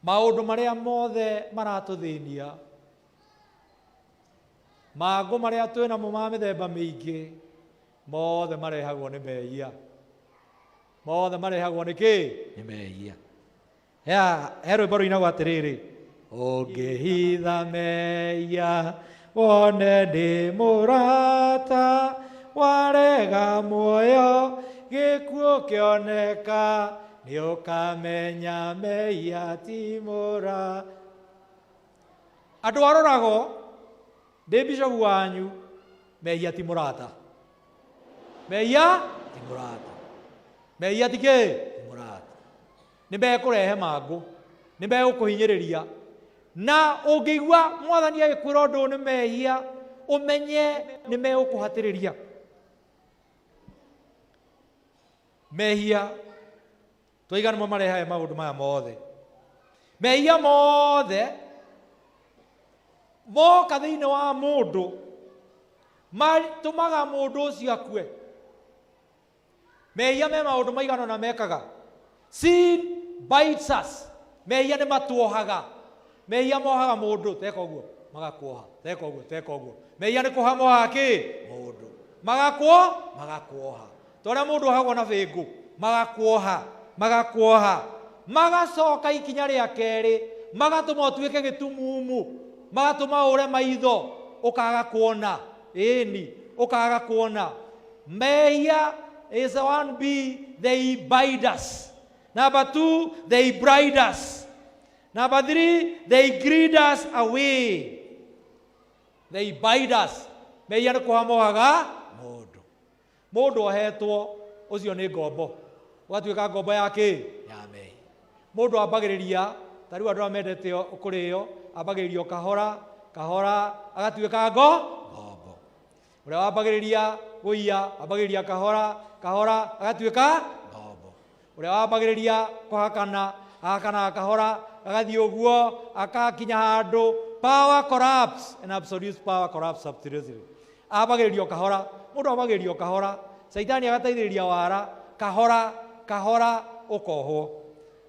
Maũndũ marĩa mothe maratũthĩnia, mangũ marĩa twĩ namo ma mĩthemba mĩingĩ, mothe marehagwo nĩ mehia. Mothe marehagwo nĩ kĩ? Nĩ mehia. He rwĩmbo rũinagwo atĩrĩrĩ, ũngĩhitha mehia wone ndĩ mũrata, warega muoyo gĩkuũ kĩoneka, nĩũkamenya mehia ti mũra. Andũ arorago, ndĩ bishopu wanyu, mehia ti mũrata. Mehia ti mũrata. Mehia ti kĩ? Ti mũrata. Nĩ mekũrehe mangũ, nĩ megũkũhinyĩrĩria. Na ũngĩigua mwathani agĩkwĩra ũndũ ũyũ nĩ mehia, ũmenye nĩ megũkũhatĩrĩria. Mehia twaiga nĩmo marehaga maũndũ maya mothe. Mehia mothe moka thĩinĩ wa mũndũ matũmaga mũndũ ũcio akue. Mehia me maũndũ maigana ũna mekaga. Sin bites us. Mehia nĩ matuohaga. Mehia mohaga mũndũ, teka ũguo, magakuoha, teka ũguo, teka ũguo. Mehia nĩ kuoha mohaga kĩ? Mũndũ. Magakuoha. Ta ũrĩa mũndũ ohagwo na bĩngũ, magakuoha, magakuoha. Magacoka ikinya rĩa kerĩ, magatũma ũtuĩke gĩtumumu, magatũma ũre maitho, ũkaga kuona. Ĩni, ũkaga kuona. Mehia is 1B, they bind us. Number 2, they blind us. Number 3, they greed us away. They bind us. Mehia nĩ kuoha mohaga mũndũ. Mũndũ ohetwo, ũcio nĩ ngombo. Ũgatuĩka ngombo ya kĩ? Ya mehia. Mũndũ ambagĩrĩria, ta rĩu andũ arĩa mendete kũrĩo, ambagĩrĩria o kahora, kahora, agatuĩka ngombo. Ũrĩa wambagĩrĩria gũiya, ambagĩrĩria kahora, kahora, agatuĩka ngombo. Ũrĩa wambagĩrĩria kũhakana, ahakanaga kahora, agathiĩ ũguo, akakinya handũ. Power corrupts, and absolute power corrupts absolutely. Ambagĩrĩria o kahora, mũndũ ambagĩrĩria o kahora, caitani agateithĩrĩria wara, kahora, kahora, ũkohwo.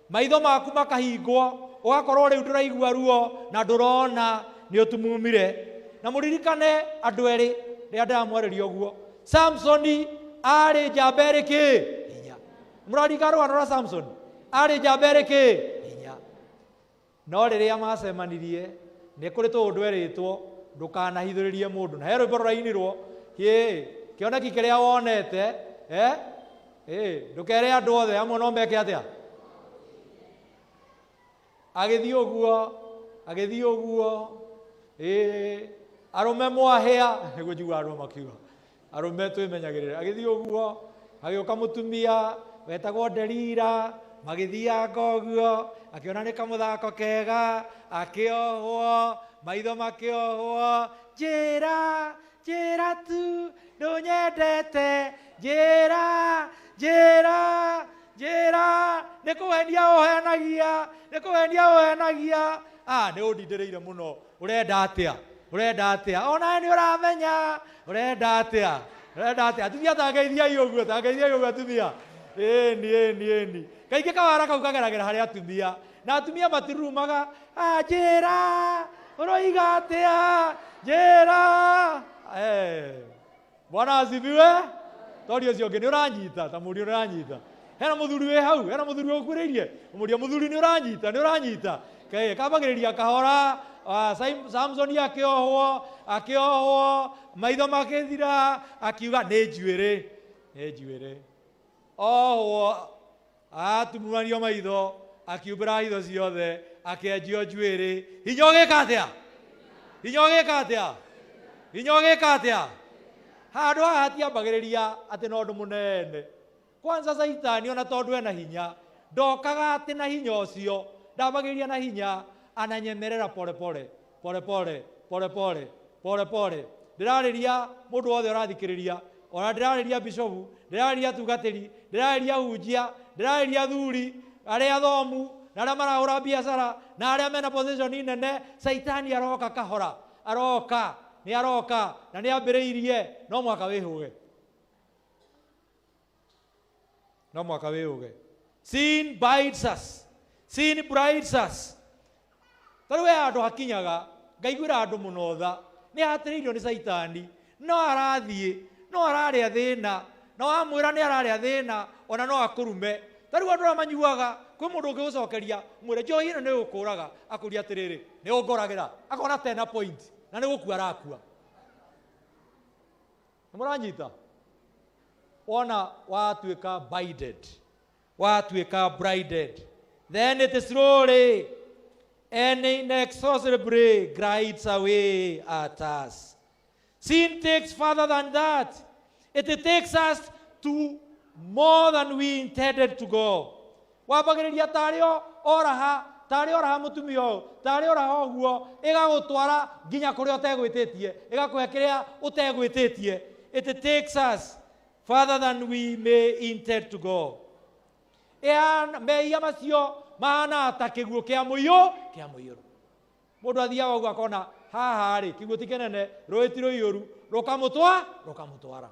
Maitho maku makahingwo, ũgakorwo rĩu ndũraigua ruo na ndũrona nĩ ũtumumire. Na mũririkane andũ erĩ rĩrĩa ndĩramwarĩria ũguo. Samsoni arĩ njamba ĩrĩ kĩ? Hinya. Mũraririkana rũgano rwa Samsoni? Arĩ njamba ĩrĩ kĩ? Hinya. No rĩrĩa macemanirie, nĩ kũrĩ tũũndũ erĩtwo, ndũkanahithũrĩrie mũndũ. Na he rwĩmbo rũrainirwo, hĩ, kĩoneki kĩrĩa wonete, ndũkere andũ othe, amwe no meke atĩa? Agĩthiĩ ũguo, agĩthiĩ ũguo, arũme mwahĩa, nĩguo njiguaga andũ makiuga, arũme twĩmenyagĩrĩre. Agĩthiĩ ũguo, agĩũka mũtumia wetagwo Delila, magĩthianga ũguo, akĩona nĩ kamũthako kega, akĩohwo, maitho makĩohwo, njĩra, njĩra tu, ndũnyendete, njĩra, njĩra, njĩra, nĩ kũhenia ũhenagia, nĩ kũhenia ũhenagia. Nĩ ũndindĩrĩire mũno, ũrenda atĩa? Ũrenda atĩa? Onawe nĩ ũramenya, ũrenda atĩa? Ũrenda atĩa? Atumia tangeithiai ũguo, tangeithiai ũguo atumia. Ĩni, ĩni, ĩni. Kaingĩ kawara kau kageragĩra harĩ atumia. Na atumia matirumaga, njĩra, ũroiga atĩa? Njĩra. Bwana asifiwe. Tori ũcio ũngĩ nĩ ũranyita, ta mũriũ nĩ ũranyita. Hena mũthuri wĩ hau, hena mũthuri ũkuhĩrĩirie. Mũria mũthuri nĩ ũranyita, nĩ ũranyita. Kaĩ, kambagĩrĩria kahora, Samsoni akĩohwo, akĩohwo, maitho makĩthira, akiuga nĩ njuĩrĩ, nĩ njuĩrĩ. Ohwo, atumumanio maitho, akiumbĩra hitho ciothe, akĩenjio njuĩrĩ. Hinya ũgĩka atĩa? Hinya ũgĩka atĩa? Hinya ũgĩka atĩa? Handũ haha hatiambagĩrĩria atĩ na ũndũ mũnene. Kwanza Saitani ona tondũ ena hinya, ndokaga atĩ na hinya ũcio, ndambagĩrĩria na hinya, ananyemerera pole pole, pole pole, pole pole, pole pole. Ndĩrarĩria mũndũ wothe ũrathikĩrĩria, ona ndĩrarĩria bishopu, ndĩrarĩria atungatĩri, ndĩrarĩria hunjia, ndĩrarĩria athuri, arĩa athomu, na arĩa marahũra biacara na arĩa mena position nene. Caitani aroka kahora, aroka nĩ aroka na nĩ ambĩrĩirie. No mwaka wĩhũge, no mwaka wĩhũge. Sin bites us, sin brides us. Tarĩu he handũ hakinyaga ngaiguĩra andũ mũno tha, nĩ ahatĩrĩirio nĩ caitani, no arathiĩ no ararĩa thĩna, na wamwĩra nĩ ararĩa thĩna ona no akũrume. Tarĩu andũ arĩa manyuaga, kwĩ mũndũ ũngĩgũcokeria mwĩre njohi ĩno nĩ ĩgũkũraga, akũria atĩrĩrĩ, nĩ ũngoragĩra, akona tena point na nĩ gũkua arakua. Nĩ mũranyita? Wona watuĩka binded, watuĩka blinded, then it slowly and inexorably glides away at us. Sin takes further than that. It takes us to more than we intended to go. Wambagĩrĩria tarĩ o oraha, tarĩ oraha mũtumia ũyũ, tarĩ oraha ũguo, ĩgagũtwara nginya kũrĩa ũtegwĩtĩtie, ĩgakũhe kĩrĩa ũtegwĩtĩtie. It takes us further than we may intend to go. Mehia macio mahana ta kĩguũ kĩa mũiyũ, kĩa mũiyũro. Mũndũ athiaga ũguo akona haha rĩ, kĩguũ ti kĩnene, rũĩ ti rũiyũru, rũkamũtwara, rũkamũtwara.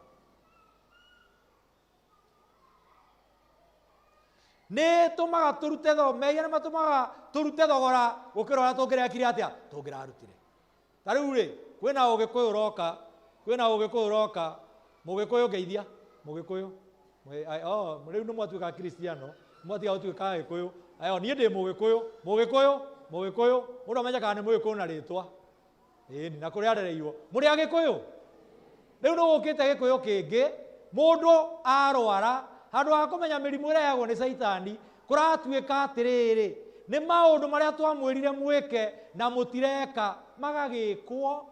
Nĩ tũmaga tũrute tho, mehia nĩ matũmaga tũrute thogora gũkĩra ũrĩa tũngĩrekire atĩa, tũngĩrarutire. Ta rĩu rĩ, kwĩna ũgĩkũyũ ũroka, kwĩna ũgĩkũyũ ũroka, mũgĩkũyũ ngeithia, mũgĩkũyũ. Oh, rĩu nĩ mwatuĩka Kristiano, mwatiga gũtuĩka Agĩkũyũ. Ayo, niĩ ndĩ mũgĩkũyũ, mũgĩkũyũ, mũgĩkũyũ, mũndũ amenye kana nĩ mũgĩkũyũ na rĩtwa. Ĩni, na kũrĩa arereirwo. Mũrĩ Agĩkũyũ? Rĩu nĩ gũkĩte gĩkũyũ kĩngĩ, mũndũ arwara, handũ ha kũmenya mĩrimũ ĩrehagwo nĩ caitani, kũratuĩka atĩrĩrĩ, nĩ maũndũ marĩa twamwĩrire mwĩke na mũtireka, magagĩkwo,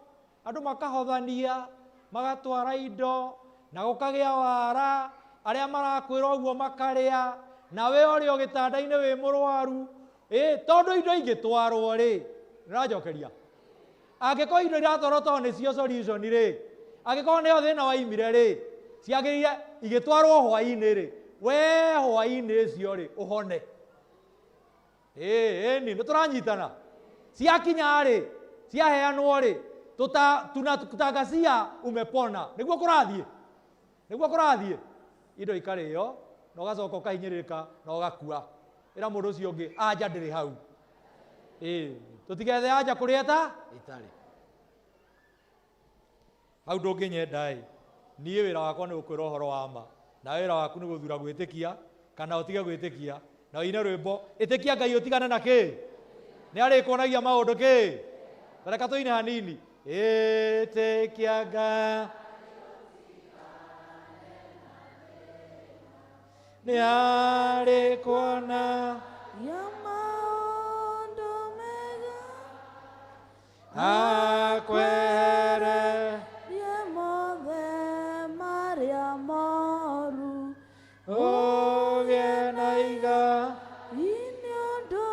andũ makahothania, magatwara indo, na gũkagĩa wara, arĩa marakwĩra ũguo makarĩa, nawe ũrĩ o gĩtanda-inĩ wĩ mũrwaru, tondũ indo ingĩtwarwo rĩ, nĩũranjokeria. Angĩkorwo indo iratwarwo tondũ nĩcio solution rĩ, angĩkorwo nĩyo thĩna waimire rĩ, ciagĩrĩire igĩtwarwo hwaĩ-inĩ rĩ, we hwaĩ-inĩ ũcio rĩ, ũhone. Ĩni, nĩtũranyitana. Ciakinya rĩ, ciaheanwo rĩ, tunakutangazia umepona. Nĩguo kũrathiĩ, nĩguo kũrathiĩ. Indo ikarĩo na ũgacoka ũkahinyĩrĩrĩka na ũgakua. Ĩra mũndũ ũcio ũngĩ, anja ndĩrĩ hau. Tũtigethe anja kũrĩa ta ĩtarĩ. Hau ndũngĩnyenda ĩ, niĩ wĩra wakwa nĩ gũkwĩra ũhoro wa ma, na wĩra waku nĩ gũthura gwĩtĩkia kana ũtige gwĩtĩkia, na ũine rwĩmbo ĩtĩkia Ngai ũtigane na kĩ, nĩ arĩkuonagia maũndũ kĩ. Reka tũine hanini. Ĩtĩkia Ngai nĩ arĩkuona ya maũndũ mega, akwere mothe marĩa moru, ũgĩe na iga. Nĩ ũndũ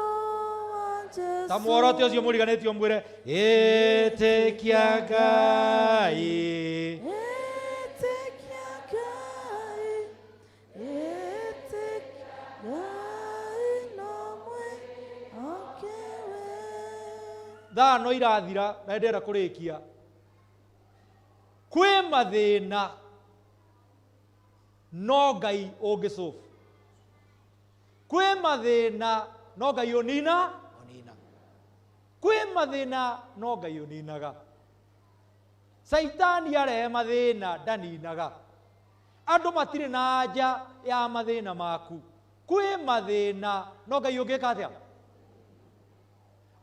wa Jesũ. Ta muorote ũcio mũriganĩtio mwĩre, ĩtĩkia Ngai. Ĩtĩkia Ngai, ĩtĩkia Ngai no mwĩhoke we. Thaa no irathira na ndĩrenda kũrĩkia. Kwĩ mathĩna no Ngai ũngĩsolve. Kwĩ mathĩna no Ngai ũnina, ũnina. Kwĩ mathĩna no Ngai ũninaga. Caitani arehe mathĩna ndaninaga. Andũ matirĩ na anja ya mathĩna maku. Kwĩ mathĩna no Ngai ũngĩka atĩa?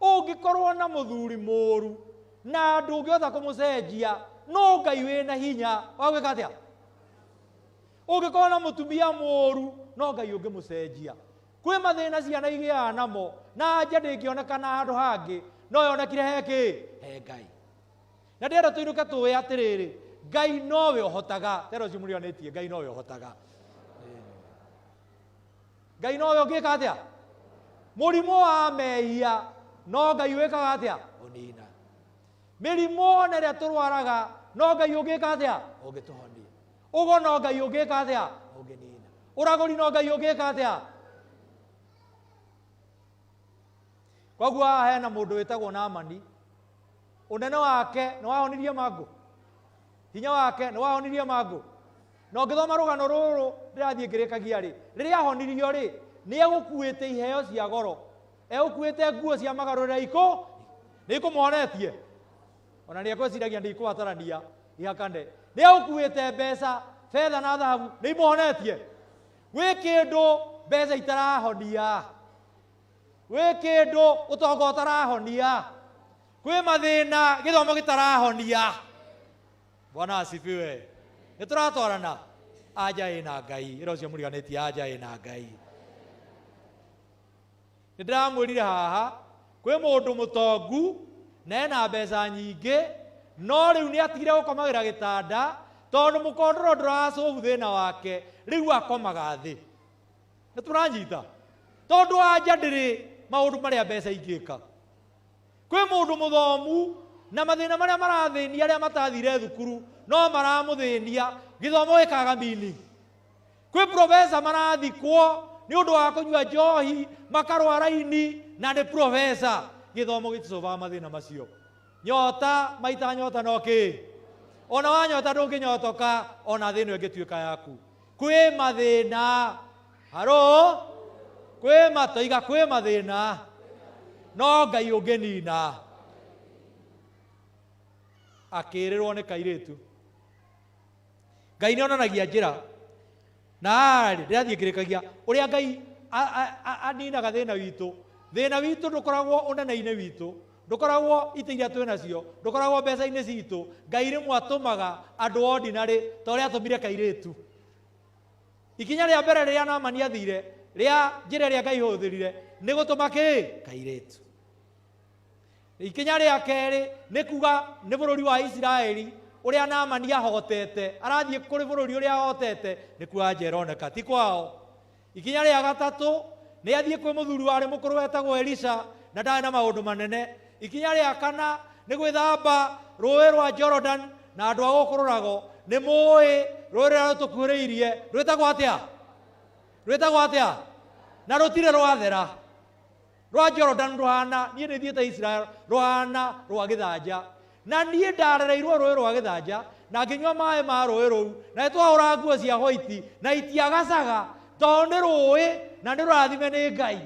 Ũngĩkorwo na mũthuri mũru na ndũngĩhota kũmũcenjia, no Ngai wĩna hinya wa gwĩka atĩa? Ũngĩkorwo na mũtumia mũru, no Ngai ũngĩmũcenjia. Kwĩ mathĩna ciana igĩaga namo, na anja ndĩngĩonekana handũ hangĩ, no yonekire he kĩ? He Ngai. Na ndĩrenda tũinũke tũĩ atĩrĩrĩ, Ngai nowe ũhotaga. Tera ũcio mũriganĩtie, Ngai nowe ũhotaga. Ngai nowe ũngĩka atĩa? Mũrimũ wa mehia no Ngai wĩkaga atĩa? Ũnina. Mĩrimũ ona ĩrĩa tũrwaraga no Ngai ũngĩka atĩa? Ũngĩtũhonia. Ũgo no Ngai ũngĩka atĩa? Ũngĩnina. Ũragũri no Ngai ũngĩka atĩa? Koguo haha hena mũndũ wĩtagwo Naamani. Ũnene wake nĩ wahonirie mangũ, hinya wake nĩ wahonirie mangũ. Na ũngĩthoma rũgano rũrũ ndĩrathiĩ ngĩrĩkagia rĩ, rĩrĩa ahonirio rĩ, nĩ egũkuĩte iheo cia goro, egũkuĩte nguo cia magarũrĩra ikũ, nĩ ikũmũhonetie. Ona nĩ ekwĩciragia nĩ ikũbatarania ihakane. Nĩ egũkuĩte mbeca, betha na thahabu, nĩ imũhonetie. Gwĩ kĩndũ mbeca itarahonia, gwĩ kĩndũ ũtonga ũtarahonia, kwĩ mathĩna gĩthomo gĩtarahonia. Bwana asifiwe. Nĩ tũratwarana? Anja ĩna Ngai. Ĩra ũcio mũriganĩtie anja ĩna Ngai. Nĩ ndĩramwĩrire haha kwĩ mũndũ mũtongu na ena mbeca nyingĩ, no rĩu nĩ atigire gũkomagĩra gĩtanda tondũ mũkondoro ndũracobu thĩna wake, rĩu akomaga thĩ. Nĩ tũranyita? Tondũ anja ndĩrĩ maũndũ marĩa mbeca ingĩka. Kwĩ mũndũ mũthomu na mathĩna marĩa marathĩnia arĩa matathire thukuru no maramũthĩnia, gĩthomo gĩkaga meaning. Kwĩ professor marathikwo nĩ ũndũ wa kũnyua njohi makarwara ini na nĩ professor, gĩthomo gĩticobaga mathĩna macio. Nyota maita nyota no kĩ, ona wa nyota ndũngĩnyotoka ona thĩna ĩngĩtuĩka yaku. Kwĩ mathĩna, haro, kwĩ matoiga kwĩ mathĩna, no Ngai ũngĩnina. Akĩrĩrwo nĩ kairĩtu. Ngai nĩ onanagia njĩra. Na haha-rĩ, ndĩrathiĩ ngĩrĩkagia ũrĩa Ngai aninaga thĩna witũ. Thĩna witũ ndũkoragwo ũnene-inĩ witũ, ndũkoragwo itĩ iria twĩ nacio, ndũkoragwo mbeca-inĩ citũ. Ngai rĩmwe atũmaga andũ ordinary ta ũrĩa atũmire kairĩtu. Ikinya rĩa mbere rĩrĩa Naamani athire, rĩa njĩra ĩrĩa Ngai hũthĩrire, nĩ gũtũma kĩ? Kairĩtu. Ikinya rĩa kerĩ nĩ kuga nĩ bũrũri wa Isiraeli ũrĩa Naamani ahotete, arathiĩ kũrĩ bũrũri ũrĩa ahotete, nĩ kuo anja ĩroneka, ti kwao. Ikinya rĩa gatatũ nĩ athiĩ kwĩ mũthuri warĩ mũkũrũ wetagwo Elisha na ndarĩ na maũndũ manene. Ikinya rĩa kana nĩ gwĩthamba rũĩ rwa Jordan na andũ a gũkũ rũrago nĩ mũĩ rũĩ rũrĩa rũtũkuhĩrĩirie rwĩtagwo atĩa? Rwĩtagwo atĩa? Na rũtirĩ rwathera. Rwa Jordan rũhana, niĩ nĩ thiĩte Israel, rũhana rwa gĩthanja. Na niĩ ndarereirwo rũĩ rwa gĩthanja na ngĩnyua maĩ ma rũĩ rũu, na nĩtwahũraga nguo cia white na itiagacaga tondũ nĩ rũĩ na nĩ rũrathime nĩ Ngai.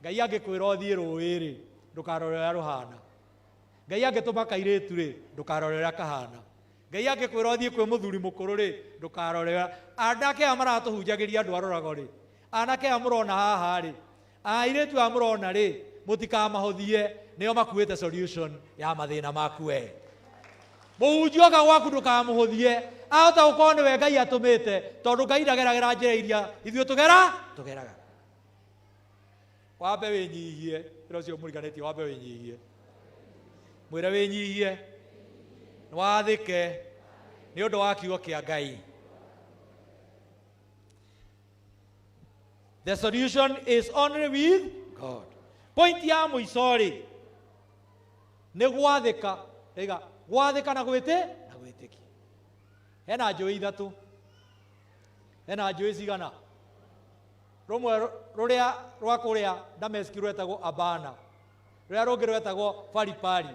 Ngai angĩkwĩra ũthiĩ rũĩ rĩ, ndũkarore ũrĩa rũhana. Ngai angĩtũma kairĩtu rĩ, ndũkarore ũrĩa kahana. Ngai angĩkwĩra ũthiĩ kwĩ mũthuri mũkũrũ rĩ, ndũkarore ũrĩa. Anake aya maratũhunjagĩria andũ a rũrago rĩ, anake aya mũrona haha rĩ, airĩtu aya mũrona rĩ, mũtikamahũthie, nĩo makuĩte solution ya mathĩna maku we. Mũhunjia oka gwaku ndũkamũhũthie, ahota gũkorwo nĩwe Ngai atũmĩte, tondũ Ngai ndageragĩra njĩra iria ithuĩ tũgeraga. Wambe wĩnyihie, ĩra ũcio mũriganĩtie, wambe wĩnyihie. Mwĩre wĩnyihie, nĩwathĩke nĩ ũndũ wa kiugo kĩa Ngai. The solution is only with God. Point ya mũico rĩ, nĩ gwathĩka. Ndaiga gwathĩka na gwĩtĩ na gwĩtĩkia. Hena njũĩ ithatũ. Hena njũĩ cigana? Rũmwe rũrĩa rwa kũrĩa Dameski rwetagwo Abana, rũrĩa rũngĩ rwetagwo Faripari.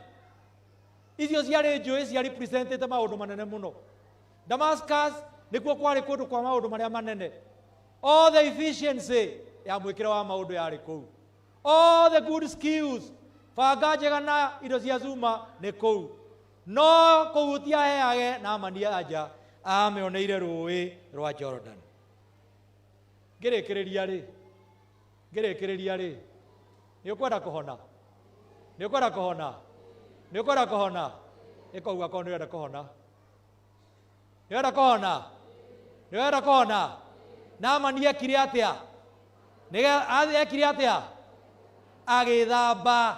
Icio ciarĩ njũĩ cia representĩte maũndũ manene mũno. Damascus nĩkuo kwarĩ kũndũ kwa maũndũ marĩa manene. All the efficiency ya mwĩkĩre wa maũndũ yarĩ kũu. All the good skills, banga njega na indo cia cuma nĩ kũu. No kũu gũtiaheage Naamani anja, amĩoneire rũĩ rwa Jordan. Ngĩrĩkĩrĩria rĩ, ngĩrĩkĩrĩria rĩ, nĩ ũkwenda kũhona? Nĩ ũkwenda kũhona? Nĩ ũkwenda kũhona? Ĩka ũguo akorwo nĩ ũrenda kũhona. Nĩ ũrenda kũhona? Nĩ ũrenda kũhona? Naamani ekire atĩa? Ekire atĩa? Agĩthamba.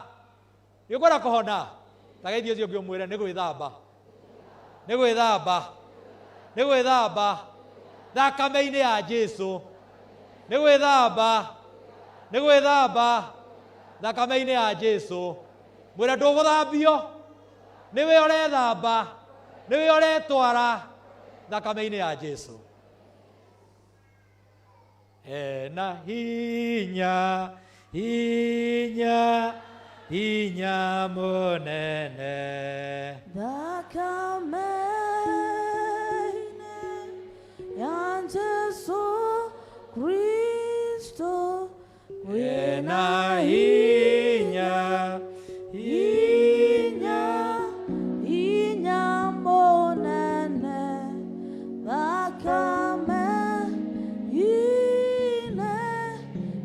Nĩ ũkwenda kũhona? Ta geithie ũcio ũngĩ ũmwĩre nĩ gwĩthamba. Nĩ gwĩthamba. Nĩ gwĩthamba. Thakame-inĩ ya Jesu. Nĩ gwĩthamba. Nĩ gwĩthamba. Thakame-inĩ ya Jesu. Mwĩre ndũgũthambio. Nĩwe ũrethamba. Nĩwe ũretwara. Thakame-inĩ ya Jesu. Ena hinya, hinya. Hinya mũnene. Thakame-inĩ ya Jesu Kristo Kwĩna hinya, hinya, hinya mũnene. Thakame-inĩ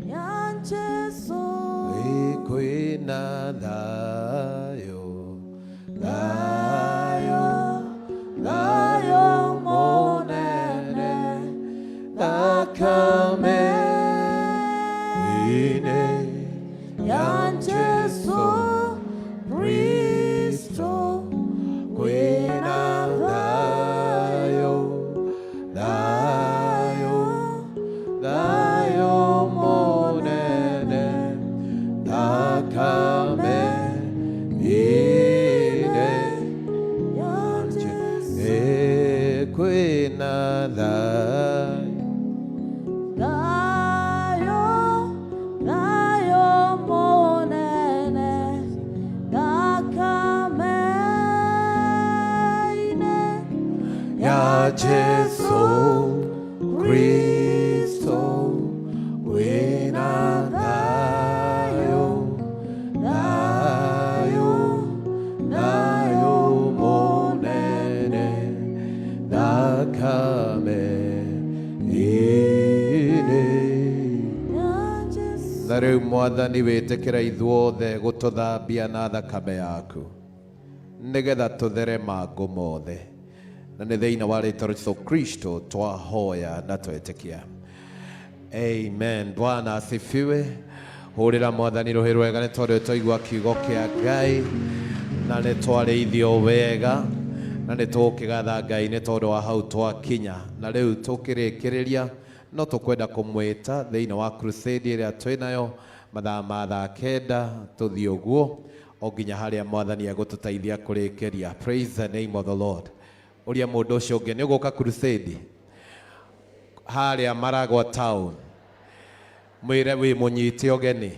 ya Jesu Kwĩna thayũ, thayũ, thayũ mũnene. Thakame-inĩ ya Jesu Kristo kwĩna thayũ, thayũ, thayũ mũnene. Thakame-inĩ ya Jesu kwĩna thayũ. Thayũ, thayũ mũnene. Thakame-inĩ ya Jesu Kristo kwĩna thayũ, thayũ, thayũ mũnene. Thakame-inĩ. ya Jesu Na rĩu Mwathani wĩtĩkĩra ithuothe gũtũthambia na thakame yaku nĩgetha tũthere mangũ mothe, na nĩ thĩinĩ wa rĩtwa rĩa Jesu Kristo twahoya na twetĩkia. Amen. Bwana asifiwe. Hũrĩra Mwathani rũhĩ rwega nĩ tondũ twaigua kiugo kĩa Ngai na nĩ twarĩithio wega na nĩ tũkĩgatha Ngai nĩ tondũ wa hau twakinya. Na rĩu tũkĩrĩkĩrĩria no tũkwenda kũmwĩta thĩinĩ wa crusade ĩrĩa twĩnayo mathaa ma thaa 9 tũthiĩ ũguo o nginya harĩa Mwathani egũtũteithia kũrĩkĩria. Praise the name of the Lord. Ũria mũndũ ũcio ũngĩ nĩ ũgũka crusade harĩa Maragwa town, mwĩre wĩ mũnyite ũgeni.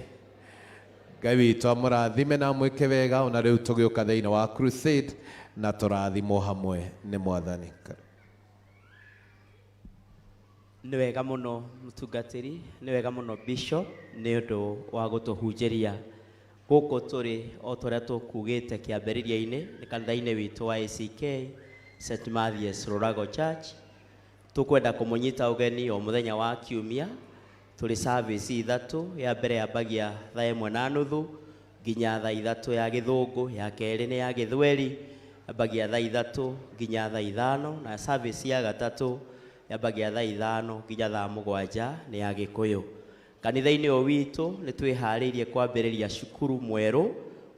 Ngai witũ amũrathime na amwĩke wega. Ona rĩu tũgĩũka thĩinĩ wa crusade na tũrathimwo hamwe nĩ Mwathani. Nĩ wega mũno mũtungatĩri, nĩ wega mũno bishop nĩ ũndũ wa gũtũhunjĩria gũkũ tũrĩ. O ta ũrĩa tũkugĩte kĩambĩrĩria-inĩ, nĩ kanitha-inĩ witũ wa ACK St Mathias Rurago Church. Tũkwenda kũmũnyita ũgeni o mũthenya wa kiumia tũrĩ service 3. Ya mbere yambagia thaa 1:30 nginya thaa 3 ya gĩthũngũ, ya kerĩ nĩ ya gĩthweri yambagia thaa 3 nginya thaa 5, na service ya gatatũ yambagia thaa 5 nginya thaa 7 nĩ ya gĩkũyũ. Kanitha-inĩ ũyũ witũ nĩ twĩharĩirie kwambĩrĩria cukuru mwerũ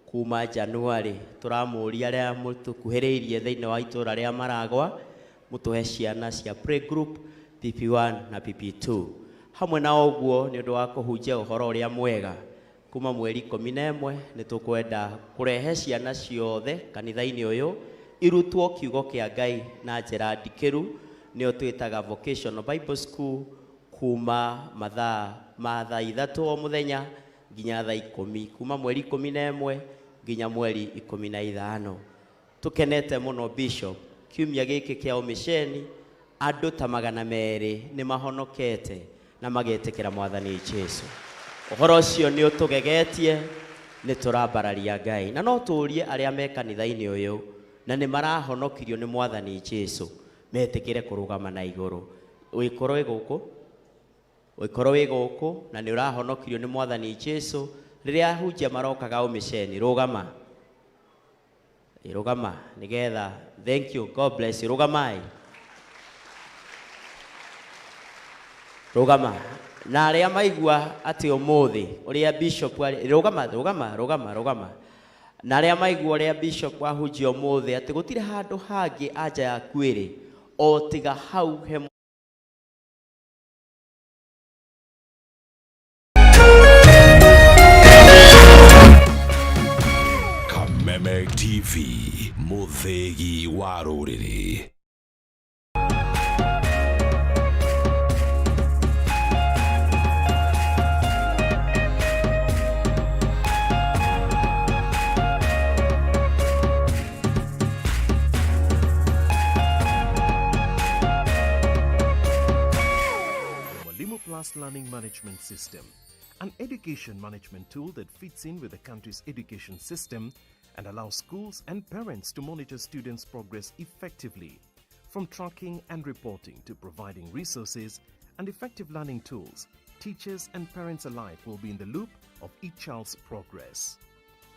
kuma January. Tũramũria arĩa mũtũkuhĩrĩirie thĩinĩ wa itũra rĩa Maragwa mũtũhe ciana cia playgroup PP1 na PP2. Hamwe na ũguo, nĩ ũndũ wa kũhunjia ũhoro ũrĩa mwega kuma mweri 11 nĩ tũkwenda kũrehe ciana ciothe kanitha-inĩ ũyũ irutwo kiugo kĩa Ngai na njĩra ndikĩru, nĩyo twĩtaga Vocational Bible School, kuma mathaa ma thaa 3 o mũthenya nginya thaa 10, kuma mweri 11 nginya mweri 15. Tũkenete mũno bishop, kiumia gĩkĩ kĩa ũmĩceni andũ ta 200 nĩ mahonokete na magetĩkĩra Mwathani Jesu. Ũhoro ũcio nĩ ũtũgegetie, nĩ tũrambararia Ngai. Na no tũrie arĩa me kanitha-inĩ ũyũ na nĩ marahonokirio nĩ Mwathani Jesu metĩkĩre kũrũgama na igũrũ. Ũgĩkorwo wĩ gũkũ, ũgĩkorwo wĩ gũkũ na nĩ ũrahonokirio nĩ Mwathani Jesu, rĩrĩa ahunjia marokaga ũmĩceni, rũgama. Rũgama nĩgetha, thank you, God bless you. Rũgamai. Rũgama. Na arĩa maigua atĩ ũmũthĩ ũrĩa bishop arĩ, rũgama, rũgama, rũgama, rũgama. Na arĩa maigua ũrĩa bishop ahunjia ũmũthĩ atĩ gũtirĩ handũ hangĩ anja yaku ĩrĩ o tiga hau he Kameme TV, mũthĩgi wa rũrĩrĩ. Plus Learning Management System, an education management tool that fits in with the country's education system and allows schools and parents to monitor students' progress effectively. From tracking and reporting to providing resources and effective learning tools, teachers and parents alike will be in the loop of each child's progress.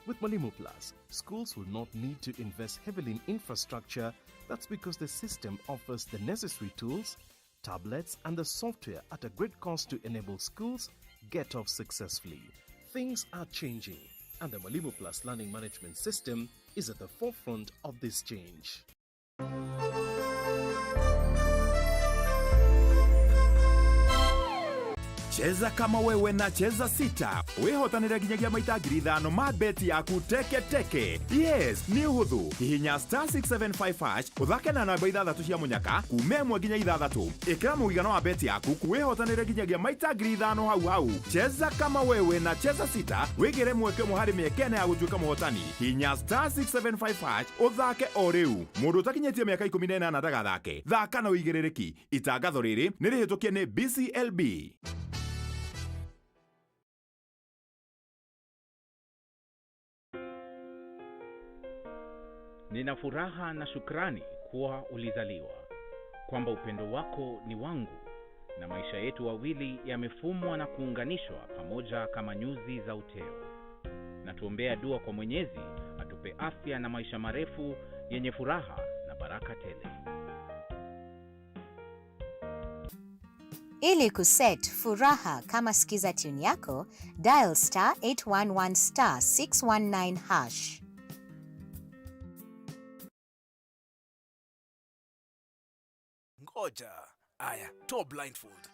With Mwalimu Plus, schools will not need to invest heavily in infrastructure. That's because the system offers the necessary tools, tablets, and the software at a great cost to enable schools get off successfully. Things are changing, and the Mwalimu Plus Learning Management System is at the forefront of this change. Cheza kama wewe na Cheza Sita wihotanire nginyagia maita 5,000 ma beti yaku teke teke. Yes, nĩ ũhũthũ. Hihinya star 675 hash ũthake na namba ithathatũ cia mũnyaka kuma 1 nginya 6. Ĩkĩra mũigana wa beti yaku wihotanire nginyagia maita 5,000 hau hau. Cheza kama wewe na Cheza Sita wĩgĩre mweke ũmwe harĩ mĩeke ĩna ya gũtuĩka mũhotani. Hihinya star 675 hash ũthake o rĩu. Mũndũ ũtakinyĩtie mĩaka 18 ndagathake. Thaka na ũigĩrĩrĩki. Itangatho rĩrĩ nĩ rĩhĩtũkie nĩ BCLB. Nina furaha na shukrani kuwa ulizaliwa, kwamba upendo wako ni wangu na maisha yetu wawili yamefumwa na kuunganishwa pamoja kama nyuzi za uteo. Na tuombea dua kwa Mwenyezi atupe afya na maisha marefu yenye furaha na baraka tele. Ili kuset furaha kama skiza tune yako, dial star 811 star 619 hash. Ngoja. Aya, toa blindfold.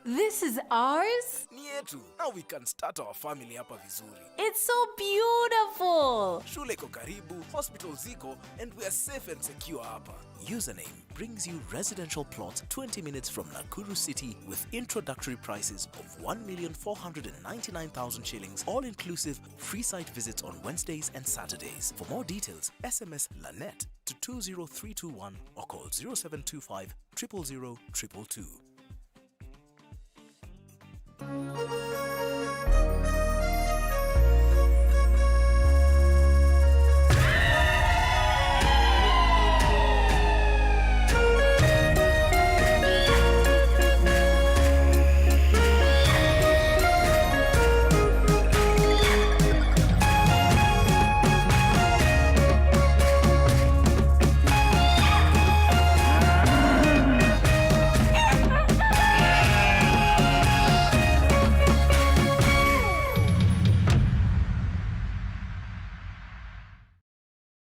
This is ours? Ni yetu. Now we can start our family hapa vizuri. It's so beautiful. Shule iko karibu, hospital ziko, and we are safe and secure hapa. Username brings you residential plot 20 minutes from Nakuru City with introductory prices of 1,499,000 shillings, all inclusive, free site visits on Wednesdays and Saturdays. For more details, SMS LANET to 20321 or call 0725 000 222.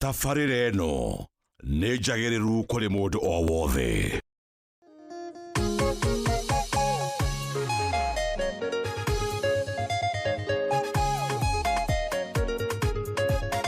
Tabarĩra ĩno nĩ njagĩrĩru kũrĩ mũndũ o wothe.